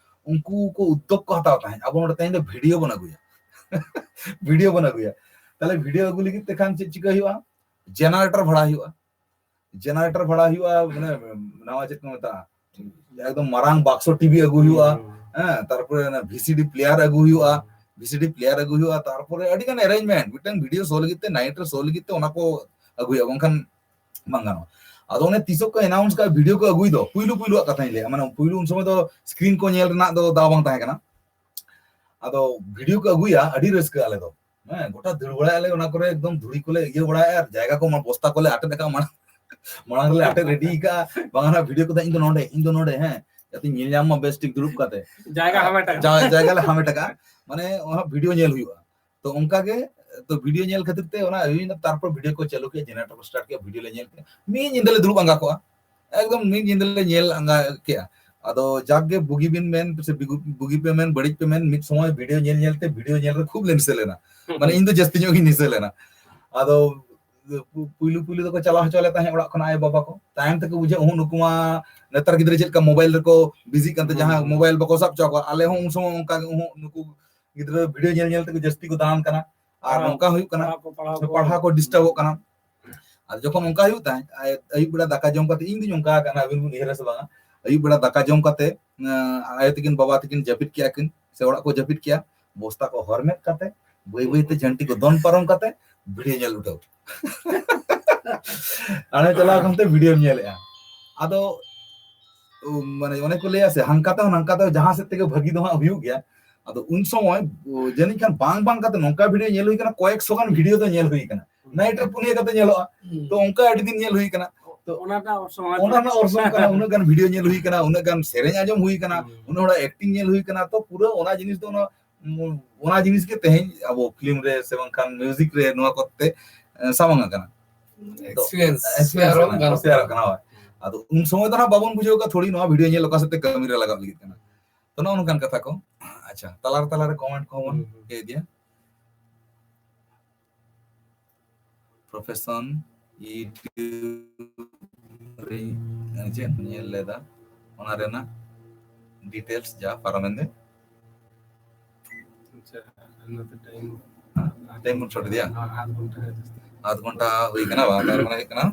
ᱩᱱᱠᱩ ᱠᱚ ᱩᱫᱽᱫᱳᱜᱽ ᱠᱚ ᱦᱟᱛᱟᱣ ᱛᱟᱦᱮᱸᱫ, "ᱟᱵᱚ ᱱᱚᱰᱮ ᱛᱮᱦᱮᱧ ᱫᱚ video ᱵᱚᱱ ᱟᱹᱜᱩᱭᱟ, video ᱵᱚᱱ ᱟᱹᱜᱩᱭᱟ᱾" ᱛᱟᱦᱞᱮ video ᱟᱹᱜᱩ ᱞᱟᱹᱜᱤᱫ ᱛᱮ ᱠᱷᱟᱱ ᱪᱮᱫ ᱪᱤᱠᱟᱹ ᱦᱩᱭᱩᱜᱼᱟ? Generator ᱵᱷᱟᱲᱟ ᱦᱩᱭᱩᱜᱼᱟ, generator ᱵᱷᱟᱲᱟ ᱦᱩᱭᱩᱜᱼᱟ, ᱢᱟᱱᱮ ᱱᱟᱣᱟ ᱪᱮᱫ ᱠᱚ ᱢᱮᱛᱟᱜᱼᱟ, ᱮᱠᱫᱚᱢ ᱢᱟᱨᱟᱝ ᱵᱟᱠᱥᱚ TV ᱟᱹᱜᱩ ᱦᱩᱭᱩᱜᱼᱟ, ᱦᱩᱸ᱾ ᱦᱮᱸ, ᱛᱟᱨᱯᱚᱨᱮ ᱚᱱᱟ VCD player ᱟᱹᱜᱩ ᱦᱩᱭᱩᱜᱼᱟ, VCD player ᱟᱹᱜᱩ ᱦᱩᱭᱩᱜᱼᱟ, ᱛᱟᱨᱯᱚᱨᱮ ᱟᱹᱰᱤ ᱜᱟᱱ arrangement, ᱢᱤᱫᱴᱟᱝ video show ᱞᱟᱹᱜᱤᱫ ᱛᱮ, night ᱨᱮ show ᱞᱟᱹᱜᱤᱫ ᱛᱮ ᱚᱱᱟ ᱠᱚ ᱟᱹᱜᱩᱭᱟ, ᱵᱟᱝᱠᱷᱟᱱ ᱵᱟᱝ ᱜᱟᱱᱚᱜᱼᱟ᱾ ᱟᱫᱚ ᱚᱱᱮ ᱛᱤᱥᱚᱜ ᱠᱚ announce ᱠᱟᱜᱼᱟ, video ᱠᱚ ᱟᱹᱜᱩᱭ ᱫᱚ, ᱯᱩᱭᱞᱩ ᱯᱩᱭᱞᱩᱣᱟᱜ ᱠᱟᱛᱷᱟᱧ ᱞᱟᱹᱭᱟ, ᱢᱟᱱᱮ ᱯᱩᱭᱞᱩ ᱩᱱ ᱥᱚᱢᱚᱭ ᱫᱚ screen ᱠᱚ ᱧᱮᱞ ᱨᱮᱱᱟᱜ ᱫᱚ ᱫᱟᱣ ᱵᱟᱝ ᱛᱟᱦᱮᱸ ᱠᱟᱱᱟ᱾ ᱟᱫᱚ video ᱠᱚ ᱟᱹᱜᱩᱭᱟ, ᱟᱹᱰᱤ ᱨᱟᱹᱥᱠᱟᱹ ᱟᱞᱮ ᱫᱚ᱾ ᱦᱮᱸ, ᱜᱚᱴᱟ ᱫᱟᱹᱲ ᱵᱟᱲᱟᱭᱟᱞᱮ ᱚᱱᱟ ᱠᱚᱨᱮ, ᱮᱠᱫᱚᱢ ᱫᱷᱩᱲᱤ ᱠᱚᱞᱮ ᱤᱭᱟᱹ ᱵᱟᱲᱟᱭᱟ, ᱟᱨ ᱡᱟᱭᱜᱟ ᱠᱚ ᱢᱟ ᱵᱚᱥᱛᱟ ᱠᱚᱞᱮ ᱟᱴᱮᱫ ᱟᱠᱟᱫᱼᱟ, ᱢᱟᱲᱟᱝ, ᱢᱟᱲᱟᱝ ᱨᱮᱞᱮ ᱟᱴᱮᱫ ready ᱟᱠᱟᱫᱼᱟ, ᱵᱟᱝ ᱚᱱᱟ video ᱠᱚᱫᱚ ᱤᱧ ᱫᱚ ᱱᱚᱰᱮ, ᱤᱧ ᱫᱚ ᱱᱚᱰᱮ, ᱦᱮᱸ, ᱡᱟᱛᱮᱧ ᱧᱮᱞ ᱧᱟᱢ ᱢᱟ ᱵᱮᱥ ᱴᱷᱤᱠ ᱫᱩᱲᱩᱵ ᱠᱟᱛᱮ᱾ ᱡᱟᱭᱜᱟ ᱦᱟᱢᱮᱴ ᱟᱠᱟᱫ᱾ ᱡᱟ-, ᱡᱟᱭᱜᱟ ᱞᱮ ᱦᱟᱢᱮᱴ ᱟᱠᱟᱫᱼᱟ, ᱢᱟᱱᱮ ᱚᱱᱟ video ᱧᱮᱞ ᱦᱩᱭᱩᱜᱼᱟ᱾ ᱛᱚ ᱚᱱᱠᱟ ᱜᱮ, ᱛᱚ video ᱧᱮᱞ ᱠᱷᱟᱹᱛᱤᱨ ᱛᱮ ᱚᱱᱟ ᱦᱩᱭᱱᱟ, ᱛᱟᱨᱯᱚᱨ video ᱠᱚ ᱪᱟᱹᱞᱩ ᱠᱮᱫᱼᱟ, generator ᱠᱚ start ᱠᱮᱫᱼᱟ, video ᱞᱮ ᱧᱮᱞ ᱠᱮᱫᱼᱟ, ᱢᱤᱫ ᱧᱤᱫᱟᱹ ᱞᱮ ᱫᱩᱲᱩᱵ ᱟᱸᱜᱟ ᱠᱚᱜᱼᱟ, ᱮᱠᱫᱚᱢ ᱢᱤᱫ ᱧᱤᱫᱟᱹ ᱞᱮ ᱧᱮᱞ ᱟᱸᱜᱟ ᱠᱮᱜᱼᱟ᱾ ᱟᱫᱚ ᱡᱟᱠ ᱜᱮ ᱵᱩᱜᱤ ᱵᱤᱱ ᱢᱮᱱ ᱥᱮ ᱵᱤᱜᱩ-, ᱵᱩᱜᱤ ᱯᱮ ᱢᱮᱱ, ᱵᱟᱹᱲᱤᱡ ᱯᱮ ᱢᱮᱱ, ᱢᱤᱫ ᱥᱚᱢᱚᱭ video ᱧᱮᱞ ᱧᱮᱞ ᱛᱮ, video ᱧᱮᱞ ᱨᱮ ᱠᱷᱩᱵ ᱞᱮ ᱱᱤᱥᱟᱹ ᱞᱮᱱᱟ᱾ ᱢᱟᱱᱮ ᱤᱧ ᱫᱚ ᱡᱟᱹᱥᱛᱤ ᱧᱚᱜ ᱜᱤᱧ ᱱᱤᱥᱟᱹ ᱞᱮᱱᱟ᱾ ᱟᱫᱚ ᱯᱩ-, ᱯᱩᱭᱞᱩ ᱯᱩᱭᱞᱩ ᱫᱚᱠᱚ ᱪᱟᱞᱟᱣ ᱦᱚᱪᱚ ᱞᱮ ᱛᱟᱦᱮᱸᱫ ᱚᱲᱟᱜ ᱠᱷᱚᱱ ᱟᱭᱳ ᱵᱟᱵᱟ ᱠᱚ᱾ ᱛᱟᱭᱚᱢ ᱛᱮᱠᱚ ᱵᱩᱡᱷᱟᱹᱣ, ᱩᱦᱩᱸ, ᱱᱩᱠᱩ ᱢᱟ ᱱᱮᱛᱟᱨ ᱜᱤᱫᱽᱨᱟᱹ ᱪᱮᱫ ᱞᱮᱠᱟ mobile ᱨᱮᱠᱚ busy ᱠᱟᱱᱛᱮ ᱡᱟᱦᱟᱸ ᱦᱩᱸ᱾ Mobile ᱵᱟᱠᱚ ᱥᱟᱵ ᱦᱚᱪᱚ ᱟᱠᱚᱣᱟ᱾ ᱟᱞᱮ ᱦᱚᱸ ᱩᱱ ᱥᱚᱢᱚᱭ ᱚᱱᱠᱟ ᱜᱮ, ᱩᱦᱩᱸ, ᱱᱩᱠᱩ ᱜᱤᱫᱽᱨᱟᱹ video ᱧᱮᱞ ᱧᱮᱞ ᱛᱮᱠᱚ ᱡᱟᱹᱥᱛᱤ ᱠᱚ ᱫᱟᱬᱟᱱ ᱠᱟᱱᱟ᱾ ᱟᱨ ᱯᱟᱲᱦᱟᱣ, ᱱᱚᱝᱠᱟ ᱦᱩᱭᱩᱜ ᱠᱟᱱᱟ, ᱯᱟᱲᱦᱟᱣ ᱠᱚ, ᱯᱟᱲᱦᱟᱣ ᱠᱚ᱾ ᱯᱟᱲᱦᱟᱣ ᱠᱚ disturbᱚᱜ ᱠᱟᱱᱟ᱾ ᱟᱨ ᱡᱚᱠᱷᱚᱱ ᱚᱱᱠᱟ ᱦᱩᱭᱩᱜ ᱛᱟᱦᱮᱸᱫ, ᱟᱭ-, ᱟᱹᱭᱩᱵ ᱵᱮᱲᱟ ᱫᱟᱠᱟ ᱡᱚᱢ ᱠᱟᱛᱮ, ᱤᱧ ᱫᱩᱧ ᱚᱱᱠᱟ ᱟᱠᱟᱱᱟ, ᱟᱹᱵᱤᱱ ᱵᱤᱱ ᱩᱭᱦᱟᱹᱨᱟ ᱥᱮ ᱵᱟᱝᱟ, ᱟᱹᱭᱩᱵ ᱵᱮᱲᱟ ᱫᱟᱠᱟ ᱡᱚᱢ ᱠᱟᱛᱮ, ᱟᱸ, ᱟᱭᱳ ᱛᱟᱹᱠᱤᱱ, ᱵᱟᱵᱟ ᱛᱟᱹᱠᱤᱱ ᱡᱟᱹᱯᱤᱫ ᱠᱮᱜᱼᱟ ᱠᱤᱱ, ᱥᱮ ᱚᱲᱟᱜ ᱠᱚ ᱡᱟᱹᱯᱤᱫ ᱠᱮᱜᱼᱟ, ᱵᱚᱥᱛᱟ ᱠᱚ ᱦᱚᱨᱢᱮᱫ ᱠᱟᱛᱮ, ᱵᱟᱹᱭ ᱵᱟᱹᱭ ᱛᱮ ᱡᱷᱟᱹᱱᱴᱤ ᱠᱚ ᱫᱚᱱ ᱯᱟᱨᱚᱢ ᱠᱟᱛᱮ, ᱵᱷᱤᱰᱤᱭᱳ ᱧᱮᱞ ᱩᱴᱷᱟᱹᱣ᱾ ᱟᱲᱮ ᱪᱟᱞᱟᱣ ᱠᱟᱱᱛᱮ ᱵᱷᱤᱰᱤᱭᱳᱢ ᱧᱮᱞᱮᱜᱼᱟ᱾ ᱟᱫᱚ ᱩᱢ, ᱢᱟᱱᱮ ᱚᱱᱮ ᱠᱚ ᱞᱟᱹᱭᱟ ᱥᱮ, ᱦᱟᱱᱠᱟ ᱛᱮᱦᱚᱸ ᱱᱟᱝᱠᱟ ᱛᱮᱦᱚᱸ ᱡᱟᱦᱟᱸ ᱥᱮᱫ ᱛᱮᱜᱮ ᱵᱷᱟᱹᱜᱤ ᱫᱚ ᱦᱟᱸᱜ ᱦᱩᱭᱩᱜ ᱜᱮᱭᱟ᱾ ᱟᱫᱚ ᱩᱱ ᱥᱚᱢᱚᱭ ᱚ, ᱡᱟᱹᱱᱤᱡ ᱠᱷᱟᱱ ᱵᱟᱝ ᱵᱟᱝ ᱠᱟᱛᱮ ᱱᱚᱝᱠᱟ ᱵᱷᱤᱰᱤᱭᱳ ᱧᱮᱞ ᱦᱩᱭ ᱠᱟᱱᱟ, ᱠᱚᱭᱮᱠ ᱥᱚ ᱜᱟᱱ ᱵᱷᱤᱰᱤᱭᱳ ᱫᱚ ᱧᱮᱞ ᱦᱩᱭ ᱠᱟᱱᱟ᱾ ᱱᱟᱭᱤᱴ ᱨᱮ ᱯᱩᱱᱭᱟᱹ ᱠᱟᱛᱮ ᱧᱮᱞᱚᱜᱼᱟ᱾ ᱦᱩᱸ᱾ ᱛᱚ ᱚᱱᱠᱟ ᱟᱹᱰᱤ ᱫᱤᱱ ᱧᱮᱞ ᱦᱩᱭ ᱠᱟᱱᱟ᱾ ᱛᱚ ᱚᱱᱟ ᱨᱮᱱᱟᱜ ᱚᱨᱥᱚᱝ ᱚᱱᱟ ᱨᱮᱱᱟᱜ ᱚᱨᱥᱚᱝ ᱠᱟᱱᱟ᱾ ᱩᱱᱟᱹᱜ ᱜᱟᱱ ᱵᱷᱤᱰᱤᱭᱳ ᱧᱮᱞ ᱦᱩᱭ ᱠᱟᱱᱟ, ᱩᱱᱟᱹᱜ ᱜᱟᱱ ᱥᱮᱨᱮᱧ ᱟᱸᱡᱚᱢ ᱦᱩᱭ ᱠᱟᱱᱟ, ᱦᱩᱸ᱾ ᱩᱱᱟᱹᱜ ᱦᱚᱲᱟᱜ ᱮᱠᱴᱤᱝ ᱧᱮᱞ ᱦᱩᱭ ᱠᱟᱱᱟ᱾ ᱛᱚ ᱯᱩᱨᱟᱹ ᱚᱱᱟ ᱡᱤᱱᱤᱥ ᱫᱚ ᱚᱱᱟ, ᱚᱱᱟ ᱡᱤᱱᱤᱥ ᱜᱮ ᱛᱮᱦᱮᱧ ᱟᱵᱚ ᱯᱷᱤᱞᱢ ᱨᱮ ᱥᱮ ᱵᱟᱝᱠᱷᱟᱱ ᱢᱤᱣᱡᱤᱠ ᱨᱮ ᱱᱚᱣᱟ ᱠᱚᱛᱮ, ᱮ, ᱥᱟᱢᱟᱝ ᱟᱠᱟᱱᱟ᱾ ᱛᱚ, experience ᱮᱠᱥᱯᱤᱨᱤᱭᱮᱱᱥ ᱥᱮᱭᱟᱨᱚᱜ ᱠᱟᱱᱟ, ᱜᱟᱱᱚᱜ ᱥᱮᱭᱟᱨᱚᱜ ᱠᱟᱱᱟ᱾ ᱠᱟᱱᱟ, ᱦᱳᱭ᱾ ᱟᱫᱚ ᱩᱱ ᱥᱚᱢᱚᱭ ᱫᱚ ᱱᱟᱦᱟᱜ ᱵᱟᱵᱚᱱ ᱵᱩᱡᱷᱟᱹᱣ ᱠᱟᱜᱼᱟ, ᱛᱷᱚᱲᱤ ᱱᱚᱣᱟ ᱵᱷᱤᱰᱤᱭᱳ ᱧᱮᱞ ᱚᱠᱟ ᱥᱮᱫ ᱛᱮ ᱠᱟᱹᱢᱤ ᱨᱮ ᱞᱟᱜᱟᱣ ᱞᱟᱹᱜᱤᱫ ᱠᱟᱱᱟ᱾ ᱛᱚ, ᱱᱚᱜᱼᱚ ᱱᱚᱝᱠᱟᱱ ᱠᱟᱛᱷᱟ ᱠᱚ᱾ ᱟᱪᱪᱷᱟ, ᱛᱟᱞᱟᱨᱮ, ᱛᱟᱞᱟᱨᱮ ᱠᱚᱢᱮᱱᱴ ᱠᱚᱦᱚᱸ ᱵᱚᱱ ᱦᱩᱸ, ᱦᱩᱸ᱾ ᱤᱭᱟᱹ ᱤᱫᱤᱭᱟ᱾ ᱯᱨᱚᱯᱷᱮᱥᱚᱱ YouTube ᱨᱮᱧ ᱪᱮᱫ ᱧᱮᱞ ᱞᱮᱫᱟ, ᱚᱱᱟ ᱨᱮᱱᱟᱜ ᱰᱤᱴᱮᱞᱥ ᱡᱟ ᱯᱟᱨᱚᱢᱮᱱ ᱫᱤᱱ᱾ ᱟᱪᱪᱷᱟ, ᱱᱚᱛᱮ ᱴᱟᱭᱤᱢ ᱴᱟᱭᱤᱢ ᱵᱚᱱ ᱥᱚᱨᱴ ᱤᱫᱤᱭᱟ? ᱦᱮᱸ, ᱟᱫᱷ ᱜᱷᱚᱱᱴᱟ ᱜᱮ ᱡᱟᱹᱥᱛᱤ᱾ ᱟᱫᱷ ᱜᱷᱚᱱᱴᱟ ᱦᱩᱭ ᱠᱟᱱᱟ, ᱵᱟᱝ? ᱛᱟᱨ ᱢᱟᱱᱮ ᱦᱩᱭᱩᱜ ᱠᱟᱱᱟ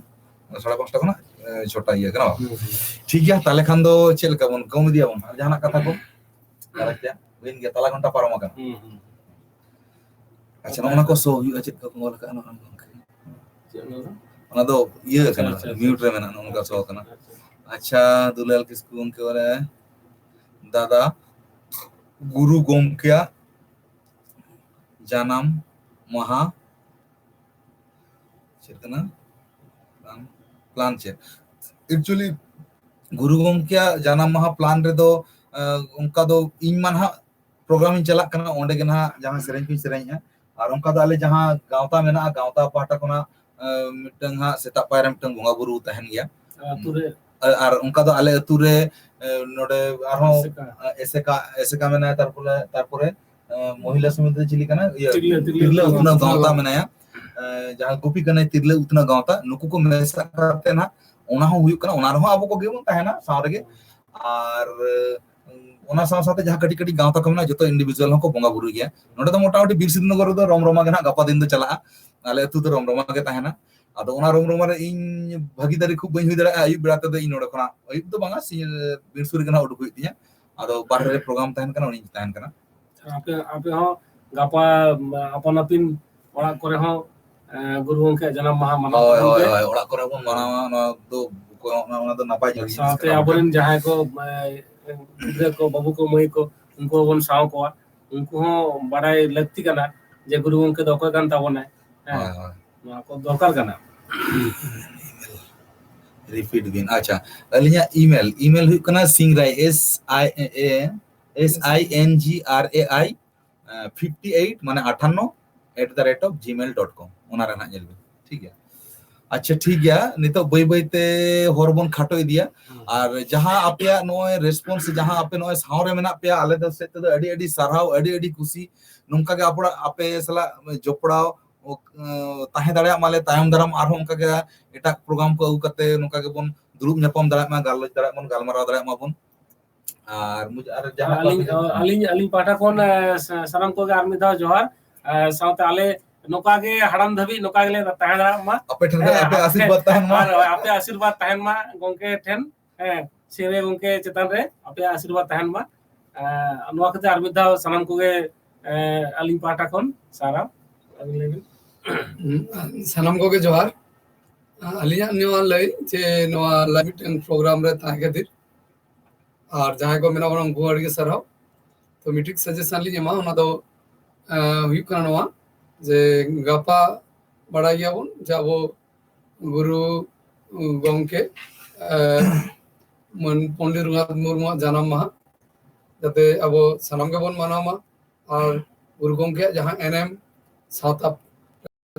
ᱥᱟᱲᱮ ᱯᱟᱸᱪᱴᱟ ᱠᱷᱚᱱᱟᱜ, ᱮ, ᱪᱷᱚᱴᱟ ᱤᱭᱟᱹ ᱠᱟᱱᱟ, ᱵᱟᱝ? ᱦᱩᱸ, ᱦᱩᱸ᱾ ᱴᱷᱤᱠ ᱜᱮᱭᱟ, ᱛᱟᱦᱞᱮ ᱠᱷᱟᱱ ᱫᱚ ᱪᱮᱫ ᱞᱮᱠᱟ ᱵᱚᱱ ᱠᱚᱢ ᱤᱫᱤᱭᱟᱵᱚᱱ? ᱟᱨ ᱡᱟᱦᱟᱱᱟᱜ ᱠᱟᱛᱷᱟ ᱠᱚ ᱵᱟᱨᱮᱛᱮ? ᱦᱩᱭᱮᱱ ᱜᱮᱭᱟ, ᱛᱟᱞᱟ ᱜᱷᱚᱱᱴᱟ ᱯᱟᱨᱚᱢ ᱟᱠᱟᱱᱟ᱾ ᱦᱩᱸ, ᱦᱩᱸ᱾ ᱟᱪᱪᱷᱟ, ᱱᱚᱜᱼᱚ ᱱᱟ ᱠᱚ ᱥᱳ ᱦᱩᱭᱩᱜᱼᱟ, ᱪᱮᱫ ᱠᱚ ᱚᱞ ᱟᱠᱟᱫᱼᱟ ᱱᱚᱜᱼᱚ ᱱᱚᱝᱠᱟ? ᱪᱮᱫ ᱚᱱᱟ ᱫᱚ? ᱚᱱᱟ ᱫᱚ ᱤᱭᱟᱹ ᱟᱪᱪᱷᱟ, ᱠᱟᱱᱟ, ᱟᱪᱪᱷᱟ, ᱟᱪᱪᱷᱟ᱾ ᱢᱤᱭᱩᱴ ᱨᱮ ᱢᱮᱱᱟᱜᱼᱟ, ᱱᱚᱜᱼᱚ ᱱᱚᱝᱠᱟ ᱟᱪᱪᱷᱟ, ᱥᱳ ᱠᱟᱱᱟ᱾ ᱟᱪᱪᱷᱟ᱾ ᱟᱪᱪᱷᱟ, ᱫᱩᱞᱟᱞ ᱠᱤᱥᱠᱩ ᱜᱚᱢᱠᱮ ᱵᱚᱞᱮ ᱫᱟᱫᱟ ᱜᱩᱨᱩ ᱜᱚᱢᱠᱮᱭᱟᱜ ᱡᱟᱱᱟᱢ ᱢᱟᱦᱟ ᱪᱮᱫ ᱠᱟᱱᱟ? ᱯᱞᱟᱱ, ᱯᱞᱟᱱ ᱪᱮᱫ? Actually, ᱜᱩᱨᱩ ᱜᱚᱢᱠᱮᱭᱟᱜ ᱡᱟᱱᱟᱢ ᱢᱟᱦᱟ ᱯᱞᱟᱱ ᱨᱮᱫᱚ, ᱮ, ᱚᱱᱠᱟ ᱫᱚ ᱤᱧ ᱢᱟ ᱱᱟᱦᱟᱜ ᱯᱨᱳᱜᱨᱟᱢ ᱤᱧ ᱪᱟᱞᱟᱜ ᱠᱟᱱᱟ, ᱚᱸᱰᱮ ᱜᱮ ᱱᱟᱦᱟᱜ ᱡᱟᱦᱟᱸ ᱥᱮᱨᱮᱧ ᱠᱚᱧ ᱥᱮᱨᱮᱧᱮᱜᱼᱟ᱾ ᱟᱨ ᱚᱱᱠᱟ ᱫᱚ ᱟᱞᱮ ᱡᱟᱦᱟᱸ ᱜᱟᱶᱛᱟ ᱢᱮᱱᱟᱜᱼᱟ, ᱜᱟᱶᱛᱟ ᱯᱟᱦᱴᱟ ᱠᱷᱚᱱᱟᱜ, ᱮ, ᱢᱤᱫᱴᱟᱝ ᱦᱟᱸᱜ ᱥᱮᱛᱟᱜ ᱯᱟᱭᱟᱨ ᱨᱮ ᱢᱤᱫᱴᱟᱝ ᱵᱚᱸᱜᱟ ᱵᱩᱨᱩ ᱛᱟᱦᱮᱱ ᱜᱮᱭᱟ᱾ ᱟᱹᱛᱩ ᱨᱮ? ᱟᱨ, ᱟᱨ ᱚᱱᱠᱟ ᱫᱚ ᱟᱞᱮ ᱟᱹᱛᱩ ᱨᱮ, ᱮ, ᱱᱚᱰᱮ ᱟᱨᱦᱚᱸ, ᱮᱥᱮᱠᱟ᱾ ᱮ, ᱮᱥᱮᱠᱟ, ᱮᱥᱮᱠᱟ ᱢᱮᱱᱟᱭᱟ, ᱛᱟᱨᱯᱚᱨᱮ, ᱛᱟᱨᱯᱚᱨᱮ, ᱮ, ᱢᱚᱦᱤᱞᱟ ᱥᱚᱢᱤᱛᱤ ᱫᱚ ᱪᱤᱞᱤ ᱠᱟᱱᱟ? ᱤᱭᱟᱹ, ᱛᱤᱨᱞᱟᱹ, ᱛᱤᱨᱞᱟᱹ ᱛᱤᱨᱞᱟᱹ ᱩᱛᱱᱟᱹᱣ ᱩᱛᱱᱟᱹᱣ ᱜᱟᱶᱛᱟ ᱜᱟᱶᱛᱟ᱾ ᱢᱮᱱᱟᱭᱟ, ᱮ, ᱡᱟᱦᱟᱸ ᱜᱩᱯᱤ ᱠᱟᱱᱟᱭ ᱛᱤᱨᱞᱟᱹ ᱩᱛᱱᱟᱹᱣ ᱜᱟᱶᱛᱟ, ᱱᱩᱠᱩ ᱠᱚ ᱢᱮᱥᱟ ᱠᱟᱛᱮ ᱱᱟᱦᱟᱜ ᱚᱱᱟ ᱦᱚᱸ ᱦᱩᱭᱩᱜ ᱠᱟᱱᱟ, ᱚᱱᱟ ᱨᱮᱦᱚᱸ ᱟᱵᱚ ᱠᱚᱜᱮ ᱵᱚᱱ ᱛᱟᱦᱮᱱᱟ ᱥᱟᱶ ᱨᱮᱜᱮ᱾ ᱟᱨ, ᱮ, ᱚᱱᱟ ᱥᱟᱶ ᱥᱟᱶᱛᱮ ᱡᱟᱦᱟᱸ ᱠᱟᱹᱴᱤᱡ ᱠᱟᱹᱴᱤᱡ ᱜᱟᱶᱛᱟ ᱠᱚ ᱢᱮᱱᱟᱜᱼᱟ, ᱡᱚᱛᱚ individual ᱦᱚᱸᱠᱚ ᱵᱚᱸᱜᱟ ᱵᱩᱨᱩᱭ ᱜᱮᱭᱟ᱾ ᱱᱚᱰᱮ ᱫᱚ ᱢᱚᱴᱟᱢᱩᱴᱤ ᱵᱤᱨ ᱥᱤᱫᱷᱩ ᱱᱚᱜᱚᱨ ᱨᱮᱫᱚ ᱨᱚᱢ ᱨᱚᱢᱟ ᱜᱮ ᱱᱟᱦᱟᱜ ᱜᱟᱯᱟ ᱫᱤᱱ ᱫᱚ ᱪᱟᱞᱟᱜᱼᱟ᱾ ᱟᱞᱮ ᱟᱹᱛᱩ ᱫᱚ ᱨᱚᱢ ᱨᱚᱢᱟ ᱜᱮ ᱛᱟᱦᱮᱱᱟ᱾ ᱟᱫᱚ ᱚᱱᱟ ᱨᱚᱢ ᱨᱚᱢᱟ ᱨᱮ ᱤᱧ ᱵᱷᱟᱹᱜᱤ ᱫᱟᱨᱮ ᱠᱷᱩᱵ ᱵᱟᱹᱧ ᱦᱩᱭ ᱫᱟᱲᱮᱭᱟᱜᱼᱟ, ᱟᱹᱭᱩᱵ ᱵᱮᱲᱟ ᱛᱮᱫᱚ ᱤᱧ ᱱᱚᱰᱮ ᱠᱷᱚᱱᱟᱜ, ᱟᱹᱭᱩᱵ ᱫᱚ ᱵᱟᱝᱟ, ᱥᱤᱧ, ᱵᱤᱨ ᱥᱩᱨ ᱨᱮᱜᱮ ᱱᱟᱦᱟᱜ ᱩᱰᱩᱠ ᱦᱩᱭᱩᱜ ᱛᱤᱧᱟ᱾ ᱟᱫᱚ ᱵᱟᱦᱨᱮ ᱨᱮ ᱯᱨᱳᱜᱨᱟᱢ ᱛᱟᱦᱮᱱ ᱠᱟᱱᱟ, ᱚᱸᱰᱮᱧ ᱛᱟᱦᱮᱱ ᱠᱟᱱᱟ᱾ ᱟᱯᱮ, ᱟᱯᱮ ᱦᱚᱸ ᱜᱟᱯᱟ ᱟᱯᱟᱱ ᱟᱹᱯᱤᱱ ᱚᱲᱟᱜ ᱠᱚᱨᱮ ᱦᱚᱸ ᱜᱩᱨᱩ ᱜᱚᱢᱠᱮᱭᱟᱜ ᱡᱟᱱᱟᱢ ᱢᱟᱦᱟ ᱢᱟᱱᱟᱣ ᱦᱳᱭ, ᱛᱟᱵᱚᱱ ᱦᱳᱭ, ᱯᱮ᱾ ᱦᱳᱭ, ᱚᱲᱟᱜ ᱠᱚᱨᱮ ᱵᱚᱱ ᱢᱟᱱᱟᱣᱟ, ᱱᱚᱣᱟ ᱫᱚ, ᱚᱱᱟ, ᱚᱱᱟ ᱫᱚ ᱱᱟᱯᱟᱭ ᱡᱤᱱᱤᱥ ᱥᱟᱶᱛᱮ ᱠᱟᱱᱟ᱾ ᱟᱵᱚᱨᱮᱱ ᱡᱟᱦᱟᱸᱭ ᱠᱚ, ᱮ, ᱜᱤᱫᱽᱨᱟᱹ ᱠᱚ, ᱵᱟᱹᱵᱩ ᱠᱚ, ᱢᱟᱹᱭ ᱠᱚ, ᱩᱱᱠᱩ ᱦᱚᱸᱵᱚᱱ ᱥᱟᱶ ᱠᱚᱣᱟ, ᱩᱱᱠᱩ ᱦᱚᱸ ᱵᱟᱰᱟᱭ ᱞᱟᱹᱠᱛᱤ ᱠᱟᱱᱟ ᱡᱮ ᱜᱩᱨᱩ ᱜᱚᱢᱠᱮ ᱫᱚ ᱚᱠᱚᱭ ᱠᱟᱱ ᱛᱟᱵᱚᱱᱟᱭ᱾ ᱦᱮᱸ, ᱦᱳᱭ, ᱦᱳᱭ᱾ ᱱᱚᱣᱟ ᱠᱚ ᱫᱚᱨᱠᱟᱨ ᱠᱟᱱᱟ᱾ Repeat ᱵᱤᱱ᱾ ᱟᱪᱪᱷᱟ, ᱟᱹᱞᱤᱧᱟᱜ email, email ᱦᱩᱭᱩᱜ ᱠᱟᱱᱟ ᱥᱤᱝᱨᱟᱭ, S I A, S I N G R A I, A, fifty eight, ᱢᱟᱱᱮ ᱟᱴᱷᱟᱱᱱᱚ at the rate of gmail dot com, ᱚᱱᱟ ᱨᱮ ᱱᱟᱜ ᱧᱮᱞ ᱵᱤᱱ᱾ ᱴᱷᱤᱠ ᱜᱮᱭᱟ? ᱟᱪᱪᱷᱟ, ᱴᱷᱤᱠ ᱜᱮᱭᱟ, ᱱᱤᱛᱚᱜ ᱵᱟᱹᱭ ᱵᱟᱹᱭ ᱛᱮ ᱦᱚᱨ ᱵᱚᱱ ᱠᱷᱟᱴᱚ ᱤᱫᱤᱭᱟ᱾ ᱦᱩᱸ᱾ ᱟᱨ ᱡᱟᱦᱟᱸ ᱟᱯᱮᱭᱟᱜ ᱱᱚᱜᱼᱚᱭ response, ᱡᱟᱦᱟᱸ ᱟᱯᱮ ᱱᱚᱜᱼᱚᱭ ᱥᱟᱶ ᱨᱮ ᱢᱮᱱᱟᱜ ᱯᱮᱭᱟ, ᱟᱞᱮ ᱫᱚ ᱥᱮᱫ ᱛᱮᱫᱚ ᱟᱹᱰᱤ ᱟᱹᱰᱤ ᱥᱟᱨᱦᱟᱣ, ᱟᱹᱰᱤ ᱟᱹᱰᱤ ᱠᱩᱥᱤ᱾ ᱱᱚᱝᱠᱟ ᱜᱮ ᱟᱯᱚᱲᱟ-, ᱟᱯᱮ ᱥᱟᱞᱟᱜ ᱡᱚᱯᱲᱟᱣ, ᱚ, ᱛᱟᱦᱮᱸ ᱫᱟᱲᱮᱭᱟᱜ ᱢᱟᱞᱮ ᱛᱟᱭᱚᱢ ᱫᱟᱨᱟᱢ, ᱟᱨᱦᱚᱸ ᱚᱱᱠᱟ ᱜᱮ ᱮᱴᱟᱜ program ᱠᱚ ᱟᱹᱜᱩ ᱠᱟᱛᱮ ᱱᱚᱝᱠᱟ ᱜᱮᱵᱚᱱ ᱫᱩᱲᱩᱵ ᱧᱟᱯᱟᱢ ᱫᱟᱲᱮᱭᱟᱜ ᱢᱟ, ᱜᱟᱞᱚᱪ ᱫᱟᱲᱮᱭᱟᱜ ᱢᱟ, ᱜᱟᱞᱢᱟᱨᱟᱣ ᱫᱟᱲᱮᱭᱟᱜ ᱢᱟᱵᱚᱱ᱾ ᱟᱨ ᱢᱩᱪᱟᱹᱫ ᱟᱨ ᱡᱟᱦᱟᱱᱟᱜ ᱟᱹᱞᱤᱧ, ᱠᱟᱛᱷᱟ ᱡᱩᱫᱤ ᱟᱹᱞᱤᱧ, ᱟᱹᱞᱤᱧ ᱯᱟᱦᱴᱟ ᱠᱷᱚᱱ, ᱮ, ᱥᱟ-, ᱥᱟᱱᱟᱢ ᱠᱚᱜᱮ ᱟᱨ ᱢᱤᱫ ᱫᱷᱟᱣ ᱡᱚᱦᱟᱨ᱾ ᱮ, ᱥᱟᱶᱛᱮ ᱟᱞᱮ ᱱᱚᱝᱠᱟ ᱜᱮ ᱦᱟᱲᱟᱢ ᱫᱷᱟᱹᱵᱤᱡ ᱱᱚᱝᱠᱟ ᱜᱮᱞᱮ ᱛᱟᱦᱮᱸ ᱫᱟᱲᱮᱭᱟᱜ ᱢᱟ᱾ ᱟᱯᱮ ᱴᱷᱮᱱ ᱠᱷᱚᱱ ᱦᱮᱸ, ᱟᱯᱮ ᱟᱯᱮ, ᱟᱥᱤᱨᱵᱟᱫᱽ ᱛᱟᱦᱮᱱ ᱢᱟ᱾ ᱟᱨ ᱟᱯᱮ ᱟᱥᱤᱨᱵᱟᱫᱽ ᱛᱟᱦᱮᱱ ᱢᱟ ᱜᱚᱢᱠᱮ ᱴᱷᱮᱱ, ᱦᱮᱸ, ᱥᱤᱝᱨᱟᱹᱭ ᱜᱚᱢᱠᱮ ᱪᱮᱛᱟᱱ ᱨᱮ ᱟᱯᱮᱭᱟᱜ ᱟᱥᱤᱨᱵᱟᱫᱽ ᱛᱟᱦᱮᱱ ᱢᱟ᱾ ᱮ, ᱱᱚᱣᱟ ᱠᱷᱟᱹᱛᱤᱨ ᱟᱨ ᱢᱤᱫ ᱫᱷᱟᱣ ᱥᱟᱱᱟᱢ ᱠᱚᱜᱮ, ᱮ, ᱟᱹᱞᱤᱧ ᱯᱟᱦᱴᱟ ᱠᱷᱚᱱ ᱥᱟᱨᱦᱟᱣ᱾ ᱟᱹᱵᱤᱱ ᱞᱟᱹᱭ ᱵᱤᱱ᱾ ᱥᱟᱱᱟᱢ ᱠᱚᱜᱮ ᱡᱚᱦᱟᱨ᱾ ᱟᱹᱞᱤᱧᱟᱜ ᱱᱚᱣᱟ ᱞᱟᱹᱭ ᱡᱮ ᱱᱚᱣᱟ live ᱢᱤᱫᱴᱮᱱ program ᱨᱮ ᱛᱟᱦᱮᱸ ᱠᱷᱟᱹᱛᱤᱨ, ᱟᱨ ᱡᱟᱦᱟᱸᱭ ᱠᱚ ᱢᱮᱱᱟᱜ ᱵᱚᱱᱟ ᱩᱱᱠᱩ ᱟᱹᱰᱤ ᱜᱮ ᱥᱟᱨᱦᱟᱣ᱾ ᱛᱚ ᱢᱤᱫᱴᱤᱡ suggestion ᱞᱤᱧ ᱮᱢᱟ, ᱚᱱᱟ ᱫᱚ, ᱮ, ᱦᱩᱭᱩᱜ ᱠᱟᱱᱟ ᱱᱚᱣᱟ ᱡᱮ ᱜᱟᱯᱟ ᱵᱟᱲᱟᱭ ᱜᱮᱭᱟᱵᱚᱱ ᱡᱮ ᱟᱵᱚ ᱜᱩᱨᱩ ᱜᱚᱢᱠᱮ, ᱮ, ᱢᱟᱱ ᱯᱚᱱᱰᱤᱛ ᱨᱚᱜᱷᱩᱱᱟᱛᱷ ᱢᱩᱨᱢᱩᱣᱟᱜ ᱡᱟᱱᱟᱢ ᱢᱟᱦᱟ, ᱡᱟᱛᱮ ᱟᱵᱚ ᱥᱟᱱᱟᱢ ᱜᱮᱵᱚᱱ ᱢᱟᱱᱟᱣ ᱢᱟ᱾ ᱟᱨ ᱜᱩᱨᱩ ᱜᱚᱢᱠᱮᱭᱟᱜ ᱡᱟᱦᱟᱸ ᱮᱱᱮᱢ, ᱥᱟᱶᱛᱟ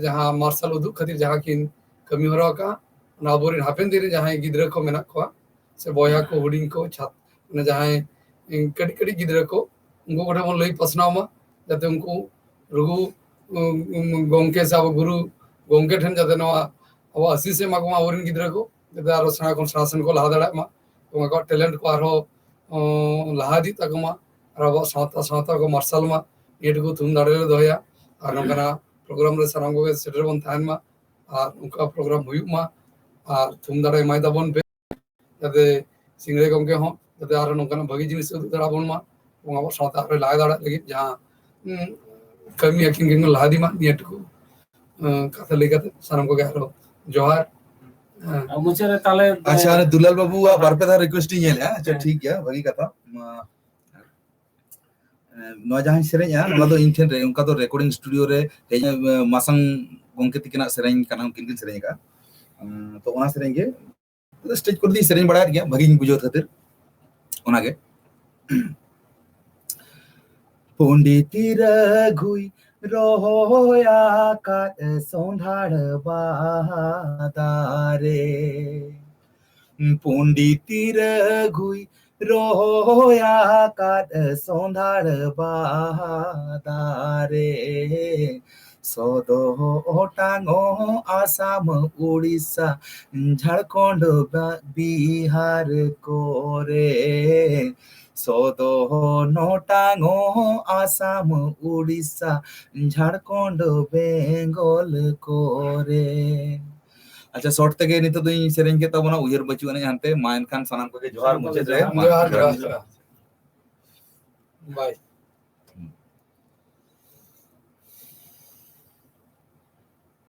ᱡᱟᱦᱟᱸ ᱢᱟᱨᱥᱟᱞ ᱩᱫᱩᱜ ᱠᱷᱟᱹᱛᱤᱨ ᱡᱟᱦᱟᱸ ᱠᱤᱱ ᱠᱟᱹᱢᱤ ᱦᱚᱨᱟ ᱟᱠᱟᱫᱼᱟ, ᱚᱱᱟ ᱟᱵᱚᱨᱮᱱ ᱦᱟᱯᱮᱱ ᱫᱤᱱ ᱨᱮ ᱡᱟᱦᱟᱸᱭ ᱜᱤᱫᱽᱨᱟᱹ ᱠᱚ ᱢᱮᱱᱟᱜ ᱠᱚᱣᱟ, ᱥᱮ ᱵᱚᱭᱦᱟ ᱠᱚ, ᱦᱩᱰᱤᱧ ᱠᱚ, ᱪᱷᱟᱛ-, ᱢᱟᱱᱮ ᱡᱟᱦᱟᱸᱭ, ᱮ, ᱠᱟᱹᱴᱤᱡ ᱠᱟᱹᱴᱤᱡ ᱜᱤᱫᱽᱨᱟᱹ ᱠᱚ, ᱩᱱᱠᱩ ᱠᱚᱴᱷᱮᱱ ᱵᱚᱱ ᱞᱟᱹᱭ ᱯᱟᱥᱱᱟᱣ ᱢᱟ, ᱡᱟᱛᱮ ᱩᱱᱠᱩ ᱨᱩᱜᱩ, ᱩᱢ, ᱩᱢ, ᱜᱚᱢᱠᱮ ᱥᱮ ᱟᱵᱚ ᱜᱩᱨᱩ ᱜᱚᱢᱠᱮ ᱴᱷᱮᱱ ᱡᱟᱛᱮ ᱱᱚᱣᱟ ᱟᱵᱚ ᱟᱥᱤᱥ ᱮ ᱮᱢᱟ ᱠᱚᱢᱟ ᱟᱵᱚᱨᱮᱱ ᱜᱤᱫᱽᱨᱟᱹ ᱠᱚ, ᱡᱟᱛᱮ ᱟᱨᱚ ᱥᱮᱬᱟ ᱠᱷᱚᱱ ᱥᱮᱬᱟ ᱥᱮᱱ ᱠᱚ ᱞᱟᱦᱟ ᱫᱟᱲᱮᱭᱟᱜ ᱢᱟ, ᱮᱵᱚᱝ ᱟᱠᱚᱣᱟᱜ talent ᱠᱚ ᱟᱨᱦᱚᱸ, ᱚ, ᱞᱟᱦᱟ ᱤᱫᱤᱜ ᱛᱟᱠᱚ ᱢᱟ, ᱟᱨ ᱟᱵᱚᱣᱟᱜ ᱥᱟᱶᱛᱟ, ᱥᱟᱶᱛᱟ ᱠᱚ ᱢᱟᱨᱥᱟᱞ ᱢᱟ, ᱱᱤᱭᱟᱹ ᱴᱩᱠᱩ ᱛᱷᱩᱢ ᱫᱟᱲᱮ ᱞᱮ ᱫᱚᱦᱚᱭᱟ᱾ ᱟᱨ ᱱᱚᱝᱠᱟᱱᱟᱜ program ᱨᱮ ᱥᱟᱱᱟᱢ ᱠᱚᱜᱮ ᱥᱮᱴᱮᱨ ᱵᱚᱱ ᱛᱟᱦᱮᱱ ᱢᱟ, ᱟᱨ ᱱᱚᱝᱠᱟ program ᱦᱩᱭᱩᱜ ᱢᱟ, ᱟᱨ ᱛᱷᱩᱢ ᱫᱟᱲᱮ ᱮᱢᱟᱭ ᱛᱟᱵᱚᱱ ᱯᱮ, ᱡᱟᱛᱮ ᱥᱤᱝᱨᱟᱹᱭ ᱜᱚᱢᱠᱮ ᱦᱚᱸ ᱡᱟᱛᱮ ᱟᱨᱦᱚᱸ ᱱᱚᱝᱠᱟᱱᱟᱜ ᱵᱷᱟᱹᱜᱤ ᱡᱤᱱᱤᱥ ᱩᱫᱩᱜ ᱫᱟᱲᱮ ᱟᱵᱚᱱ ᱢᱟ, ᱮᱵᱚᱝ ᱟᱵᱚᱣᱟᱜ ᱥᱟᱶᱛᱟ ᱟᱨᱦᱚᱸ ᱞᱟᱦᱟ ᱫᱟᱲᱮᱭᱟᱜ ᱞᱟᱹᱜᱤᱫ ᱡᱟᱦᱟᱸ, ᱩᱸ, ᱠᱟᱹᱢᱤ ᱟᱹᱠᱤᱱ ᱠᱤᱱ ᱞᱟᱦᱟ ᱤᱫᱤ ᱢᱟ, ᱱᱤᱭᱟᱹ ᱴᱩᱠᱩ᱾ ᱠᱟᱛᱷᱟ ᱞᱟᱹᱭ ᱠᱟᱛᱮ ᱥᱟᱱᱟᱢ ᱠᱚᱜᱮ ᱟᱨᱦᱚᱸ ᱡᱚᱦᱟᱨ᱾ ᱟᱨ ᱢᱩᱪᱟᱹᱫ ᱨᱮ ᱛᱟᱦᱞᱮ ᱟᱪᱪᱷᱟ, ᱟᱨ ᱫᱩᱞᱟᱞ ᱵᱟᱹᱵᱩᱣᱟᱜ ᱵᱟᱨ ᱯᱮ ᱫᱷᱟᱣ ᱨᱤᱠᱩᱭᱮᱥᱴ ᱤᱧ ᱧᱮᱞᱮᱫᱼᱟ᱾ ᱟᱪᱪᱷᱟ, ᱦᱮᱸ᱾ ᱴᱷᱤᱠ ᱜᱮᱭᱟ, ᱵᱷᱟᱹᱜᱤ ᱠᱟᱛᱷᱟ᱾ ᱢᱟ, ᱱᱚᱣᱟ ᱡᱟᱦᱟᱸᱧ ᱥᱮᱨᱮᱧᱟ, ᱱᱚᱣᱟ ᱫᱚ ᱤᱧ ᱴᱷᱮᱱ ᱨᱮ, ᱚᱱᱠᱟ ᱫᱚ ᱨᱮᱠᱚᱨᱰᱤᱝ ᱥᱴᱩᱰᱤᱭᱳ ᱨᱮ ᱦᱮᱡ, ᱢᱟᱥᱟᱝ ᱜᱚᱢᱠᱮ ᱛᱤᱠᱤᱱᱟᱜ ᱥᱮᱨᱮᱧ ᱠᱟᱱᱟ, ᱩᱱᱠᱤᱱ ᱠᱤᱱ ᱥᱮᱨᱮᱧ ᱟᱠᱟᱫᱼᱟ᱾ ᱛᱚ ᱚᱱᱟ ᱥᱮᱨᱮᱧ ᱜᱮ ᱥᱴᱮᱡᱽ ᱠᱚᱨᱮ ᱫᱚᱧ ᱥᱮᱨᱮᱧ ᱵᱟᱲᱟᱭᱮᱫ ᱜᱮᱭᱟ, ᱵᱷᱟᱹᱜᱤᱧ ᱵᱩᱡᱷᱟᱹᱣ ᱠᱷᱟᱹᱛᱤᱨ᱾ ᱚᱱᱟᱜᱮ᱾ ᱯᱚᱸᱰᱤᱛ ᱨᱟᱹᱜᱷᱩᱭ ᱨᱚᱦᱚᱭ ᱟᱠᱟᱫ ᱥᱚᱸᱫᱷᱟᱲ ᱵᱟᱦᱟ ᱫᱟᱨᱮ᱾ ᱯᱚᱸᱰᱤᱛ ᱨᱟᱹᱜᱷᱩᱭ ᱨᱚᱦᱚᱭ ᱟᱠᱟᱫ ᱥᱚᱸᱫᱷᱟᱲ ᱵᱟᱦᱟ ᱫᱟᱨᱮ᱾ ᱥᱚᱫᱚ ᱚᱴᱟᱝᱚᱜ ᱟᱥᱟᱢ, ᱩᱲᱤᱥᱥᱟ, ᱡᱷᱟᱲᱠᱷᱚᱸᱰ, ᱵᱟ-, ᱵᱤᱦᱟᱨ ᱠᱚᱨᱮ᱾ ᱥᱚᱫᱚ ᱚᱴᱟᱝᱚᱜ ᱟᱥᱟᱢ, ᱩᱲᱤᱥᱥᱟ, ᱡᱷᱟᱲᱠᱷᱚᱸᱰ, ᱵᱮᱝᱜᱚᱞ ᱠᱚᱨᱮ᱾ ᱟᱪᱪᱷᱟ, ᱥᱚᱨᱴ ᱛᱮᱜᱮ ᱱᱤᱛᱚᱜ ᱫᱚᱧ ᱥᱮᱨᱮᱧ ᱠᱮᱫ ᱛᱟᱵᱚᱱᱟ, ᱩᱭᱦᱟᱹᱨ ᱵᱟᱹᱪᱩᱜ ᱟᱹᱱᱤᱡ ᱦᱟᱱᱛᱮ᱾ ᱢᱟ ᱮᱱᱠᱷᱟᱱ ᱥᱟᱱᱟᱢ ᱠᱚᱜᱮ ᱡᱚᱦᱟᱨ᱾ ᱢᱩᱪᱟᱹᱫ ᱨᱮ ᱢᱟ ᱡᱚᱦᱟᱨ, ᱡᱚᱦᱟᱨ, ᱡᱚᱦᱟᱨ᱾ ᱵᱟᱭ᱾